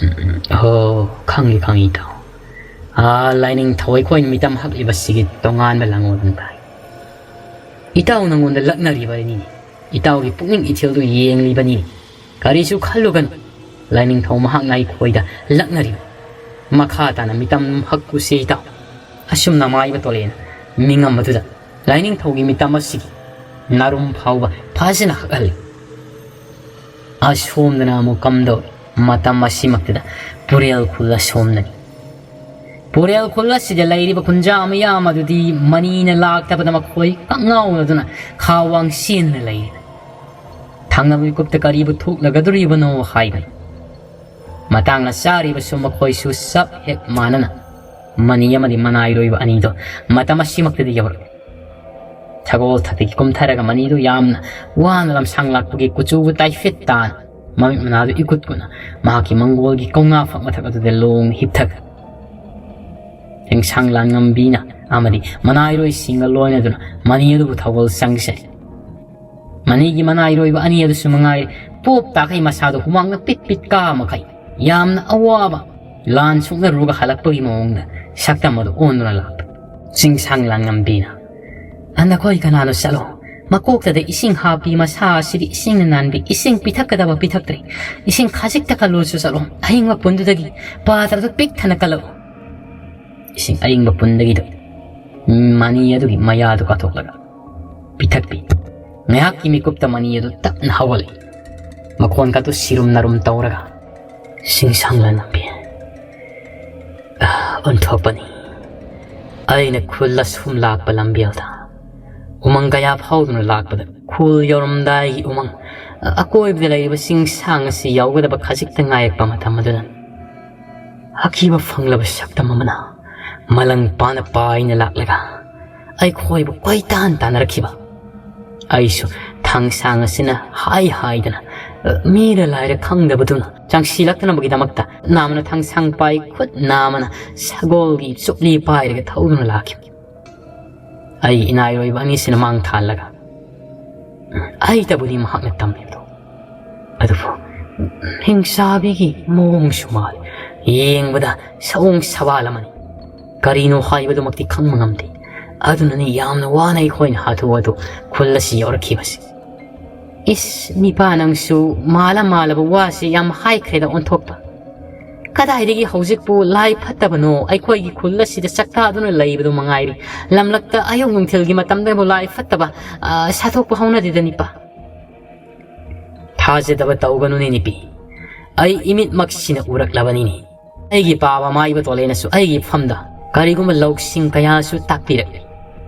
"ꯎꯝ, ꯎꯝ, ꯍꯣ, ꯈꯪꯉꯤ, ꯈꯪꯉꯤ ꯏꯇꯥꯎ꯫ ꯑꯥ, ꯂꯥꯏꯅꯤꯡꯊꯧ ꯑꯩꯈꯣꯏꯅ ꯃꯤꯇꯝ ꯍꯛꯂꯤꯕꯁꯤꯒꯤ ꯇꯣꯉꯥꯟꯕ ꯂꯥꯡꯑꯣꯟ ꯑꯃ ꯇꯥꯏ꯫ ꯏꯇꯥꯎ ꯅꯉꯣꯟꯗ ꯂꯛꯅꯔꯤꯕꯅꯤꯅꯦ꯫ ꯏꯇꯥꯎꯒꯤ ꯄꯨꯛꯅꯤꯡ ꯏꯊꯤꯜꯗꯨ ꯌꯦꯡꯂꯤꯕꯅꯤꯅꯦ꯫ ꯀꯔꯤꯁꯨ ꯈꯜꯂꯨꯒꯅꯨ꯫ ꯂꯥꯏꯅꯤꯡꯊꯧ ꯃꯍꯥꯛꯅ ꯑꯩꯈꯣꯏꯗ ꯂꯛꯅꯔꯤꯕ ꯃꯈꯥ ꯇꯥꯅ ꯃꯤꯇꯝ ꯍꯛꯎꯁꯦ ꯏꯇꯥꯎ꯫ ꯑꯁꯨꯝꯅ ꯃꯥꯏꯕ ꯇꯣꯂꯦꯅ ꯃꯤꯉꯝ ꯑꯗꯨꯗ ꯂꯥꯏꯅꯤꯡꯊꯧꯒꯤ ꯃꯤꯇꯝ ꯑꯁꯤꯒꯤ ꯅꯥꯔꯨꯝ ꯐꯥꯎꯕ ꯐꯖꯅ ꯍꯛꯍꯜꯂꯤ꯫ ꯑꯁꯣꯝꯗꯅ ꯑꯃꯨꯛ ꯀꯝꯗꯧꯏ? ꯃꯇꯝ ꯑꯁꯤꯃꯛꯇꯗ ꯄꯨꯔꯦꯜ ꯈꯨꯜ ꯑꯁꯣꯝꯗꯅꯤ꯫ ꯄꯨꯔꯦꯜ ꯈꯨꯜ ꯑꯁꯤꯗ ꯂꯩꯔꯤꯕ ꯈꯨꯟꯖꯥ ꯃꯌꯥꯝ ꯑꯗꯨꯗꯤ ꯃꯅꯤꯅ ꯂꯥꯛꯇꯕꯗ ꯃꯈꯣꯏ ꯀꯛꯉꯥꯎꯅꯗꯨꯅ ꯈꯥ ꯋꯥꯡ ꯆꯦꯟꯗꯨꯅ ꯂꯩꯔꯤ꯫ ꯊꯪꯅꯕ ꯃꯤꯀꯨꯞꯇ ꯀꯔꯤꯕꯨ ꯊꯣꯛꯂꯒꯗꯣꯔꯤꯕꯅꯣ ꯍꯥꯏꯗꯅ꯫ ꯃꯇꯥꯡꯅ ꯆꯥꯔꯤꯕꯁꯨ ꯃꯈꯣꯏꯁꯨ ꯆꯞ ꯍꯦꯛ ꯃꯥꯟꯅꯅ ꯃꯅꯤ ꯑꯃꯗꯤ ꯃꯅꯥꯏꯔꯣꯏꯕ ꯑꯅꯤꯗꯣ ꯃꯇꯝ ꯑꯁꯤꯃꯛꯇꯗ ꯌꯧꯔꯛꯂꯤ꯫ ꯁꯒꯣꯜ ꯊꯛꯇꯒꯤ ꯀꯨꯝꯊꯔꯒ ꯃꯅꯤꯗꯨ ꯌꯥꯝꯅ ꯋꯥꯅ ꯂꯝꯁꯥꯡ ꯂꯥꯛꯄꯒꯤ ꯀꯨꯆꯨꯕꯨ ꯇꯥꯏꯐꯦꯠ ꯇꯥꯅ ꯃꯃꯤꯠ ꯃꯅꯥꯗꯨ ꯏꯀꯨꯠ ꯀꯨꯠꯅ ꯃꯍꯥꯛꯀꯤ ꯃꯪꯒꯣꯜꯒꯤ ꯀꯧꯅꯥ ꯐꯛ ꯃꯊꯛ ꯑꯗꯨꯗ ꯂꯣꯡ ꯍꯤꯞꯊꯈ꯭ꯔꯦ꯫ ꯆꯤꯡꯁꯥꯡ ꯂꯥꯟꯉꯝꯕꯤꯅ ꯑꯃꯗꯤ ꯃꯅꯥꯏꯔꯣꯏꯁꯤꯡꯒ ꯂꯣꯏꯅꯗꯨꯅ ꯃꯅꯤ ꯑꯗꯨꯕꯨ ꯊꯧꯒꯜ ꯆꯪꯁꯦ꯫ ꯃꯅꯤꯒꯤ ꯃꯅꯥꯏꯔꯣꯏꯕ ꯑꯅꯤ ꯑꯗꯨꯁꯨ ꯃꯉꯥꯏꯔꯦ, ꯄꯣꯞ ꯇꯥꯈꯩ ꯃꯁꯥꯗꯣ ꯍꯨꯃꯥꯡꯅ ꯄꯤꯠ ꯄꯤꯠ ꯀꯥ ꯃꯈꯩ ꯌꯥꯝꯅ ꯑꯋꯥꯕ ꯂꯥꯟ ꯁꯣꯛꯅꯔꯨꯔꯒ ꯍꯜꯂꯛꯄꯒꯤ ꯃꯑꯣꯡꯗ ꯁꯛꯇꯝ ꯑꯗꯨ ꯑꯣꯟꯗꯨꯅ ꯂꯥꯛꯄ꯫ ꯆꯤꯡꯁꯥꯡ ꯂꯥꯟꯉꯝꯕꯤꯅ, "ꯑ, ꯅꯈꯣꯏ ꯀꯅꯥꯅꯣ? ꯆꯠꯂꯣ, ꯃꯀꯣꯛꯇꯗ ꯏꯁꯤꯡ ꯍꯥꯞꯄꯤ, ꯃꯁꯥ ꯑꯁꯤꯗꯤ ꯏꯁꯤꯡꯅ ꯅꯥꯟꯕꯤ, ꯏꯁꯤꯡ ꯄꯤꯊꯛꯀꯗꯕ ꯄꯤꯊꯛꯇ꯭ꯔꯤ, ꯏꯁꯤꯡ ꯈꯖꯤꯛꯇ ꯀꯜꯂꯨꯁꯨ ꯆꯠꯂꯣ, ꯑꯍꯤꯡ ꯃꯄꯨꯟꯗꯨꯗꯒꯤ ꯄꯥꯇ꯭ꯔꯗꯨ ꯄꯤꯛ ꯊꯟꯅ ꯀꯜꯂꯛꯎ, ꯏꯁꯤꯡ ꯑꯏꯪꯕ ꯄꯨꯟꯗꯒꯤꯗꯨ ꯃꯅꯤ ꯑꯗꯨꯒꯤ ꯃꯌꯥꯗꯨ ꯀꯥꯊꯣꯛꯂꯒ ꯄꯤꯊꯛꯄꯤ꯫" ꯉꯥꯏꯍꯥꯛꯀꯤ ꯃꯤꯀꯨꯞꯇ ꯃꯅꯤ ꯑꯗꯨ ꯇꯞꯅ ꯍꯧꯒꯠꯂꯛꯏ꯫ ꯃꯈꯣꯟ ꯀꯥꯗꯨ ꯁꯤꯔꯨꯝ ꯅꯥꯔꯨꯝ ꯇꯧꯔꯒ, "ꯆꯤꯡꯁꯥꯡ ꯂꯥꯟꯉꯝꯕꯤ, ꯑ, ꯑꯣꯟꯊꯣꯛꯄꯅꯤ꯫ ꯑꯩꯅ ꯈꯨꯜ ꯑꯁꯨꯝ ꯂꯥꯛꯄ ꯂꯝꯕꯦꯜꯗ ꯎꯃꯪ ꯀꯌꯥ ꯐꯥꯎꯗꯨꯅ ꯂꯥꯛꯄꯗ ꯈꯨꯜ ꯌꯧꯔꯝꯗꯥꯏꯒꯤ ꯎꯃꯪ, ꯑ, ꯑꯀꯣꯏꯕꯗ ꯂꯩꯔꯤꯕ ꯆꯤꯡꯁꯥꯡ ꯑꯁꯤ ꯌꯧꯒꯗꯕ ꯈꯖꯤꯛꯇ ꯉꯥꯏꯔꯛꯄ ꯃꯇꯝ ꯑꯗꯨꯗ ꯑꯀꯤꯕ ꯐꯪꯂꯕ ꯁꯛꯇꯝ ꯑꯃꯅ ꯃꯂꯪ ꯄꯥꯅ ꯄꯥꯏꯅ ꯂꯥꯛꯂꯒ ꯑꯩꯈꯣꯏꯕꯨ ꯀꯣꯏꯇꯥꯟ ꯇꯥꯟꯅꯔꯛꯈꯤꯕ꯫ ꯑꯩꯁꯨ ꯊꯥꯡꯁꯥꯡ ꯑꯁꯤꯅ ꯍꯥꯏ ꯍꯥꯏꯗꯅ, ꯑ, ꯃꯤꯔ ꯂꯥꯏꯔ ꯈꯪꯗꯕꯗꯨꯅ ꯆꯪꯁꯤꯜꯂꯛꯇꯅꯕꯒꯤꯗꯃꯛꯇ ꯅꯥꯃꯅ ꯊꯥꯡꯁꯥꯡ ꯄꯥꯏ, ꯈꯨꯠ ꯅꯥꯃꯅ ꯁꯒꯣꯜꯒꯤ ꯆꯨꯞꯂꯤ ꯄꯥꯏꯔꯒ ꯊꯧꯗꯨꯅ ꯂꯥꯛꯈꯤꯕ꯫ ꯑꯩ ꯏꯅꯥꯏꯔꯣꯏꯕ ꯑꯅꯤꯁꯤꯅ ꯃꯥꯡ ꯊꯥꯍꯜꯂꯒ ꯑꯩꯇꯕꯨꯗꯤ ꯃꯍꯥꯛꯅ ꯇꯝꯂꯤꯕꯗꯣ꯫ ꯑꯗꯨꯕꯨ ꯍꯤꯡꯆꯥꯕꯤꯒꯤ ꯃꯑꯣꯡꯁꯨ ꯃꯥꯜꯂꯤ꯫ ꯌꯦꯡꯕꯗ ꯁꯑꯣꯡ ꯁꯋꯥꯜ ꯑꯃꯅꯤ꯫ ꯀꯔꯤꯅꯣ ꯍꯥꯏꯕꯗꯨꯃꯛꯇꯤ ꯈꯪꯕ ꯉꯝꯗꯦ꯫ ꯑꯗꯨꯅꯅꯤ ꯌꯥꯝꯅ ꯋꯥꯅ ꯑꯩꯈꯣꯏꯅ ꯍꯥꯊꯨ ꯍꯥꯊꯨ ꯈꯨꯜ ꯑꯁꯤ ꯌꯧꯔꯛꯈꯤꯕꯁꯤ꯫ "ꯏꯁ, ꯅꯤꯄꯥ ꯅꯪꯁꯨ ꯃꯥꯜꯂ ꯃꯥꯜꯂꯕ ꯋꯥꯁꯤ ꯌꯥꯝ ꯍꯥꯏꯈ꯭ꯔꯦꯗ ꯑꯣꯟꯊꯣꯛꯄ꯫ ꯀꯗꯥꯏꯗꯒꯤ ꯍꯧꯖꯤꯛꯄꯨ ꯂꯥꯏ ꯐꯠꯇꯕꯅꯣ, ꯑꯩꯈꯣꯏꯒꯤ ꯈꯨꯜ ꯑꯁꯤꯗ ꯆꯥꯛꯇꯥꯗꯨꯅ ꯂꯩꯕꯗꯨ ꯃꯉꯥꯏꯔꯤ꯫ ꯂꯝꯂꯛꯇ ꯑꯌꯨꯛ ꯅꯨꯡꯊꯤꯜꯒꯤ ꯃꯇꯝꯗꯕꯨ ꯂꯥꯏ ꯐꯠꯇꯕ, ꯑ, ꯁꯥꯊꯣꯛꯄ ꯍꯧꯅꯗꯦꯗ ꯅꯤꯄꯥ꯫" "ꯊꯥꯖꯗꯕ ꯇꯧꯒꯅꯨꯅꯦ ꯅꯤꯄꯤ, ꯑꯩ ꯏꯃꯤꯠꯃꯛꯁꯤꯅ ꯎꯔꯛꯂꯕꯅꯤꯅꯦ꯫ ꯑꯩꯒꯤ ꯄꯥꯕ ꯃꯥꯏꯕ ꯇꯣꯂꯦꯅꯁꯨ ꯑꯩꯒꯤ ꯐꯝꯗ ꯀꯔꯤꯒꯨꯝꯕ ꯂꯧꯁꯤꯡ ꯀꯌꯥꯁꯨ ꯇꯥꯛꯄꯤꯔꯛꯂꯤ꯫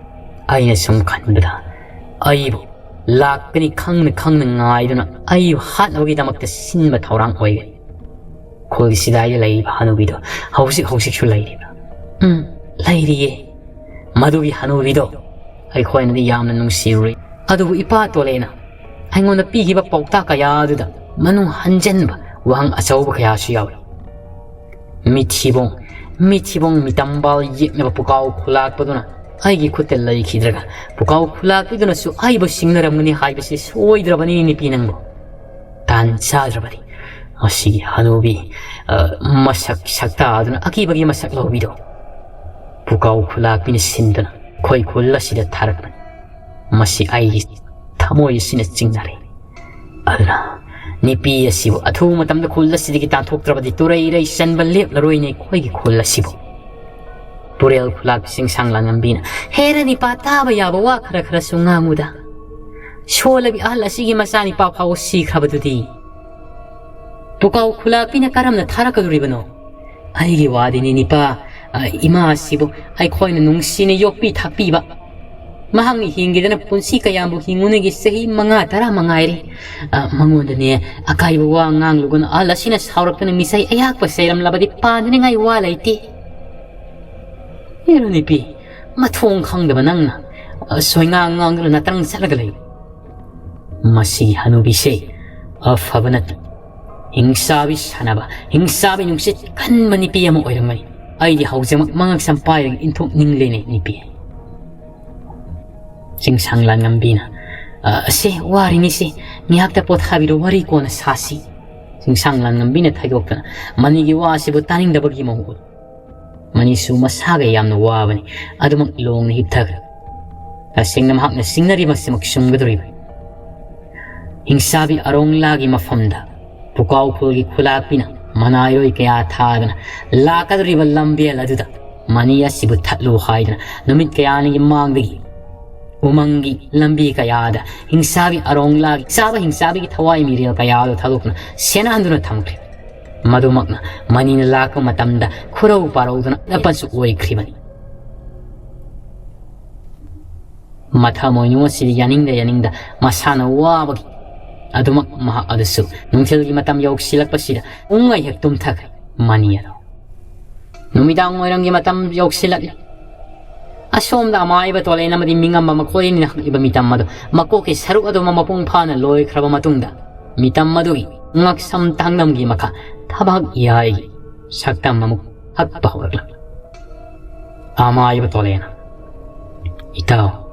ꯑꯩꯅ ꯁꯨꯝ ꯈꯟꯕꯗ ꯑꯩꯕꯨ ꯂꯥꯛꯀꯅꯤ ꯈꯪꯅ ꯈꯪꯅ ꯉꯥꯏꯗꯨꯅ ꯑꯩꯕꯨ ꯍꯥꯠꯅꯕꯒꯤꯗꯃꯛꯇ ꯁꯤꯟꯕ ꯊꯧꯔꯥꯡ ꯑꯣꯏꯒꯅꯤ꯫ ꯈꯨꯜꯁꯤꯗ ꯂꯩꯔꯤꯕ ꯍꯅꯨꯕꯤꯗꯣ ꯍꯧꯖꯤꯛ ꯍꯧꯖꯤꯛꯁꯨ ꯂꯩꯔꯤꯕ꯭ꯔꯥ?" "ꯎꯝ, ꯂꯩꯔꯤꯌꯦ꯫ ꯃꯗꯨꯒꯤ ꯍꯅꯨꯕꯤꯗꯣ ꯑꯩꯈꯣꯏꯅꯗꯤ ꯌꯥꯝꯅ ꯅꯨꯡꯁꯤꯔꯨꯔꯦ꯫ ꯑꯗꯨꯕꯨ ꯏꯄꯥ ꯇꯣꯂꯦꯅ ꯑꯩꯉꯣꯟꯗ ꯄꯤꯈꯤꯕ ꯄꯥꯎꯇꯥꯛ ꯀꯌꯥ ꯑꯗꯨꯗ ꯃꯅꯨꯡ ꯍꯟꯖꯟꯕ ꯋꯥꯍꯪ ꯑꯆꯧꯕ ꯀꯌꯥꯁꯨ ꯌꯥꯎꯔꯤ꯫ ꯃꯤꯊꯤꯕꯣꯡ, ꯃꯤꯊꯤꯕꯣꯡ ꯃꯤꯇꯝꯕꯥꯜ ꯌꯦꯛꯅꯕ ꯄꯨꯀꯥꯎ ꯈꯨꯂꯥꯛꯄꯗꯨꯅ ꯑꯩꯒꯤ ꯈꯨꯠꯇ ꯂꯩꯈꯤꯗ꯭ꯔꯒ, ꯄꯨꯀꯥꯎ ꯈꯨꯂꯥꯛꯄꯤꯗꯨꯅꯁꯨ ꯑꯩꯕꯨ ꯁꯤꯡꯅꯔꯝꯒꯅꯤ ꯍꯥꯏꯕꯁꯤ ꯁꯣꯏꯗ꯭ꯔꯕꯅꯤ ꯅꯤꯄꯤ ꯅꯪꯕꯨ꯫ ꯇꯥꯟ ꯆꯥꯗ꯭ꯔꯕꯗꯤ ꯃꯁꯤꯒꯤ ꯍꯅꯨꯕꯤ, ꯑ, ꯃꯁꯛ ꯁꯛꯇꯥꯗꯨꯅ ꯑꯀꯤꯕꯒꯤ ꯃꯁꯛ ꯂꯧꯕꯤꯗꯣ ꯄꯨꯀꯥꯎ ꯈꯨꯂꯥꯛꯄꯤꯅ ꯁꯤꯟꯗꯨꯅ ꯑꯩꯈꯣꯏ ꯈꯨꯜ ꯑꯁꯤꯗ ꯊꯥꯔꯛꯄꯅꯤ꯫ ꯃꯁꯤ ꯑꯩꯒꯤ ꯊꯃꯣꯏ ꯑꯁꯤꯅ ꯆꯤꯡꯅꯔꯦ꯫ ꯑꯗꯨꯅ ꯅꯤꯄꯤ ꯑꯁꯤꯕꯨ ꯑꯊꯨꯕ ꯃꯇꯝꯗ ꯈꯨꯜ ꯑꯁꯤꯗꯒꯤ ꯇꯥꯟꯊꯣꯛꯇ꯭ꯔꯕꯗꯤ ꯇꯨꯔꯩ ꯏꯔꯩ ꯆꯟꯕ ꯂꯦꯞꯂꯔꯣꯏꯅꯦ ꯑꯩꯈꯣꯏꯒꯤ ꯈꯨꯜ ꯑꯁꯤꯕꯨ꯫" ꯄꯨꯔꯦꯜ ꯈꯨꯂꯥꯛꯄꯤ ꯆꯤꯡꯁꯥꯡ ꯂꯥꯡꯉꯝꯕꯤꯅ, "ꯍꯦꯔ ꯅꯤꯄꯥ, ꯇꯥꯕ ꯌꯥꯕ ꯋꯥ ꯈꯔ ꯈꯔꯁꯨ ꯉꯥꯡꯉꯨꯗ꯫ ꯁꯣꯜꯂꯕꯤ ꯑꯍꯜ ꯑꯁꯤꯒꯤ ꯃꯆꯥꯅꯤꯄꯥ ꯐꯥꯎꯕ ꯁꯤꯈ꯭ꯔꯕꯗꯨꯗꯤ ꯄꯨꯀꯥꯎ ꯈꯨꯂꯥꯛꯄꯤꯅ ꯀꯔꯝꯅ ꯊꯥꯔꯛꯀꯗꯣꯔꯤꯕꯅꯣ? ꯑꯩꯒꯤ ꯋꯥꯗꯤꯅꯤ ꯅꯤꯄꯥ, ꯑ, ꯏꯃꯥ ꯑꯁꯤꯕꯨ ꯑꯩꯈꯣꯏꯅ ꯅꯨꯡꯁꯤꯅ ꯌꯣꯛꯄꯤ ꯊꯥꯛꯄꯤꯕ꯫ ꯃꯍꯥꯛꯅ ꯍꯤꯡꯒꯦꯗꯅ ꯄꯨꯟꯁꯤ ꯀꯌꯥꯕꯨ ꯍꯤꯡꯉꯨꯅꯦꯒꯤ ꯆꯍꯤ ꯃꯉꯥ ꯇꯔꯥ ꯃꯉꯥꯏꯔꯦ꯫ ꯑ, ꯃꯉꯣꯟꯗꯅꯦ ꯑꯀꯥꯏꯕ ꯋꯥ ꯉꯥꯡꯂꯨꯒꯅꯨ, ꯑꯍꯜ ꯑꯁꯤꯅ ꯁꯥꯎꯔꯛꯇꯅ ꯃꯤꯆꯩ ꯑꯌꯥꯛꯄ ꯆꯩꯔꯝꯂꯕꯗꯤ ꯄꯥꯟꯅꯅꯤꯡꯉꯥꯏ ꯋꯥ ꯂꯩꯇꯦ꯫" ꯏꯔꯨ ꯅꯨꯄꯤ, ꯃꯊꯣꯡ ꯈꯪꯗꯕ ꯅꯪꯅ, ꯑ, ꯁꯣꯏꯉꯥꯡ ꯉꯥꯡꯗꯨꯅ ꯅꯇꯪ ꯆꯠꯂꯒ ꯂꯩ꯫ ꯃꯁꯤꯒꯤ ꯍꯅꯨꯕꯤꯁꯦ ꯑꯐꯕ ꯅꯠꯇꯦ꯫ ꯍꯤꯡꯁꯥꯕꯤ ꯁꯥꯟꯅꯕ, ꯍꯤꯡꯁꯥꯕꯤ ꯅꯨꯡꯁꯤꯠ ꯀꯟꯕ ꯅꯨꯄꯤ ꯑꯃ ꯑꯣꯏꯔꯝꯒꯅꯤ꯫ ꯑꯩꯗꯤ ꯍꯧꯖꯤꯛꯃꯛ ꯃꯉꯛꯁꯝ ꯄꯥꯏꯔꯒ ꯏꯟꯊꯣꯛꯅꯤꯡꯂꯦꯅꯦ ꯅꯨꯄꯤ꯫ ꯆꯤꯡꯁꯥꯡ ꯂꯥꯟꯉꯝꯕꯤꯅ, "ꯑ, ꯁꯦ, ꯋꯥꯔꯤꯅꯤ ꯁꯦ, ꯉꯥꯏꯍꯥꯛꯇ ꯄꯣꯊꯥꯕꯤꯔꯣ, ꯋꯥꯔꯤ ꯀꯣꯟꯅ ꯁꯥꯁꯤ꯫" ꯆꯤꯡꯁꯥꯡ ꯂꯥꯟꯉꯝꯕꯤꯅ ꯊꯩꯗꯣꯛꯇꯅ ꯃꯅꯤꯒꯤ ꯋꯥ ꯑꯁꯤꯕꯨ ꯇꯥꯅꯤꯡꯗꯕꯒꯤ ꯃꯑꯣꯡ ꯎꯠꯂꯤ꯫ ꯃꯅꯤꯁꯨ ꯃꯁꯥꯒ ꯌꯥꯝꯅ ꯋꯥꯕꯅꯤ, ꯑꯗꯨꯃꯛ ꯂꯣꯡꯅ ꯍꯤꯞꯊꯈ꯭ꯔꯦ꯫ ꯇꯁꯦꯡꯅ ꯃꯍꯥꯛꯅ ꯆꯤꯡꯅꯔꯤꯕꯁꯤꯃꯛ ꯆꯨꯝꯒꯗꯧꯔꯤꯕꯅꯤ꯫ ꯍꯤꯡꯁꯥꯕꯤ ꯑꯔꯣꯡꯂꯥꯒꯤ ꯃꯐꯝꯗ ꯄꯨꯀꯥꯎ ꯈꯨꯜꯒꯤ ꯈꯨꯂꯥꯛꯄꯤꯅ ꯃꯅꯥꯏꯔꯣꯏ ꯀꯌꯥ ꯊꯥꯗꯅ ꯂꯥꯛꯀꯗꯧꯔꯤꯕ ꯂꯝꯕꯦꯜ ꯑꯗꯨꯗ ꯃꯅꯤ ꯑꯁꯤꯕꯨ ꯊꯠꯂꯨ ꯍꯥꯏꯗꯅ ꯅꯨꯃꯤꯠ ꯀꯌꯥꯅꯤꯒꯤ ꯃꯥꯡꯗꯒꯤ ꯎꯃꯪꯒꯤ ꯂꯝꯕꯤ ꯀꯌꯥꯗ ꯍꯤꯡꯁꯥꯕꯤ ꯑꯔꯣꯡꯂꯥꯒꯤ ꯆꯥꯕ ꯍꯤꯡꯁꯥꯕꯤꯒꯤ ꯊꯋꯥꯏ ꯃꯤꯔꯦꯜ ꯀꯌꯥꯗꯨ ꯊꯥꯗꯣꯛꯇꯨꯅ ꯁꯦꯟꯅꯍꯟꯗꯨꯅ ꯊꯝꯈ꯭ꯔꯦ꯫ ꯃꯗꯨꯃꯛꯅ ꯃꯅꯤꯅ ꯂꯥꯛꯄ ꯃꯇꯝꯗ ꯈꯨꯔꯧ ꯄꯥꯔꯧꯗꯨꯅ ꯂꯞꯄꯁꯨ ꯑꯣꯏꯈ꯭ꯔꯤꯕꯅꯤ꯫ ꯃꯊꯃꯣꯏꯅꯨ ꯑꯁꯤꯗꯤ ꯌꯥꯅꯤꯡꯗ ꯌꯥꯅꯤꯡꯗ ꯃꯁꯥꯅ ꯋꯥꯕꯒꯤ ꯑꯗꯨꯃꯛ ꯃꯍꯥꯛ ꯑꯗꯨꯁꯨ ꯅꯨꯡꯊꯤꯜꯒꯤ ꯃꯇꯝ ꯌꯧꯁꯤꯜꯂꯛꯄꯁꯤꯗ ꯄꯨꯡ ꯍꯦꯛ ꯇꯨꯝꯊꯈ꯭ꯔꯦ꯫ ꯃꯅꯤ ꯑꯗꯣ ꯅꯨꯃꯤꯗꯥꯡ ꯋꯥꯏꯔꯝꯒꯤ ꯃꯇꯝ ꯌꯧꯁꯤꯜꯂꯛꯂꯦ꯫ ꯑꯁꯣꯝꯗ ꯑꯃꯥꯏꯕ ꯇꯣꯂꯦꯟ ꯑꯃꯗꯤ ꯃꯤꯉꯝꯕ ꯃꯈꯣꯏ ꯑꯅꯤꯅ ꯍꯛꯂꯤꯕ ꯃꯤꯇꯝ ꯑꯗꯨ ꯃꯀꯣꯛꯀꯤ ꯁꯔꯨꯛ ꯑꯗꯨꯃ ꯃꯄꯨꯡ ꯐꯥꯅ ꯂꯣꯏꯈ꯭ꯔꯕ ꯃꯇꯨꯡꯗ ꯃꯤꯇꯝ ꯑꯗꯨꯒꯤ ꯉꯛꯁꯝ ꯇꯥꯡꯂꯝꯒꯤ ꯃꯈꯥ ꯊꯕꯛ ꯌꯥꯏꯒꯤ ꯁꯛꯇꯝ ꯑꯃꯨꯛ ꯍꯛꯄ ꯍꯧꯔꯛꯂꯝꯃꯤ꯫ ꯑꯃꯥꯏꯕ ꯇꯣꯂꯦꯟ, ꯏꯇꯥꯎ,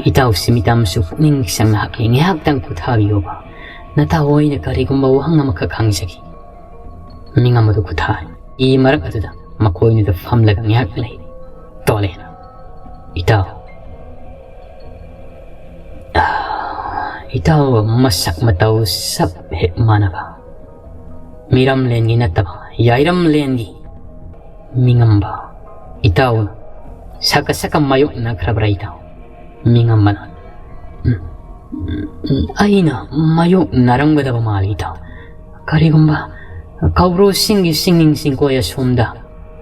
ꯏꯇꯥꯎꯁꯤ ꯃꯤꯇꯝꯁꯨ ꯄꯨꯛꯅꯤꯡ ꯆꯪꯅ ꯍꯛꯂꯤ꯫ ꯉꯥꯏꯍꯥꯛꯇꯪ ꯄꯣꯊꯥꯕꯤꯌꯣꯕ꯫ ꯅꯇꯥꯎ ꯑꯩꯅ ꯀꯔꯤꯒꯨꯝꯕ ꯋꯥꯍꯪ ꯑꯃꯈꯛ ꯍꯪꯖꯒꯦ꯫ ꯃꯤꯉꯝ ꯑꯗꯨ ꯈꯨꯊꯥꯏ꯫ ꯏ ꯃꯔꯛ ꯑꯗꯨꯗ ꯃꯈꯣꯏꯅꯤꯗꯨ ꯐꯝꯂꯒ ꯉꯥꯏꯍꯥꯛ ꯂꯩ꯫ ꯇꯣꯂꯦꯟ, ꯏꯇꯥꯎ, ꯏꯇꯥꯎ ꯃꯁꯛ ꯃꯇꯧ ꯁꯛ ꯍꯦꯛ ꯃꯥꯟꯅꯕ, ꯃꯤꯔꯝꯂꯦꯟꯒꯤ ꯅꯠꯇꯕ ꯌꯥꯏꯔꯝꯂꯦꯟꯒꯤ ꯃꯤꯉꯝꯕ ꯏꯇꯥꯎ ꯁꯛꯀ ꯁꯛꯀ ꯃꯥꯌꯣꯛꯅꯈ꯭ꯔꯕ꯭ꯔꯥ ꯏꯇꯥꯎ? ꯃꯤꯉꯝꯕꯅ, "ꯎꯝ, ꯎꯝ, ꯑꯩꯅ ꯃꯥꯌꯣꯛꯅꯔꯝꯒꯗꯕ ꯃꯥꯜꯂꯤ ꯏꯇꯥꯎ꯫ ꯀꯔꯤꯒꯨꯝꯕ ꯀꯧꯕ꯭ꯔꯨꯁꯤꯡꯒꯤ ꯆꯤꯡꯅꯤꯡ ꯆꯤꯡꯀꯣꯏ ꯑꯁꯣꯝꯗ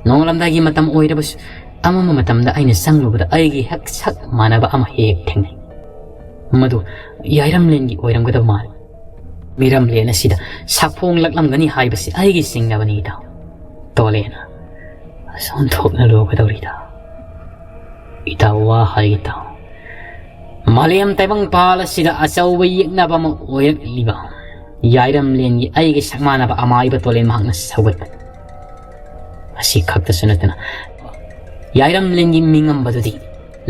ꯅꯣꯡꯉꯥꯜꯂꯝꯗꯥꯏꯒꯤ ꯃꯇꯝ ꯑꯣꯏꯔꯕꯁꯨ ꯑꯃꯝꯕ ꯃꯇꯝꯗ ꯑꯩꯅ ꯆꯪꯂꯨꯕꯗ ꯑꯩꯒꯤ ꯍꯦꯛ ꯁꯛ ꯃꯥꯟꯅꯕ ꯑꯃ ꯍꯦꯛ ꯍꯦꯛ ꯊꯦꯡꯅꯩ꯫ ꯃꯗꯨ ꯌꯥꯏꯔꯝꯂꯦꯟꯒꯤ ꯑꯣꯏꯔꯝꯒꯗꯕ ꯃꯥꯜꯂꯤ꯫ ꯃꯤꯔꯝꯂꯦꯟ ꯑꯁꯤꯗ ꯁꯥꯐꯣꯡꯂꯛꯂꯝꯒꯅꯤ ꯍꯥꯏꯕꯁꯤ ꯑꯩꯒꯤ ꯆꯤꯡꯅꯕꯅꯤ ꯏꯇꯥꯎ꯫" ꯇꯣꯂꯦꯟ, ꯑꯁ ꯑꯣꯟꯊꯣꯛꯅ ꯂꯨꯒꯗꯧꯔꯤꯗ꯫ ꯏꯇꯥꯎ ꯋꯥ ꯍꯥꯏꯒꯦ ꯇꯥꯎ꯫ ꯃꯥꯂꯦꯝ ꯇꯥꯏꯕꯪꯄꯥꯜ ꯑꯁꯤꯗ ꯑꯆꯧꯕ ꯌꯦꯛꯅꯕ ꯑꯃ ꯑꯣꯏꯔꯛꯂꯤꯕ ꯌꯥꯏꯔꯝꯂꯦꯟꯒꯤ ꯑꯩꯒꯤ ꯁꯛꯃꯥꯟꯅꯕ ꯑꯃꯥꯏꯕ ꯇꯣꯂꯦꯟ ꯃꯍꯥꯛꯅ ꯁꯧꯒꯠꯄꯅꯤ꯫ ꯑꯁꯤ ꯈꯛꯇꯁꯨ ꯅꯠꯇꯅ ꯌꯥꯏꯔꯝꯂꯦꯟꯒꯤ ꯃꯤꯉꯝꯕꯗꯨꯗꯤ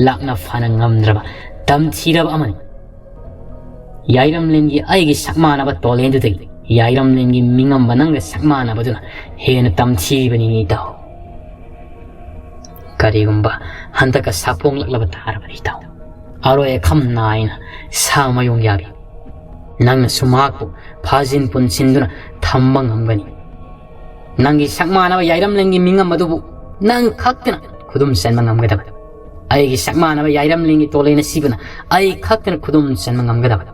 ꯂꯥꯛꯅ ꯐꯥꯅ ꯉꯝꯗ꯭ꯔꯕ ꯇꯝꯊꯤꯔꯕ ꯑꯃꯅꯤ꯫ ꯌꯥꯏꯔꯝꯂꯦꯟꯒꯤ ꯑꯩꯒꯤ ꯁꯛꯃꯥꯟꯅꯕ ꯇꯣꯂꯦꯟꯗꯨꯗꯒꯤ ꯌꯥꯏꯔꯝꯂꯦꯟꯒꯤ ꯃꯤꯉꯝꯕ ꯅꯪꯒ ꯁꯛꯃꯥꯟꯅꯕꯗꯨꯅ ꯍꯦꯟꯅ ꯇꯝꯊꯤꯕꯅꯤꯅꯦ ꯏꯇꯥꯎ꯫ ꯀꯔꯤꯒꯨꯝꯕ ꯍꯟꯗꯛꯀ ꯁꯥꯐꯣꯡꯂꯛꯂꯕ ꯇꯥꯔꯕꯗꯤ ꯏꯇꯥꯎ, ꯑꯔꯣꯏ ꯑꯈꯝ ꯅꯥꯏꯅ ꯁꯥ ꯃꯌꯣꯡ ꯌꯥꯕꯤ, ꯅꯪꯅꯁꯨ ꯃꯍꯥꯛꯄꯨ ꯐꯥꯖꯤꯟ ꯄꯨꯟꯁꯤꯟꯗꯨꯅ ꯊꯝꯕ ꯉꯝꯒꯅꯤ꯫ ꯅꯪꯒꯤ ꯁꯛ ꯃꯥꯟꯅꯕ ꯌꯥꯏꯔꯝꯂꯦꯟꯒꯤ ꯃꯤꯉꯝ ꯑꯗꯨꯕꯨ ꯅꯪ ꯈꯛꯇꯅ ꯈꯨꯗꯨꯝ ꯆꯟꯕ ꯉꯝꯒꯗꯕ꯫ ꯑꯩꯒꯤ ꯁꯛ ꯃꯥꯟꯅꯕ ꯌꯥꯏꯔꯝꯂꯦꯟꯒꯤ ꯇꯣꯂꯦꯟ ꯑꯁꯤꯕꯨꯅ ꯑꯩ ꯈꯛꯇꯅ ꯈꯨꯗꯨꯝ ꯆꯟꯕ ꯉꯝꯒꯗꯕ꯫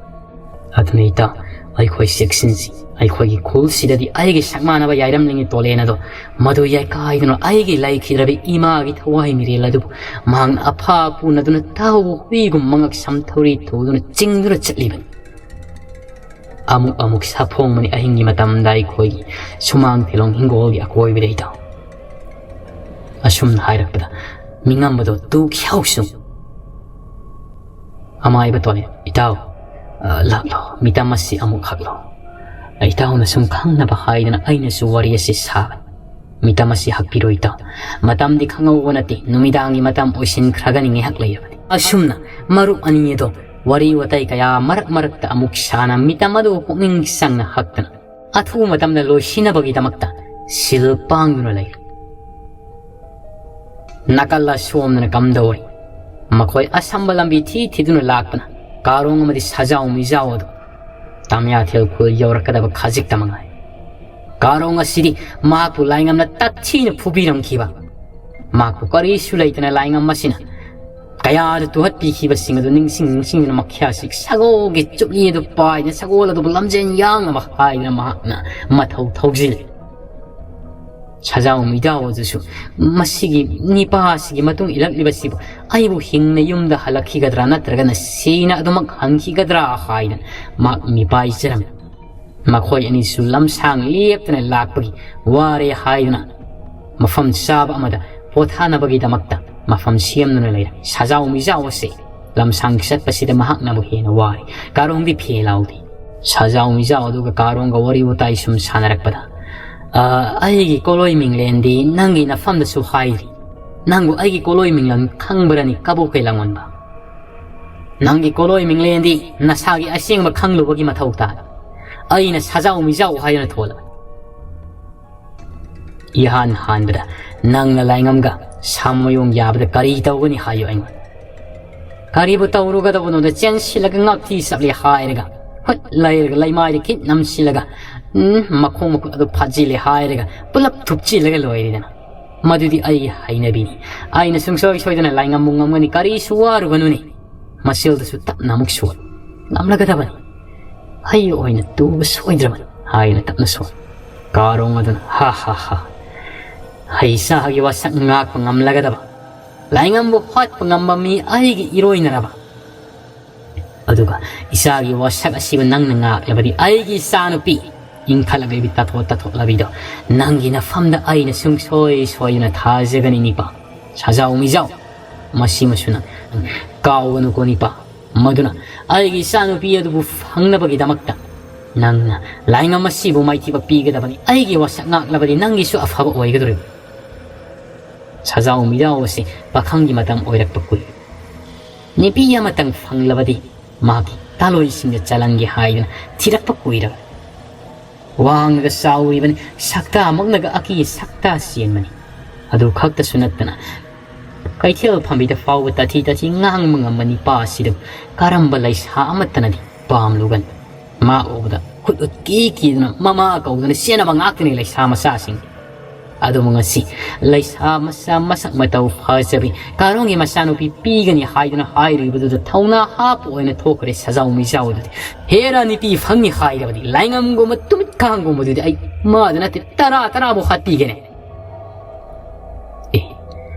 ꯑꯗꯨꯅ ꯏꯇꯥꯎ, ꯑꯩꯈꯣꯏ ꯆꯦꯛꯁꯤꯟꯁꯤ꯫ ꯑꯩꯈꯣꯏꯒꯤ ꯈꯨꯜꯁꯤꯗꯗꯤ ꯑꯩꯒꯤ ꯁꯛ ꯃꯥꯟꯅꯕ ꯌꯥꯏꯔꯝꯂꯦꯟꯒꯤ ꯇꯣꯂꯦꯟ ꯑꯗꯣ ꯃꯗꯨ ꯌꯥꯏꯀꯥꯏꯗꯨꯅ ꯑꯩꯒꯤ ꯂꯩꯈꯤꯗ꯭ꯔꯕꯤ ꯏꯃꯥꯒꯤ ꯊꯋꯥꯏ ꯃꯤꯔꯦꯜ ꯑꯗꯨꯕꯨ ꯃꯍꯥꯛꯅ ꯑꯐꯥ ꯄꯨꯅꯗꯨꯅ ꯇꯥꯎꯕ ꯍꯨꯏꯒꯨꯝ ꯃꯉꯛ ꯁꯝ ꯊꯧꯔꯤ ꯊꯨꯗꯨꯅ ꯆꯤꯡꯗꯨꯅ ꯆꯠꯂꯤꯕꯅꯤ꯫ ꯑꯃꯨꯛ ꯑꯃꯨꯛ ꯁꯥꯐꯣꯡꯕꯅꯤ ꯑꯍꯤꯡꯒꯤ ꯃꯇꯝꯗ ꯑꯩꯈꯣꯏꯒꯤ ꯁꯨꯃꯥꯡ ꯊꯤꯂꯣꯡ ꯍꯤꯡꯒꯣꯜꯒꯤ ꯑꯀꯣꯏꯕꯗ ꯏꯇꯥꯎ꯫ ꯑꯁꯨꯝꯅ ꯍꯥꯏꯔꯛꯄꯗ ꯃꯤꯉꯝꯕꯗꯣ ꯇꯨ ꯈ꯭ꯌꯥꯎꯁꯨ ꯑꯃꯥꯏꯕ ꯇꯣꯂꯦ, "ꯏꯇꯥꯎ, ꯑ, ꯂꯥꯛꯂꯣ, ꯃꯤꯇꯝ ꯑꯁꯤ ꯑꯃꯨꯛ ꯍꯛꯂꯣ꯫ ꯏꯇꯥꯎꯅ ꯁꯨꯝ ꯈꯪꯅꯕ ꯍꯥꯏꯗꯅ ꯑꯩꯅꯁꯨ ꯋꯥꯔꯤ ꯑꯁꯤ ꯁꯥꯕꯅꯤ꯫ ꯃꯤꯇꯝ ꯑꯁꯤ ꯍꯛꯄꯤꯔꯣ ꯏꯇꯥꯎ꯫ ꯃꯇꯝꯗꯤ ꯈꯪꯍꯧꯕ ꯅꯠꯇꯦ, ꯅꯨꯃꯤꯗꯥꯡꯒꯤ ꯃꯇꯝ ꯑꯣꯏꯁꯤꯟꯈ꯭ꯔꯒꯅꯤ ꯉꯥꯏꯍꯥꯛ ꯂꯩꯔꯕꯗꯤ꯫" ꯑꯁꯨꯝꯅ ꯃꯔꯨꯞ ꯑꯅꯤ ꯑꯗꯣ ꯋꯥꯔꯤ ꯋꯥꯇꯥꯏ ꯀꯌꯥ ꯃꯔꯛ ꯃꯔꯛꯇ ꯑꯃꯨꯛ ꯁꯥꯅ ꯃꯤꯇꯝ ꯑꯗꯨꯕꯨ ꯄꯨꯛꯅꯤꯡ ꯆꯪꯅ ꯍꯛꯇꯅ ꯑꯊꯨꯕ ꯃꯇꯝꯗ ꯂꯣꯏꯁꯤꯟꯅꯕꯒꯤꯗꯃꯛꯇ ꯁꯤꯜ ꯄꯥꯡꯗꯨꯅ ꯂꯩꯔꯤ꯫ ꯅꯥꯀꯜ ꯑꯁꯣꯝꯗꯅ ꯀꯝꯗꯧꯔꯤ? ꯃꯈꯣꯏ ꯑꯁꯝꯕ ꯂꯝꯕꯤ ꯊꯤ ꯊꯤꯗꯨꯅ ꯂꯥꯛꯄꯅ ꯀꯥꯔꯣꯡ ꯑꯃꯗꯤ ꯁꯖꯥꯎ ꯃꯤꯖꯥꯎ ꯑꯗꯨ ꯇꯥꯃꯤꯌꯥꯊꯦꯜ ꯈꯨꯜ ꯌꯧꯔꯛꯀꯗꯕ ꯈꯖꯤꯛꯇ ꯃꯉꯥꯏ꯫ ꯀꯥꯔꯣꯡ ꯑꯁꯤꯗꯤ ꯃꯍꯥꯛꯄꯨ ꯂꯥꯏꯉꯝꯅ ꯇꯠꯊꯤꯅ ꯐꯨꯕꯤꯔꯝꯈꯤꯕ, ꯃꯍꯥꯛꯄꯨ ꯀꯔꯤꯁꯨ ꯂꯩꯇꯅ ꯂꯥꯏꯉꯝ ꯑꯁꯤꯅ ꯀꯌꯥꯗ ꯇꯨꯍꯠꯄꯤꯈꯤꯕꯁꯤꯡ ꯑꯗꯨ ꯅꯤꯡꯁꯤꯡ ꯅꯤꯡꯁꯤꯡꯗꯨꯅ ꯃꯈ꯭ꯌꯥꯁꯤ ꯁꯒꯣꯜꯒꯤ ꯆꯨꯞꯂꯤ ꯑꯗꯨ ꯄꯥꯏꯗꯨꯅ ꯁꯒꯣꯜ ꯑꯗꯨꯕꯨ ꯂꯝꯖꯦꯟ ꯌꯥꯡꯅꯕ ꯍꯥꯏꯗꯨꯅ ꯃꯍꯥꯛꯅ ꯃꯊꯧ ꯊꯧꯖꯤꯜꯂꯤ꯫ ꯁꯖꯥꯎ ꯃꯤꯖꯥꯎ ꯑꯗꯨꯁꯨ ꯃꯁꯤꯒꯤ ꯅꯤꯄꯥꯁꯤꯒꯤ ꯃꯇꯨꯡ ꯏꯜꯂꯛꯂꯤꯕꯁꯤꯕꯨ ꯑꯩꯕꯨ ꯍꯤꯡꯅ ꯌꯨꯝꯗ ꯍꯜꯂꯛꯈꯤꯒꯗ꯭ꯔꯥ ꯅꯠꯇ꯭ꯔꯒꯅ ꯁꯤꯅ ꯑꯗꯨꯃꯛ ꯍꯟꯈꯤꯒꯗ꯭ꯔꯥ ꯍꯥꯏꯗꯅ ꯃꯍꯥꯛ ꯃꯤꯄꯥꯏꯖꯔꯝꯃꯤ꯫ ꯃꯈꯣꯏ ꯑꯅꯤꯁꯨ ꯂꯝꯁꯥꯡ ꯂꯦꯞꯇꯅ ꯂꯥꯛꯄꯒꯤ ꯋꯥꯔꯦ ꯍꯥꯏꯗꯨꯅ ꯃꯐꯝ ꯆꯥꯕ ꯑꯃꯗ ꯄꯣꯊꯥꯅꯕꯒꯤꯗꯃꯛꯇ ꯃꯐꯝ ꯁꯦꯝꯗꯨꯅ ꯂꯩꯔꯦ꯫ ꯁꯖꯥꯎ ꯃꯤꯖꯥꯎ ꯑꯁꯤ ꯂꯝꯁꯥꯡ ꯆꯠꯄꯁꯤꯗ ꯃꯍꯥꯛꯅꯕꯨ ꯍꯦꯟꯅ ꯋꯥꯔꯦ꯫ ꯀꯥꯔꯣꯡꯗꯤ ꯐꯦ ꯂꯥꯎꯗꯦ꯫ ꯁꯖꯥꯎ ꯃꯤꯖꯥꯎ ꯑꯗꯨꯒ ꯀꯥꯔꯣꯡꯒ ꯋꯥꯔꯤ ꯋꯥꯇꯥꯏ ꯁꯨꯝ ꯁꯥꯟꯅꯔꯛꯄꯗ, "ꯑ, ꯑꯩꯒꯤ ꯀꯣꯂꯣꯏ ꯃꯤꯡꯂꯦꯟꯗꯤ ꯅꯪꯒꯤ ꯅꯐꯝꯗꯁꯨ ꯍꯥꯏꯔꯤ꯫ ꯅꯪꯕꯨ ꯑꯩꯒꯤ ꯀꯣꯂꯣꯏ ꯃꯤꯡꯂꯦꯟ ꯈꯪꯕ꯭ꯔꯅꯤ, ꯀꯕꯣꯛ ꯀꯩ ꯂꯥꯡꯑꯣꯟꯕ? ꯅꯪꯒꯤ ꯀꯣꯂꯣꯏ ꯃꯤꯡꯂꯦꯟꯗꯤ ꯅꯁꯥꯒꯤ ꯑꯁꯦꯡꯕ ꯈꯪꯂꯨꯕꯒꯤ ꯃꯊꯧ ꯇꯥꯏ꯫ ꯑꯩꯅ ꯁꯖꯥꯎ ꯃꯤꯖꯥꯎ ꯍꯥꯏꯗꯨꯅ ꯊꯣꯜꯂꯕꯅꯤ꯫ ꯏꯍꯥꯟ ꯍꯥꯟꯕꯗ ꯅꯪꯅ ꯂꯥꯏꯉꯝꯒ ꯁꯥꯃꯌꯣꯡ ꯌꯥꯕꯗ ꯀꯔꯤ ꯇꯧꯒꯅꯤ ꯍꯥꯏꯌꯨ ꯑꯩꯉꯣꯟꯗ?" "ꯀꯔꯤꯕꯨ ꯇꯧꯔꯨꯒꯗꯕꯅꯣꯗ, ꯆꯦꯟꯁꯤꯜꯂꯒ ꯉꯥꯛꯊꯤ ꯆꯠꯂꯦ ꯍꯥꯏꯔꯒ, ꯍꯨꯠ ꯂꯩꯔꯒ ꯂꯩꯃꯥꯏꯗ ꯈꯤꯠ ꯅꯝꯁꯤꯜꯂꯒ, ꯎꯝ, ꯃꯈꯣꯡ ꯃꯈꯨꯠ ꯑꯗꯨ ꯐꯥꯖꯤꯜꯂꯦ ꯍꯥꯏꯔꯒ ꯄꯨꯂꯞ ꯊꯨꯞꯆꯤꯜꯂꯒ ꯂꯣꯏꯔꯦꯗꯅ꯫ ꯃꯗꯨꯗꯤ ꯑꯩꯒꯤ ꯍꯩꯅꯕꯤꯅꯤ꯫ ꯑꯩꯅ ꯁꯨꯡꯁꯣꯏ ꯁꯣꯏꯗꯅ ꯂꯥꯏꯉꯝꯕꯨ ꯉꯝꯒꯅꯤ, ꯀꯔꯤꯁꯨ ꯋꯥꯔꯨꯒꯅꯨꯅꯦ꯫ ꯃꯁꯤꯜꯗꯁꯨ ꯇꯞꯅ ꯑꯃꯨꯛ ꯁꯣꯜꯂꯨ꯫ ꯉꯝꯂꯒꯗꯕꯅꯤ꯫ ꯑꯩ ꯑꯣꯏꯅ ꯇꯨꯕ ꯁꯣꯏꯗ꯭ꯔꯕꯅꯤ" ꯍꯥꯏꯅ ꯇꯞꯅ ꯁꯣꯜꯂꯨ꯫ ꯀꯥꯔꯣꯡ ꯑꯗꯨꯅ, "ꯍꯥ ꯍꯥ ꯍꯥ, ꯍꯩꯁꯥꯒꯤ ꯋꯥꯁꯛ ꯉꯥꯛꯄ ꯉꯝꯂꯒꯗꯕ, ꯂꯥꯏꯉꯝꯕꯨ ꯍꯥꯠꯄ ꯉꯝꯕ ꯃꯤ ꯑꯩꯒꯤ ꯏꯔꯣꯏꯅꯔꯕ? ꯑꯗꯨꯒ ꯏꯆꯥꯒꯤ ꯋꯥꯁꯛ ꯑꯁꯤꯕꯨ ꯅꯪꯅ ꯉꯥꯛꯂꯕꯗꯤ, ꯑꯩꯒꯤ ꯏꯆꯥꯅꯨꯄꯤ ꯏꯪꯈꯠꯂꯛꯂꯤꯕꯤ, ꯇꯥꯊꯣꯛ ꯇꯥꯊꯣꯛꯂꯕꯤꯗꯣ, ꯅꯪꯒꯤ ꯅꯐꯝꯗ ꯑꯩꯅ ꯁꯨꯡꯁꯣꯏ ꯁꯣꯏꯗꯅ ꯊꯥꯖꯒꯅꯤ ꯅꯤꯄꯥ꯫ ꯁꯥꯖꯥꯎ ꯃꯤꯖꯥꯎ, ꯃꯁꯤꯃꯁꯨ ꯅꯪ ꯀꯥꯎꯒꯅꯨꯀꯣ ꯅꯤꯄꯥ꯫ ꯃꯗꯨꯅ ꯑꯩꯒꯤ ꯏꯆꯥꯅꯨꯄꯤ ꯑꯗꯨꯕꯨ ꯐꯪꯅꯕꯒꯤꯗꯃꯛꯇ ꯅꯪꯅ ꯂꯥꯏꯉꯝ ꯑꯁꯤꯕꯨ ꯃꯥꯏꯊꯤꯕ ꯄꯤꯒꯗꯕꯅꯤ꯫ ꯑꯩꯒꯤ ꯋꯥꯁꯛ ꯉꯥꯛꯂꯕꯗꯤ ꯅꯪꯒꯤꯁꯨ ꯑꯐꯕ ꯑꯣꯏꯒꯗꯧꯔꯤꯕꯅꯤ꯫ ꯁꯥꯖꯥꯎ ꯃꯤꯖꯥꯎ ꯑꯁꯤ ꯄꯥꯈꯪꯒꯤ ꯃꯇꯝ ꯑꯣꯏꯔꯛꯄ ꯀꯨꯏ꯫ ꯅꯨꯄꯤ ꯑꯃꯇꯪ ꯐꯪꯂꯕꯗꯤ ꯃꯍꯥꯛꯀꯤ ꯇꯥꯂꯣꯏꯁꯤꯡꯗ ꯆꯂꯪꯒꯦ ꯍꯥꯏꯗꯨꯅ ꯊꯤꯔꯛꯄ ꯀꯨꯏꯔꯕꯅꯤ꯫ ꯋꯥꯡꯅꯒ ꯆꯥꯎꯔꯤꯕꯅꯤ, ꯁꯛꯇꯥꯃꯛꯅꯒ ꯑꯀꯤ ꯁꯛꯇꯥ ꯆꯦꯟꯕꯅꯤ꯫ ꯑꯗꯨ ꯈꯛꯇꯁꯨ ꯅꯠꯇꯅ, ꯀꯩꯊꯦꯜ ꯐꯝꯕꯤꯗ ꯐꯥꯎꯕ ꯇꯥꯊꯤ ꯇꯥꯊꯤ ꯉꯥꯡꯕ ꯉꯝꯕ ꯅꯤꯄꯥ ꯑꯁꯤꯗ ꯀꯔꯝꯕ ꯂꯩꯁꯥ ꯑꯃꯠꯇꯅꯗꯤ ꯄꯥꯝꯂꯨꯒꯅꯤ? ꯃꯥ ꯎꯕꯗ ꯈꯨꯠ ꯎꯠꯀꯤ ꯀꯤꯗꯨꯅ, ꯃꯃꯥ ꯀꯧꯗꯨꯅ ꯆꯦꯟꯅꯕ ꯉꯥꯛꯇꯅꯤ ꯂꯩꯁꯥ ꯃꯆꯥꯁꯤꯡ꯫ ꯑꯗꯨꯕꯨ ꯉꯁꯤ ꯂꯩꯁꯥ ꯃꯆꯥ ꯃꯁꯛ ꯃꯇꯧ ꯐꯖꯕꯤ ꯀꯥꯔꯣꯡꯒꯤ ꯃꯆꯥꯅꯨꯄꯤ ꯄꯤꯒꯅꯤ ꯍꯥꯏꯗꯨꯅ ꯍꯥꯏꯔꯤꯕꯗꯨꯗ ꯊꯧꯅꯥ ꯍꯥꯞꯄ ꯑꯣꯏꯅ ꯊꯣꯛꯈ꯭ꯔꯦ ꯁꯖꯥꯎ ꯃꯤꯖꯥꯎꯗꯨꯗꯤ꯫ ꯍꯦꯔꯥ, ꯅꯨꯄꯤ ꯐꯪꯅꯤ ꯍꯥꯏꯔꯕꯗꯤ ꯂꯥꯏꯉꯝꯒꯨꯝꯕ ꯇꯨꯃꯤꯠ ꯀꯥꯡꯒꯨꯝꯕꯗꯨꯗꯤ ꯑꯩ ꯃꯥꯗ ꯅꯠꯇꯦ, ꯇꯔꯥ ꯇꯔꯥꯕꯨ ꯍꯥꯠꯄꯤꯒꯦꯅꯦ꯫ ꯑꯦ,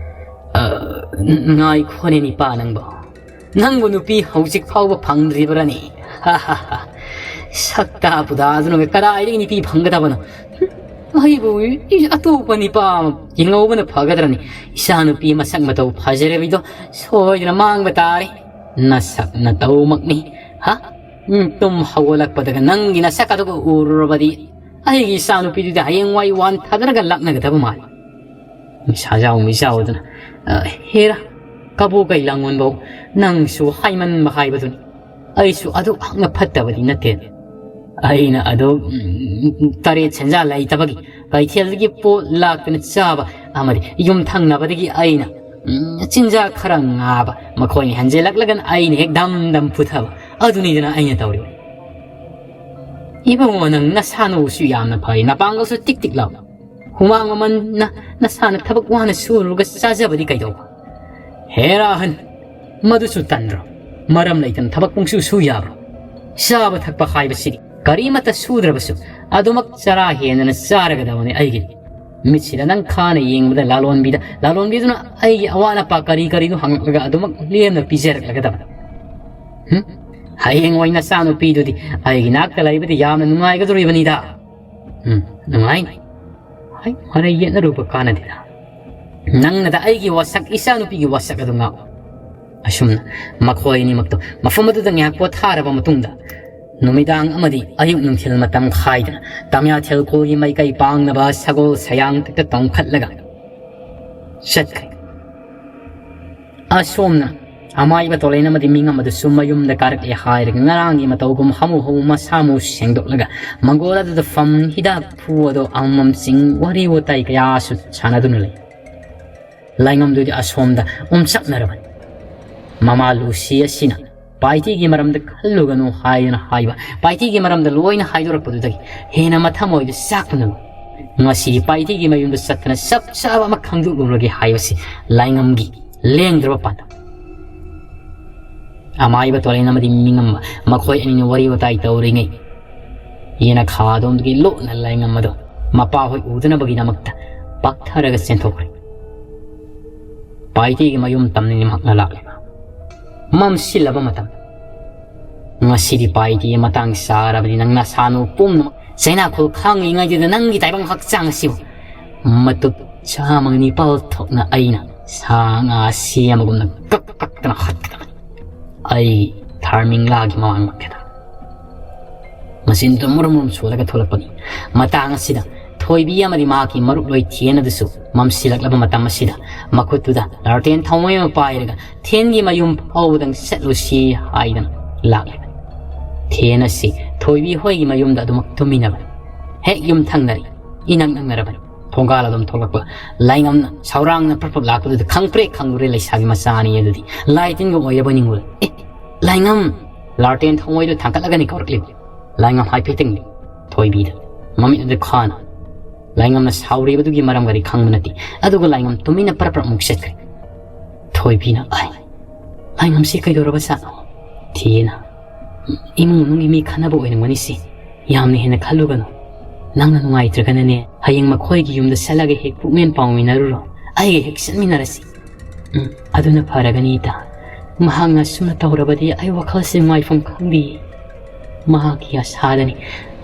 ꯑ, ꯉꯥꯏꯈꯣꯅꯦ ꯅꯤꯄꯥ ꯅꯪꯕꯣ꯫ ꯅꯪꯕꯨ ꯅꯨꯄꯤ ꯍꯧꯖꯤꯛ ꯐꯥꯎꯕ ꯐꯪꯗ꯭ꯔꯤꯕ꯭ꯔꯅꯦ? ꯍꯥ, ꯍꯥ, ꯍꯥ꯫ ꯁꯛꯇꯥ ꯄꯨꯗꯥꯗꯨꯅ ꯀꯗꯥꯏꯗꯒꯤ ꯅꯨꯄꯤ ꯐꯪꯒꯗꯕꯅꯣ? ꯑꯩꯕꯨ ꯑꯇꯣꯞꯄ ꯅꯤꯄꯥ ꯑꯃ ꯌꯦꯡꯍꯧꯕꯅ ꯐꯒꯗ꯭ꯔꯅꯤ꯫ ꯏꯆꯥ ꯅꯨꯄꯤ ꯃꯁꯛ ꯃꯇꯧ ꯐꯖꯔꯕꯤꯗꯣ ꯁꯣꯏꯗꯅ ꯃꯥꯡꯕ ꯇꯥꯔꯦ꯫ ꯅꯁꯛ ꯅꯇꯧꯃꯛꯅꯤ꯫ ꯍꯥ? ꯎꯝ, ꯇꯨꯝ ꯍꯧꯒꯠꯂꯛꯄꯗꯒ ꯅꯪꯒꯤ ꯅꯁꯛ ꯑꯗꯨꯒ ꯎꯔꯨꯔꯕꯗꯤ ꯑꯩꯒꯤ ꯏꯆꯥ ꯅꯨꯄꯤꯗꯨꯗꯤ ꯍꯌꯦꯡꯋꯥꯏ ꯋꯥꯟꯊꯗꯅꯒ ꯂꯥꯛꯅꯒꯗꯕ ꯃꯥꯜꯂꯤ꯫ ꯁꯥꯖꯥꯎ ꯃꯤꯖꯥꯎꯗꯨꯅ, "ꯑ, ꯍꯦꯔꯥ, ꯀꯕꯣ ꯀꯩ ꯂꯥꯡꯒꯣꯟꯕꯧ ꯅꯪꯁꯨ ꯍꯥꯏꯃꯟꯕ ꯍꯥꯏꯕꯗꯨꯅꯤ꯫ ꯑꯩꯁꯨ ꯑꯗꯨꯛ ꯍꯛꯅ ꯐꯠꯇꯕꯗꯤ ꯅꯠꯇꯦ꯫ ꯑꯩꯅ ꯑꯗꯨ, ꯎꯝ, ꯇꯔꯦꯠ ꯁꯦꯟꯖꯥ ꯂꯩꯇꯕꯒꯤ ꯀꯩꯊꯦꯜꯗꯒꯤ ꯄꯣꯠ ꯂꯥꯛꯇꯅ ꯆꯥꯕ ꯑꯃꯗꯤ ꯌꯨꯝ ꯊꯪꯅꯕꯗꯒꯤ ꯑꯩꯅ ꯎꯝ, ꯆꯤꯟꯖꯥꯛ ꯈꯔ ꯉꯥꯕ, ꯃꯈꯣꯏꯅ ꯍꯦꯟꯖꯜꯂꯛꯂꯒꯅ ꯑꯩꯅ ꯍꯦꯛ ꯗꯝ ꯗꯝ ꯐꯨꯊꯕ, ꯑꯗꯨꯅꯤꯗꯅ ꯑꯩꯅ ꯇꯧꯔꯤꯕ꯫ ꯏꯕꯨꯡꯉꯣ, ꯅꯪ ꯅꯁꯥ ꯅꯎꯁꯨ ꯌꯥꯝꯅ ꯐꯩ, ꯅꯄꯥꯡꯒꯜꯁꯨ ꯇꯤꯛ ꯇꯤꯛ ꯂꯥꯎ꯫ ꯍꯨꯃꯥꯡ ꯃꯃꯟꯅ ꯅꯁꯥꯅ ꯊꯕꯛ ꯋꯥꯅ ꯁꯨꯔꯨꯔꯒ ꯆꯥꯖꯕꯗꯤ ꯀꯩꯗꯧꯕ? ꯍꯦꯔꯥ ꯑꯍꯟ, ꯃꯗꯨꯁꯨ ꯇꯟꯗ꯭ꯔꯣ? ꯃꯔꯝ ꯂꯩꯇꯅ ꯊꯕꯛ ꯄꯨꯡꯁꯨ ꯁꯨ ꯌꯥꯕ꯭ꯔꯣ? ꯆꯥꯕ ꯊꯛꯄ ꯍꯥꯏꯕꯁꯤꯗꯤ ꯀꯔꯤꯃꯠꯇ ꯁꯨꯗ꯭ꯔꯕꯁꯨ ꯑꯗꯨꯃꯛ ꯆꯔꯥ ꯍꯦꯟꯗꯅ ꯆꯥꯔꯒꯗꯕꯅꯤ ꯑꯩꯒꯤꯗꯤ꯫ ꯃꯤꯠꯁꯤꯗ ꯅꯪ ꯈꯥꯅ ꯌꯦꯡꯕꯗ ꯂꯥꯂꯣꯟꯕꯤꯗ, ꯂꯥꯂꯣꯟꯕꯤꯗꯨꯅ ꯑꯩꯒꯤ ꯑꯋꯥꯠ ꯑꯄꯥ ꯀꯔꯤ ꯀꯔꯤꯅꯣ ꯍꯪꯂꯛꯂꯒ ꯑꯗꯨꯃꯛ ꯂꯦꯝꯅ ꯄꯤꯖꯔꯛꯂꯒꯗꯕꯅꯤ꯫ ꯍꯨꯝ? ꯍꯌꯦꯡꯋꯥꯏ ꯅꯆꯥꯅꯨꯄꯤꯗꯨꯗꯤ ꯑꯩꯒꯤ ꯅꯥꯛꯇ ꯂꯩꯕꯗꯤ ꯌꯥꯝꯅ ꯅꯨꯡꯉꯥꯏꯒꯗꯧꯔꯤꯕꯅꯤꯗ꯫ ꯎꯝ, ꯅꯨꯡꯉꯥꯏꯅꯤ꯫ ꯍꯩ, ꯃꯔꯩ ꯌꯦꯠꯅꯔꯨꯕ ꯀꯥꯟꯅꯗꯦꯗ꯫ ꯅꯪꯅꯗ ꯑꯩꯒꯤ ꯋꯥꯁꯛ, ꯏꯆꯥꯅꯨꯄꯤꯒꯤ ꯋꯥꯁꯛ ꯑꯗꯨ ꯉꯥꯛꯎ꯫ ꯑꯁꯨꯝꯅ ꯃꯈꯣꯏ ꯑꯅꯤꯃꯛꯇꯣ ꯃꯐꯝ ꯑꯗꯨꯗ ꯉꯥꯏꯍꯥꯛ ꯄꯣꯊꯥꯔꯕ ꯃꯇꯨꯡꯗ, ꯅꯨꯃꯤꯗꯥꯡ ꯑꯃꯗꯤ ꯑꯌꯨꯛ ꯅꯨꯡꯊꯤꯜ ꯃꯇꯝ ꯈꯥꯏꯗꯅ ꯇꯝꯌꯥꯊꯦꯜ ꯈꯨꯜꯒꯤ ꯃꯥꯏꯀꯩ ꯄꯥꯡꯅꯕ ꯁꯒꯣꯜ ꯁꯌꯥꯡ ꯇꯦꯛꯇ ꯇꯣꯡꯈꯠꯂꯒ ꯆꯠꯈ꯭ꯔꯦ꯫ ꯑꯁꯣꯝꯅ ꯑꯃꯥꯏꯕ ꯇꯣꯂꯦꯟ ꯑꯃꯗꯤ ꯃꯤꯡ ꯑꯃꯗꯨꯁꯨ ꯃꯌꯨꯝꯗ ꯀꯥꯔꯛꯂꯦ ꯍꯥꯏꯔꯒ ꯉꯔꯥꯡꯒꯤ ꯃꯇꯧꯒꯨꯝ ꯍꯥꯃꯨ ꯍꯥꯃꯨ ꯃꯁꯥ ꯃꯎ ꯁꯦꯡꯗꯣꯛꯂꯒ ꯃꯪꯒꯣꯜ ꯑꯗꯨꯗ ꯐꯝ ꯍꯤꯗꯥꯛ ꯐꯨ ꯑꯗꯣ ꯑꯃꯃꯝꯁꯤꯡ ꯋꯥꯔꯤ ꯋꯥꯇꯥꯏ ꯀꯌꯥꯁꯨ ꯁꯥꯟꯅꯗꯨꯅ ꯂꯩ꯫ ꯂꯥꯏꯉꯝꯗꯨꯗꯤ ꯑꯁꯣꯝꯗ ꯎꯝꯆꯛꯅꯔꯕꯅꯤ꯫ ꯃꯃꯥ ꯂꯨꯁꯤ ꯑꯁꯤꯅ ꯄꯥꯏꯇꯤꯒꯤ ꯃꯔꯝꯗ ꯈꯜꯂꯨꯒꯅꯨ ꯍꯥꯏꯗꯨꯅ ꯍꯥꯏꯕ, ꯄꯥꯏꯇꯤꯒꯤ ꯃꯔꯝꯗ ꯂꯣꯏꯅ ꯍꯥꯏꯗꯣꯔꯛꯄꯗꯨꯗꯒꯤ ꯍꯦꯟꯅ ꯃꯊꯃꯣꯏꯗ ꯆꯥꯛꯄꯅ ꯂꯣꯏ꯫ ꯉꯁꯤꯗꯤ ꯄꯥꯏꯇꯤꯒꯤ ꯃꯌꯨꯝꯗ ꯆꯠꯇꯅ ꯆꯞ ꯆꯥꯕ ꯑꯃ ꯈꯪꯗꯣꯛꯂꯨꯔꯒꯦ ꯍꯥꯏꯕꯁꯤ ꯂꯥꯏꯉꯝꯒꯤ ꯂꯦꯡꯗ꯭ꯔꯕ ꯄꯥꯟꯗꯝ꯫ ꯑꯃꯥꯏꯕ ꯇꯣꯂꯦꯟ ꯑꯃꯗꯤ ꯃꯤꯉꯝꯕ ꯃꯈꯣꯏ ꯑꯅꯤꯅ ꯋꯥꯔꯤ ꯋꯥꯇꯥꯏ ꯇꯧꯔꯤꯉꯩ, ꯌꯦꯅꯈꯥ ꯑꯗꯣꯝꯗꯒꯤ ꯂꯣꯠꯅ ꯂꯥꯏꯉꯝ ꯑꯗꯣ ꯃꯄꯥ ꯍꯣꯏ ꯎꯗꯅꯕꯒꯤꯗꯃꯛꯇ ꯄꯥꯛꯊꯔꯒ ꯆꯦꯟꯊꯣꯛꯈ꯭ꯔꯦ꯫ ꯄꯥꯏꯇꯤꯒꯤ ꯃꯌꯨꯝ ꯇꯝꯅ ꯅꯤꯡꯍꯛꯅ ꯂꯥꯛꯂꯤꯕ ꯃꯝꯁꯤꯜꯂꯕ ꯃꯇꯝ꯫ ꯉꯁꯤꯗꯤ ꯄꯥꯏꯇꯤ ꯃꯇꯥꯡ ꯆꯥꯔꯕꯅꯤ, ꯅꯪ ꯅꯁꯥꯅꯨ ꯄꯨꯝꯅꯃꯛ ꯆꯩꯅꯥꯈꯣꯜ ꯈꯥꯡꯂꯤꯉꯩꯗꯨꯗ ꯅꯪꯒꯤ ꯇꯥꯏꯕꯪ ꯍꯛꯆꯥꯡ ꯑꯁꯤꯕꯨ ꯃꯇꯨꯞ ꯆꯥꯝꯃꯒ ꯅꯤꯄꯥꯜ ꯊꯣꯛꯅ ꯑꯩꯅ ꯁꯥ ꯉꯥ ꯁꯤ ꯑꯃꯒꯨꯝꯅ ꯀꯛ ꯀꯛꯇꯅ ꯍꯥꯠꯀꯗꯕꯅꯤ꯫ ꯑꯩ ꯊꯥꯔꯃꯤꯡꯂꯥꯒꯤ ꯃꯃꯥꯡꯃꯛꯇꯗ ꯃꯆꯤꯟꯗꯨ ꯃꯨꯔꯨꯝ ꯃꯨꯔꯨꯝ ꯁꯣꯜꯂꯒ ꯊꯣꯛꯂꯛꯄꯅꯤ꯫ ꯃꯇꯥꯡ ꯑꯁꯤꯗ ꯊꯣꯏꯕꯤ ꯑꯃꯗꯤ ꯃꯍꯥꯛꯀꯤ ꯃꯔꯨꯞꯂꯣꯏ ꯊꯦꯟ ꯑꯗꯨꯁꯨ ꯃꯝꯁꯤꯜꯂꯛꯂꯕ ꯃꯇꯝ ꯑꯁꯤꯗ ꯃꯈꯨꯠꯇꯨꯗ ꯂꯥꯔꯇꯦꯟ ꯊꯥꯎꯃꯩ ꯑꯃ ꯄꯥꯏꯔꯒ ꯊꯦꯟꯒꯤ ꯃꯌꯨꯝ ꯐꯥꯎꯕꯗꯪ ꯆꯠꯂꯨꯁꯤ ꯍꯥꯏꯗꯅ ꯂꯥꯛꯂꯤꯕꯅꯤ꯫ ꯊꯦꯟ ꯑꯁꯤ ꯊꯣꯏꯕꯤ ꯍꯣꯏꯒꯤ ꯃꯌꯨꯝꯗ ꯑꯗꯨꯃꯛ ꯇꯨꯝꯃꯤꯟꯅꯕꯅꯤ꯫ ꯍꯦꯛ ꯌꯨꯝ ꯊꯪꯅꯔꯤ, ꯏꯅꯛ ꯅꯛꯅꯔꯕꯅꯤ꯫ ꯊꯣꯡꯒꯥꯜ ꯑꯗꯨꯝ ꯊꯣꯛꯂꯛꯄ ꯂꯥꯏꯉꯝꯅ ꯁꯥꯎꯔꯥꯡꯅ ꯄ꯭ꯔꯞ ꯄ꯭ꯔꯞ ꯂꯥꯛꯄꯗꯨꯗ ꯈꯪꯄ꯭ꯔꯦꯛ ꯈꯪꯂꯨꯔꯦ ꯂꯩꯁꯥꯕꯤ ꯃꯆꯥ ꯑꯅꯤ ꯑꯗꯨꯗꯤ꯫ ꯂꯥꯏ ꯇꯤꯟꯒꯨꯝ ꯑꯣꯏꯔꯕ ꯅꯤꯡꯉꯨꯔꯦ꯫ "ꯑꯦ, ꯂꯥꯏꯉꯝ!" ꯂꯥꯔꯇꯦꯟ ꯊꯣꯡꯉꯣꯏꯗꯨ ꯊꯥꯡꯒꯠꯂꯒꯅꯤ ꯀꯧꯔꯛꯂꯤꯕ꯫ ꯂꯥꯏꯉꯝ ꯍꯥꯏꯐꯦꯠꯇꯪ ꯊꯣꯏꯕꯤꯗ ꯃꯃꯤꯠ ꯑꯗꯨ ꯈꯥꯅ ꯂꯥꯏꯉꯝꯅ ꯁꯥꯎꯔꯤꯕꯗꯨꯒꯤ ꯃꯔꯝꯒꯗꯤ ꯈꯪꯕ ꯅꯠꯇꯦ꯫ ꯑꯗꯨꯒ ꯂꯥꯏꯉꯝ ꯇꯨꯃꯤꯟꯅ ꯄ꯭ꯔꯞ ꯄ꯭ꯔꯞ ꯑꯃꯨꯛ ꯆꯠꯈ꯭ꯔꯦ꯫ ꯊꯣꯏꯕꯤꯅ, "ꯑꯩ, ꯂꯥꯏꯉꯝꯁꯤ ꯀꯩꯗꯧꯔꯕ ꯖꯥꯠꯅꯣ?" ꯊꯤꯌꯦꯅ, "ꯏꯃꯨꯡ ꯃꯅꯨꯡꯒꯤ ꯃꯤ ꯈꯟꯅꯕ ꯑꯣꯏꯔꯝꯒꯅꯤ ꯁꯤ꯫ ꯌꯥꯝꯅ ꯍꯦꯟꯅ ꯈꯜꯂꯨꯒꯅꯨ꯫ ꯅꯪꯅ ꯅꯨꯡꯉꯥꯏꯇ꯭ꯔꯒꯅꯅꯦ, ꯍꯌꯦꯡ ꯃꯈꯣꯏꯒꯤ ꯌꯨꯝꯗ ꯆꯠꯂꯒ ꯍꯦꯛ ꯄꯨꯛꯃꯦꯟ ꯄꯥꯎꯃꯤꯟꯅꯔꯨꯔꯣ꯫ ꯑꯩꯒ ꯍꯦꯛ ꯆꯠꯃꯤꯟꯅꯔꯁꯤ꯫ ꯎꯝ, ꯑꯗꯨꯅ ꯐꯔꯒꯅꯤ ꯏꯇꯥ꯫ ꯃꯍꯥꯛꯅ ꯑꯁꯨꯝꯅ ꯇꯧꯔꯕꯗꯤ ꯑꯩ ꯋꯥꯈꯜꯁꯦ ꯅꯨꯡꯉꯥꯏꯐꯝ ꯈꯪꯗꯦ꯫ ꯃꯍꯥꯛꯀꯤ ꯑꯁꯥꯗꯅꯤ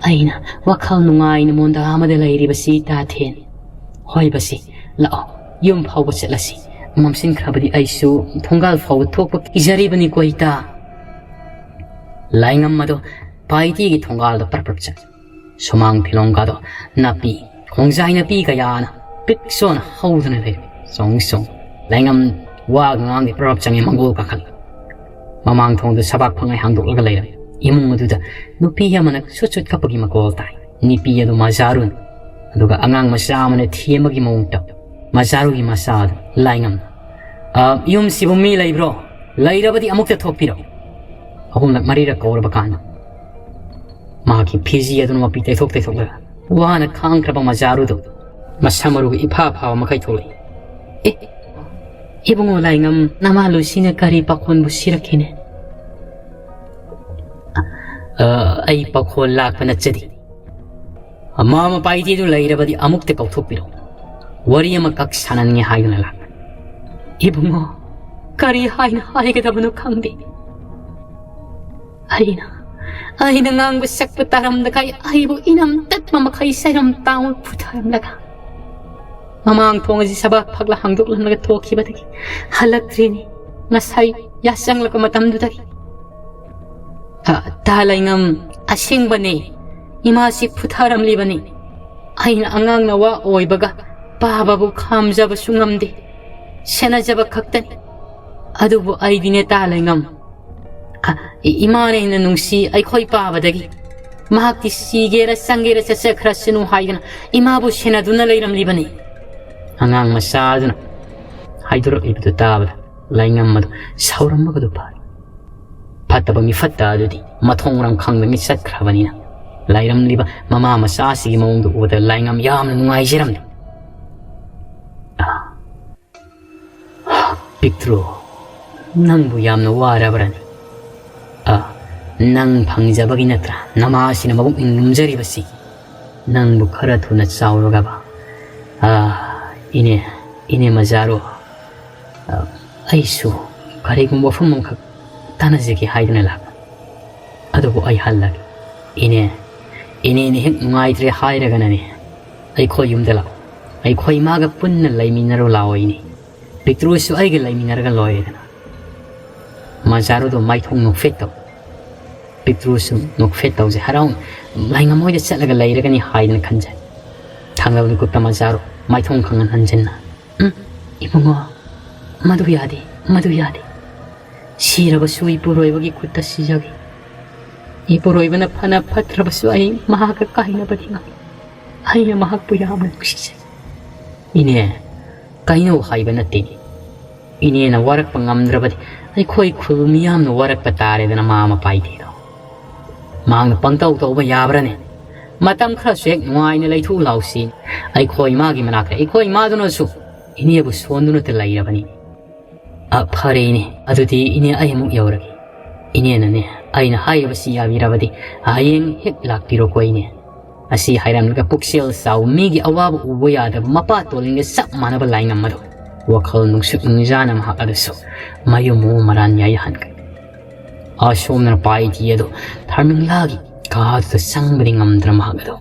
ꯑꯩꯅ ꯋꯥꯈꯜ ꯅꯨꯡꯉꯥꯏꯅ ꯃꯣꯟꯗꯥ ꯑꯃꯗ ꯂꯩꯔꯤꯕꯁꯤ ꯏꯇꯥ ꯊꯦꯟ꯫ ꯍꯣꯏ ꯕꯁꯤ, ꯂꯥꯛꯑꯣ, ꯌꯨꯝ ꯐꯥꯎꯕ ꯆꯠꯂꯁꯤ꯫ ꯃꯝꯁꯤꯟꯈ꯭ꯔꯕꯗꯤ ꯑꯩꯁꯨ ꯊꯣꯡꯒꯥꯜ ꯐꯥꯎꯕ ꯊꯣꯛꯄ ꯀꯤꯖꯔꯤꯕꯅꯤꯀꯣ ꯏꯇꯥ꯫" ꯂꯥꯏꯉꯝ ꯑꯗꯣ ꯄꯥꯏꯇꯤꯒꯤ ꯊꯣꯡꯒꯥꯜꯗ ꯄ꯭ꯔꯞ ꯄ꯭ꯔꯞ ꯆꯠ꯫ ꯁꯨꯃꯥꯡ ꯐꯤꯂꯣꯡꯒꯥꯗꯣ ꯅꯥꯄꯤ, ꯈꯣꯡꯖꯥꯏ ꯅꯥꯄꯤ ꯀꯌꯥꯅ ꯄꯤꯛ ꯁꯣꯅ ꯍꯧꯗꯨꯅ ꯂꯩꯔꯦ꯫ ꯆꯣꯡ ꯆꯣꯡ꯫ ꯂꯥꯏꯉꯝ ꯋꯥꯒ ꯉꯥꯡꯗꯦ ꯄ꯭ꯔꯞ ꯆꯪꯉꯦ ꯃꯪꯒꯣꯜ ꯀꯥꯈꯠꯂ꯫ ꯃꯃꯥꯡ ꯊꯣꯡꯗ ꯁꯕꯥꯛ ꯐꯪꯉꯩ ꯍꯥꯡꯗꯣꯛꯂꯒ ꯂꯩꯔꯝꯃꯤ꯫ ꯏꯃꯨꯡ ꯑꯗꯨꯗ ꯅꯨꯄꯤ ꯑꯃꯅ ꯁꯨꯠ ꯁꯨꯠ ꯀꯞꯄꯒꯤ ꯃꯈꯣꯜ ꯇꯥꯏ꯫ ꯅꯨꯄꯤ ꯑꯗꯨ ꯃꯖꯥꯔꯨꯅꯤ꯫ ꯑꯗꯨꯒ ꯑꯉꯥꯡ ꯃꯆꯥ ꯑꯃꯅ ꯊꯦꯝꯕꯒꯤ ꯃꯑꯣꯡ ꯇꯧ꯫ ꯃꯖꯥꯔꯨꯒꯤ ꯃꯆꯥ ꯑꯗꯨ ꯂꯥꯏꯉꯝꯅ, "ꯑ, ꯌꯨꯝꯁꯤꯕꯨ ꯃꯤ ꯂꯩꯕ꯭ꯔꯣ? ꯂꯩꯔꯕꯗꯤ ꯑꯃꯨꯛꯇ ꯊꯣꯛꯄꯤꯔꯣ꯫" ꯑꯍꯨꯝꯂꯛ ꯃꯔꯤꯔꯛ ꯀꯧꯔꯕ ꯀꯥꯟꯗ ꯃꯍꯥꯛꯀꯤ ꯐꯤꯖꯤ ꯑꯗꯨꯅ ꯃꯄꯤ ꯇꯩꯊꯣꯛ ꯇꯩꯊꯣꯛꯂꯒ ꯋꯥꯅ ꯈꯥꯡꯈ꯭ꯔꯕ ꯃꯖꯥꯔꯨꯗꯨ ꯃꯁꯝ ꯃꯔꯨꯒ ꯏꯐꯥ ꯐꯥꯕ ꯃꯈꯩ ꯊꯣꯛꯂꯛꯏ꯫ "ꯑꯦ, ꯏꯕꯨꯡꯉꯣ ꯂꯥꯏꯉꯝ, ꯅꯃꯥ ꯂꯨꯁꯤꯅ ꯀꯔꯤ ꯄꯥꯈꯣꯟꯕꯨ ꯁꯤꯔꯛꯈꯤꯅꯦ?" "ꯑ, ꯑꯩ ꯄꯥꯈꯣꯜ ꯂꯥꯛꯄ ꯅꯠꯆꯗꯦ꯫ ꯃꯃꯥ ꯃꯄꯥ ꯏꯆꯦꯗꯨ ꯂꯩꯔꯕꯗꯤ ꯑꯃꯨꯛꯇ ꯀꯧꯊꯣꯛꯄꯤꯔꯣ꯫ ꯋꯥꯔꯤ ꯑꯃꯈꯛ ꯁꯥꯟꯅꯅꯤꯡꯉꯦ ꯍꯥꯏꯗꯨꯅ ꯂꯥꯛꯄꯅꯤ꯫" "ꯏꯕꯨꯡꯉꯣ, ꯀꯔꯤ ꯍꯥꯏꯅ ꯍꯥꯏꯒꯗꯕꯅꯣ ꯈꯪꯗꯦ꯫ ꯑꯩꯅ, ꯑꯩꯅ ꯉꯥꯡꯕ ꯁꯛꯄ ꯇꯥꯔꯝꯗꯈꯩ ꯑꯩꯕꯨ ꯏꯅꯝ ꯇꯠꯄ ꯃꯈꯩ ꯁꯩꯔꯝ ꯇꯥꯡꯅ ꯐꯨꯊꯔꯝꯂꯒ ꯃꯃꯥꯡ ꯊꯣꯡ ꯑꯁꯤ ꯁꯕꯥꯛ ꯐꯛꯂ ꯍꯥꯡꯗꯣꯛꯂꯝꯂꯒ ꯊꯣꯛꯈꯤꯕꯗꯒꯤ ꯍꯜꯂꯛꯇ꯭ꯔꯤꯅꯤ꯫ ꯉꯁꯥꯏ ꯌꯥꯆꯪꯂꯛꯄ ꯃꯇꯝꯗꯨꯗꯒꯤ꯫ ꯑ, ꯇꯥ ꯂꯩꯉꯝ, ꯑꯁꯦꯡꯕꯅꯤ꯫ ꯏꯃꯥꯁꯤ ꯐꯨꯊꯔꯝꯂꯤꯕꯅꯤ꯫ ꯑꯩꯅ ꯑꯉꯥꯡ ꯅꯋꯥ ꯑꯣꯏꯕꯒ ꯄꯥꯕꯕꯨ ꯈꯥꯝꯖꯕꯁꯨ ꯉꯝꯗꯦ꯫ ꯁꯦꯟꯅꯖꯕ ꯈꯛꯇꯅꯤ꯫ ꯑꯗꯨꯕꯨ ꯑꯩꯗꯤꯅꯦ ꯇꯥ ꯂꯩꯉꯝ, ꯑ, ꯏ-, ꯏꯃꯥꯅ ꯍꯦꯟꯅ ꯅꯨꯡꯁꯤ ꯑꯩꯈꯣꯏ ꯄꯥꯕꯗꯒꯤ꯫ ꯃꯍꯥꯛꯇꯤ ꯁꯤꯒꯦꯔꯥ ꯆꯪꯒꯦꯔꯥ ꯆꯠꯆꯈ꯭ꯔꯁꯅꯨ ꯍꯥꯏꯗꯅ ꯏꯃꯥꯕꯨ ꯁꯦꯟꯅꯗꯨꯅ ꯂꯩꯔꯝꯂꯤꯕꯅꯤ꯫ ꯑꯉꯥꯡ ꯃꯆꯥ ꯑꯗꯨꯅ ꯍꯥꯏꯗꯣꯔꯛꯂꯤꯕꯗꯨ ꯇꯥꯕꯗ ꯂꯥꯏꯉꯝ ꯑꯗꯨ ꯁꯥꯎꯔꯝꯕꯒꯗꯨ ꯐꯥꯔꯤ꯫ ꯐꯠꯇꯕ ꯃꯤꯐꯠꯇ ꯑꯗꯨꯗꯤ ꯃꯊꯣꯡ ꯃꯔꯝ ꯈꯪꯗꯉꯩ ꯆꯠꯈ꯭ꯔꯕꯅꯤꯅ ꯂꯩꯔꯝꯂꯤꯕ ꯃꯃꯥ ꯃꯆꯥꯁꯤꯒꯤ ꯃꯑꯣꯡꯗꯨ ꯎꯕꯗ ꯂꯥꯏꯉꯝ ꯌꯥꯝꯅ ꯅꯨꯡꯉꯥꯏꯖꯔꯝꯂꯦ꯫ "ꯑꯥ, ꯄꯤꯛꯇ꯭ꯔꯨ, ꯅꯪꯕꯨ ꯌꯥꯝꯅ ꯋꯥꯔꯕ꯭ꯔꯅꯤ? ꯑꯥ, ꯅꯪ ꯐꯪꯖꯕꯒꯤ ꯅꯠꯇ꯭ꯔꯥ ꯅꯃꯥꯁꯤꯅ ꯃꯕꯨꯛꯅꯤꯡ ꯂꯨꯝꯖꯔꯤꯕꯁꯤ? ꯅꯪꯕꯨ ꯈꯔ ꯊꯨꯅ ꯆꯥꯎꯔꯒꯕ?" "ꯑꯥ, ꯏꯅꯦ, ꯏꯅꯦ ꯃꯖꯥꯔꯨ, ꯑꯥ, ꯑꯩꯁꯨ ꯀꯔꯤꯒꯨꯝꯕ ꯋꯥꯐꯝ ꯑꯃꯈꯛ ꯇꯥꯟꯅꯖꯒꯦ ꯍꯥꯏꯗꯨꯅ ꯂꯥꯛꯄ꯫ ꯑꯗꯨꯕꯨ ꯑꯩ ꯍꯜꯂꯒꯦ꯫ ꯏꯅꯦ, ꯏꯅꯦꯅ ꯍꯦꯛ ꯅꯨꯡꯉꯥꯏꯇ꯭ꯔꯦ ꯍꯥꯏꯔꯒꯅꯅꯦ, ꯑꯩꯈꯣꯏ ꯌꯨꯝꯗ ꯂꯥꯛꯑꯣ꯫ ꯑꯩꯈꯣꯏ ꯏꯃꯥꯒ ꯄꯨꯟꯅ ꯂꯩꯃꯤꯟꯅꯔꯨ ꯂꯥꯛꯑꯣ ꯏꯅꯦ꯫ ꯄꯤꯛꯇ꯭ꯔꯨꯁꯨ ꯑꯩꯒ ꯂꯩꯃꯤꯟꯅꯔꯒ ꯂꯣꯏꯔꯦꯗꯅ꯫" ꯃꯖꯥꯔꯨꯗꯣ ꯃꯥꯏꯊꯣꯡ ꯅꯣꯛꯐꯦꯠ ꯇꯧ꯫ ꯄꯤꯛꯇ꯭ꯔꯨꯁꯨ ꯅꯣꯛꯐꯦꯠ ꯇꯧꯖꯩ꯫ ꯍꯔꯥꯎ ꯂꯥꯏꯉꯝ ꯍꯣꯏꯗ ꯆꯠꯂꯒ ꯂꯩꯔꯒꯅꯤ ꯍꯥꯏꯗꯅ ꯈꯟꯖꯩ꯫ ꯊꯪꯅꯕ ꯃꯤꯀꯨꯞꯇ ꯃꯖꯥꯔꯨ ꯃꯥꯏꯊꯣꯡ ꯈꯪꯍꯟ ꯍꯟꯖꯤꯟꯅ, "ꯎꯝ, ꯏꯕꯨꯡꯉꯣ, ꯃꯗꯨ ꯌꯥꯗꯦ, ꯃꯗꯨ ꯌꯥꯗꯦ꯫ ꯁꯤꯔꯕꯁꯨ ꯏꯄꯨꯔꯣꯏꯕꯒꯤ ꯈꯨꯠꯇ ꯁꯤꯖꯒꯦ꯫ ꯏꯄꯨꯔꯣꯏꯕꯅ ꯐꯅ ꯐꯠꯇ꯭ꯔꯕꯁꯨ ꯑꯩ ꯃꯍꯥꯛꯀ ꯀꯥꯏꯅꯕꯗꯤ ꯉꯝꯃꯤ꯫ ꯑꯩꯅ ꯃꯍꯥꯛꯄꯨ ꯌꯥꯝꯅ ꯅꯨꯡꯁꯤꯖꯩ꯫" "ꯏꯅꯦ, ꯀꯩꯅꯣ ꯍꯥꯏꯕ ꯅꯠꯇꯦꯅꯦ꯫ ꯏꯅꯦꯅ ꯋꯥꯔꯛꯄ ꯉꯝꯗ꯭ꯔꯕꯗꯤ ꯑꯩꯈꯣꯏ ꯈꯨꯜ ꯃꯤꯌꯥꯝꯅ ꯋꯥꯔꯛꯄ ꯇꯥꯔꯦꯗꯅ, ꯃꯥ ꯃꯄꯥꯏꯗꯤꯗꯣ꯫ ꯃꯍꯥꯛꯅ ꯄꯪꯇꯧ ꯇꯧꯕ ꯌꯥꯕ꯭ꯔꯅꯦ? ꯃꯇꯝ ꯈꯔꯁꯨ ꯍꯦꯛ ꯅꯨꯡꯉꯥꯏꯅ ꯂꯩꯊꯣꯛꯎ ꯂꯥꯎꯁꯤ꯫" ꯑꯩꯈꯣꯏ ꯏꯃꯥꯒꯤ ꯃꯅꯥꯛꯇ ꯑꯩꯈꯣꯏ ꯏꯃꯥꯗꯨꯅꯁꯨ ꯏꯅꯦꯕꯨ ꯁꯣꯟꯗꯨꯅꯇ ꯂꯩꯔꯕꯅꯤ꯫ "ꯑ, ꯐꯔꯦ ꯏꯅꯦ, ꯑꯗꯨꯗꯤ ꯏꯅꯦ ꯑꯩ ꯑꯃꯨꯛ ꯌꯧꯔꯒꯦ꯫ ꯏꯅꯦꯅꯅꯦ ꯑꯩꯅ ꯍꯥꯏꯔꯤꯕꯁꯤ ꯌꯥꯕꯤꯔꯕꯗꯤ ꯍꯌꯦꯡ ꯍꯦꯛ ꯂꯥꯛꯄꯤꯔꯣꯀꯣ ꯏꯅꯦ꯫" ꯑꯁꯤ ꯍꯥꯏꯔꯝꯂꯒ ꯄꯨꯛꯆꯦꯜ ꯆꯥꯎ ꯃꯤꯒꯤ ꯑꯋꯥꯕ ꯎꯕ ꯌꯥꯗꯕ ꯃꯄꯥ ꯇꯣꯂꯤꯡꯒ ꯆꯞ ꯃꯥꯟꯅꯕ ꯂꯥꯏꯉꯝ ꯑꯗꯨ ꯋꯥꯈꯜ ꯅꯨꯡꯁꯨꯛ ꯅꯨꯡꯖꯥꯅ ꯃꯍꯥꯛ ꯑꯗꯨꯁꯨ ꯃꯌꯨꯝ ꯃꯔꯥꯟ ꯌꯥꯏ ꯍꯟꯈ꯭ꯔꯦ꯫ ꯑꯁꯣꯝꯅ ꯄꯥꯏꯗꯤ ꯑꯗꯨ ꯊꯔꯃꯤꯡꯂꯥꯒꯤ ꯀꯥꯗꯨꯗ ꯆꯪꯕꯗꯤ ꯉꯝꯗ꯭ꯔ ꯃꯍꯥꯛ ꯑꯗꯨ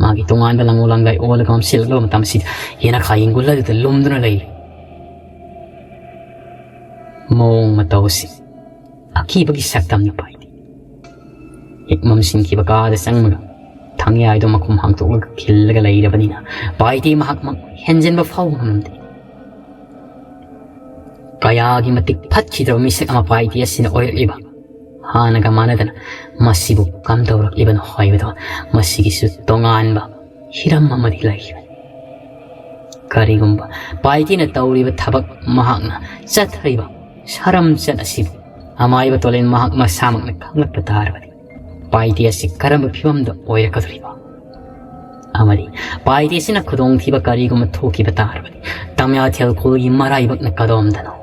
ꯃꯥꯒꯤ ꯇꯣꯉꯥꯟꯕ ꯂꯪꯉꯣ ꯂꯪꯒꯥꯏ ꯑꯣꯜꯂꯒ ꯃꯝꯁꯤꯜꯂꯛꯂꯕ ꯃꯇꯝꯁꯤꯗ ꯌꯦꯅꯈꯥ ꯌꯦꯡꯒꯨꯜ ꯑꯗꯨꯗ ꯂꯨꯝꯗꯨꯅ ꯂꯩꯔꯤ꯫ ꯃꯑꯣꯡ ꯃꯇꯧꯁꯤ ꯑꯀꯤꯕꯒꯤ ꯁꯛꯇꯝꯅꯤ ꯄꯥꯏꯗꯤ꯫ ꯍꯦꯛ ꯃꯝꯁꯤꯟꯈꯤꯕ ꯀꯥꯗ ꯆꯪꯂꯒ ꯊꯥꯡꯌꯥꯏꯗꯣ ꯃꯈꯨꯝ ꯍꯥꯡꯗꯣꯛꯂꯒ ꯈꯤꯜꯂꯒ ꯂꯩꯔꯕꯅꯤꯅ ꯄꯥꯏꯗꯤ ꯃꯍꯥꯛꯃꯛ ꯍꯦꯟꯖꯤꯟꯕ ꯐꯥꯎꯕ ꯉꯝꯂꯝꯗꯦ꯫ ꯀꯌꯥꯒꯤ ꯃꯇꯤꯛ ꯐꯠꯈꯤꯗ꯭ꯔꯕ ꯃꯤꯁꯛ ꯑꯃ ꯄꯥꯏꯗꯤ ꯑꯁꯤꯅ ꯑꯣꯏꯔꯛꯂꯤꯕ꯫ ꯍꯥꯟꯅꯒ ꯃꯥꯟꯅꯗꯅ ꯃꯁꯤꯕꯨ ꯀꯝꯗꯧꯔꯛꯂꯤꯕꯅꯣ ꯍꯥꯏꯕꯗꯣ ꯃꯁꯤꯒꯤꯁꯨ ꯇꯣꯉꯥꯟꯕ ꯍꯤꯔꯝ ꯑꯃꯗꯤ ꯂꯩꯈꯤꯕꯅꯤ꯫ ꯀꯔꯤꯒꯨꯝꯕ ꯄꯥꯏꯇꯤꯅ ꯇꯧꯔꯤꯕ ꯊꯕꯛ, ꯃꯍꯥꯛꯅ ꯆꯠꯊꯔꯤꯕ ꯁꯔꯝꯆꯠ ꯑꯁꯤꯕꯨ ꯑꯃꯥꯏꯕ ꯇꯣꯂꯦꯟ ꯃꯍꯥꯛ ꯃꯁꯥꯃꯛꯅ ꯈꯪꯂꯛꯄ ꯇꯥꯔꯕꯗꯤ, ꯄꯥꯏꯇꯤ ꯑꯁꯤ ꯀꯔꯝꯕ ꯐꯤꯕꯝꯗ ꯑꯣꯏꯔꯛꯀꯗꯧꯔꯤꯕ ꯑꯃꯗꯤ ꯄꯥꯏꯇꯤ ꯑꯁꯤꯅ ꯈꯨꯗꯣꯡꯊꯤꯕ ꯀꯔꯤꯒꯨꯝꯕ ꯊꯣꯛꯈꯤꯕ ꯇꯥꯔꯕꯗꯤ, ꯇꯃꯤꯌꯥꯊꯦꯜ ꯈꯨꯜꯒꯤ ꯃꯔꯥꯏꯕꯛꯅ ꯀꯗꯣꯝꯗꯅꯣ?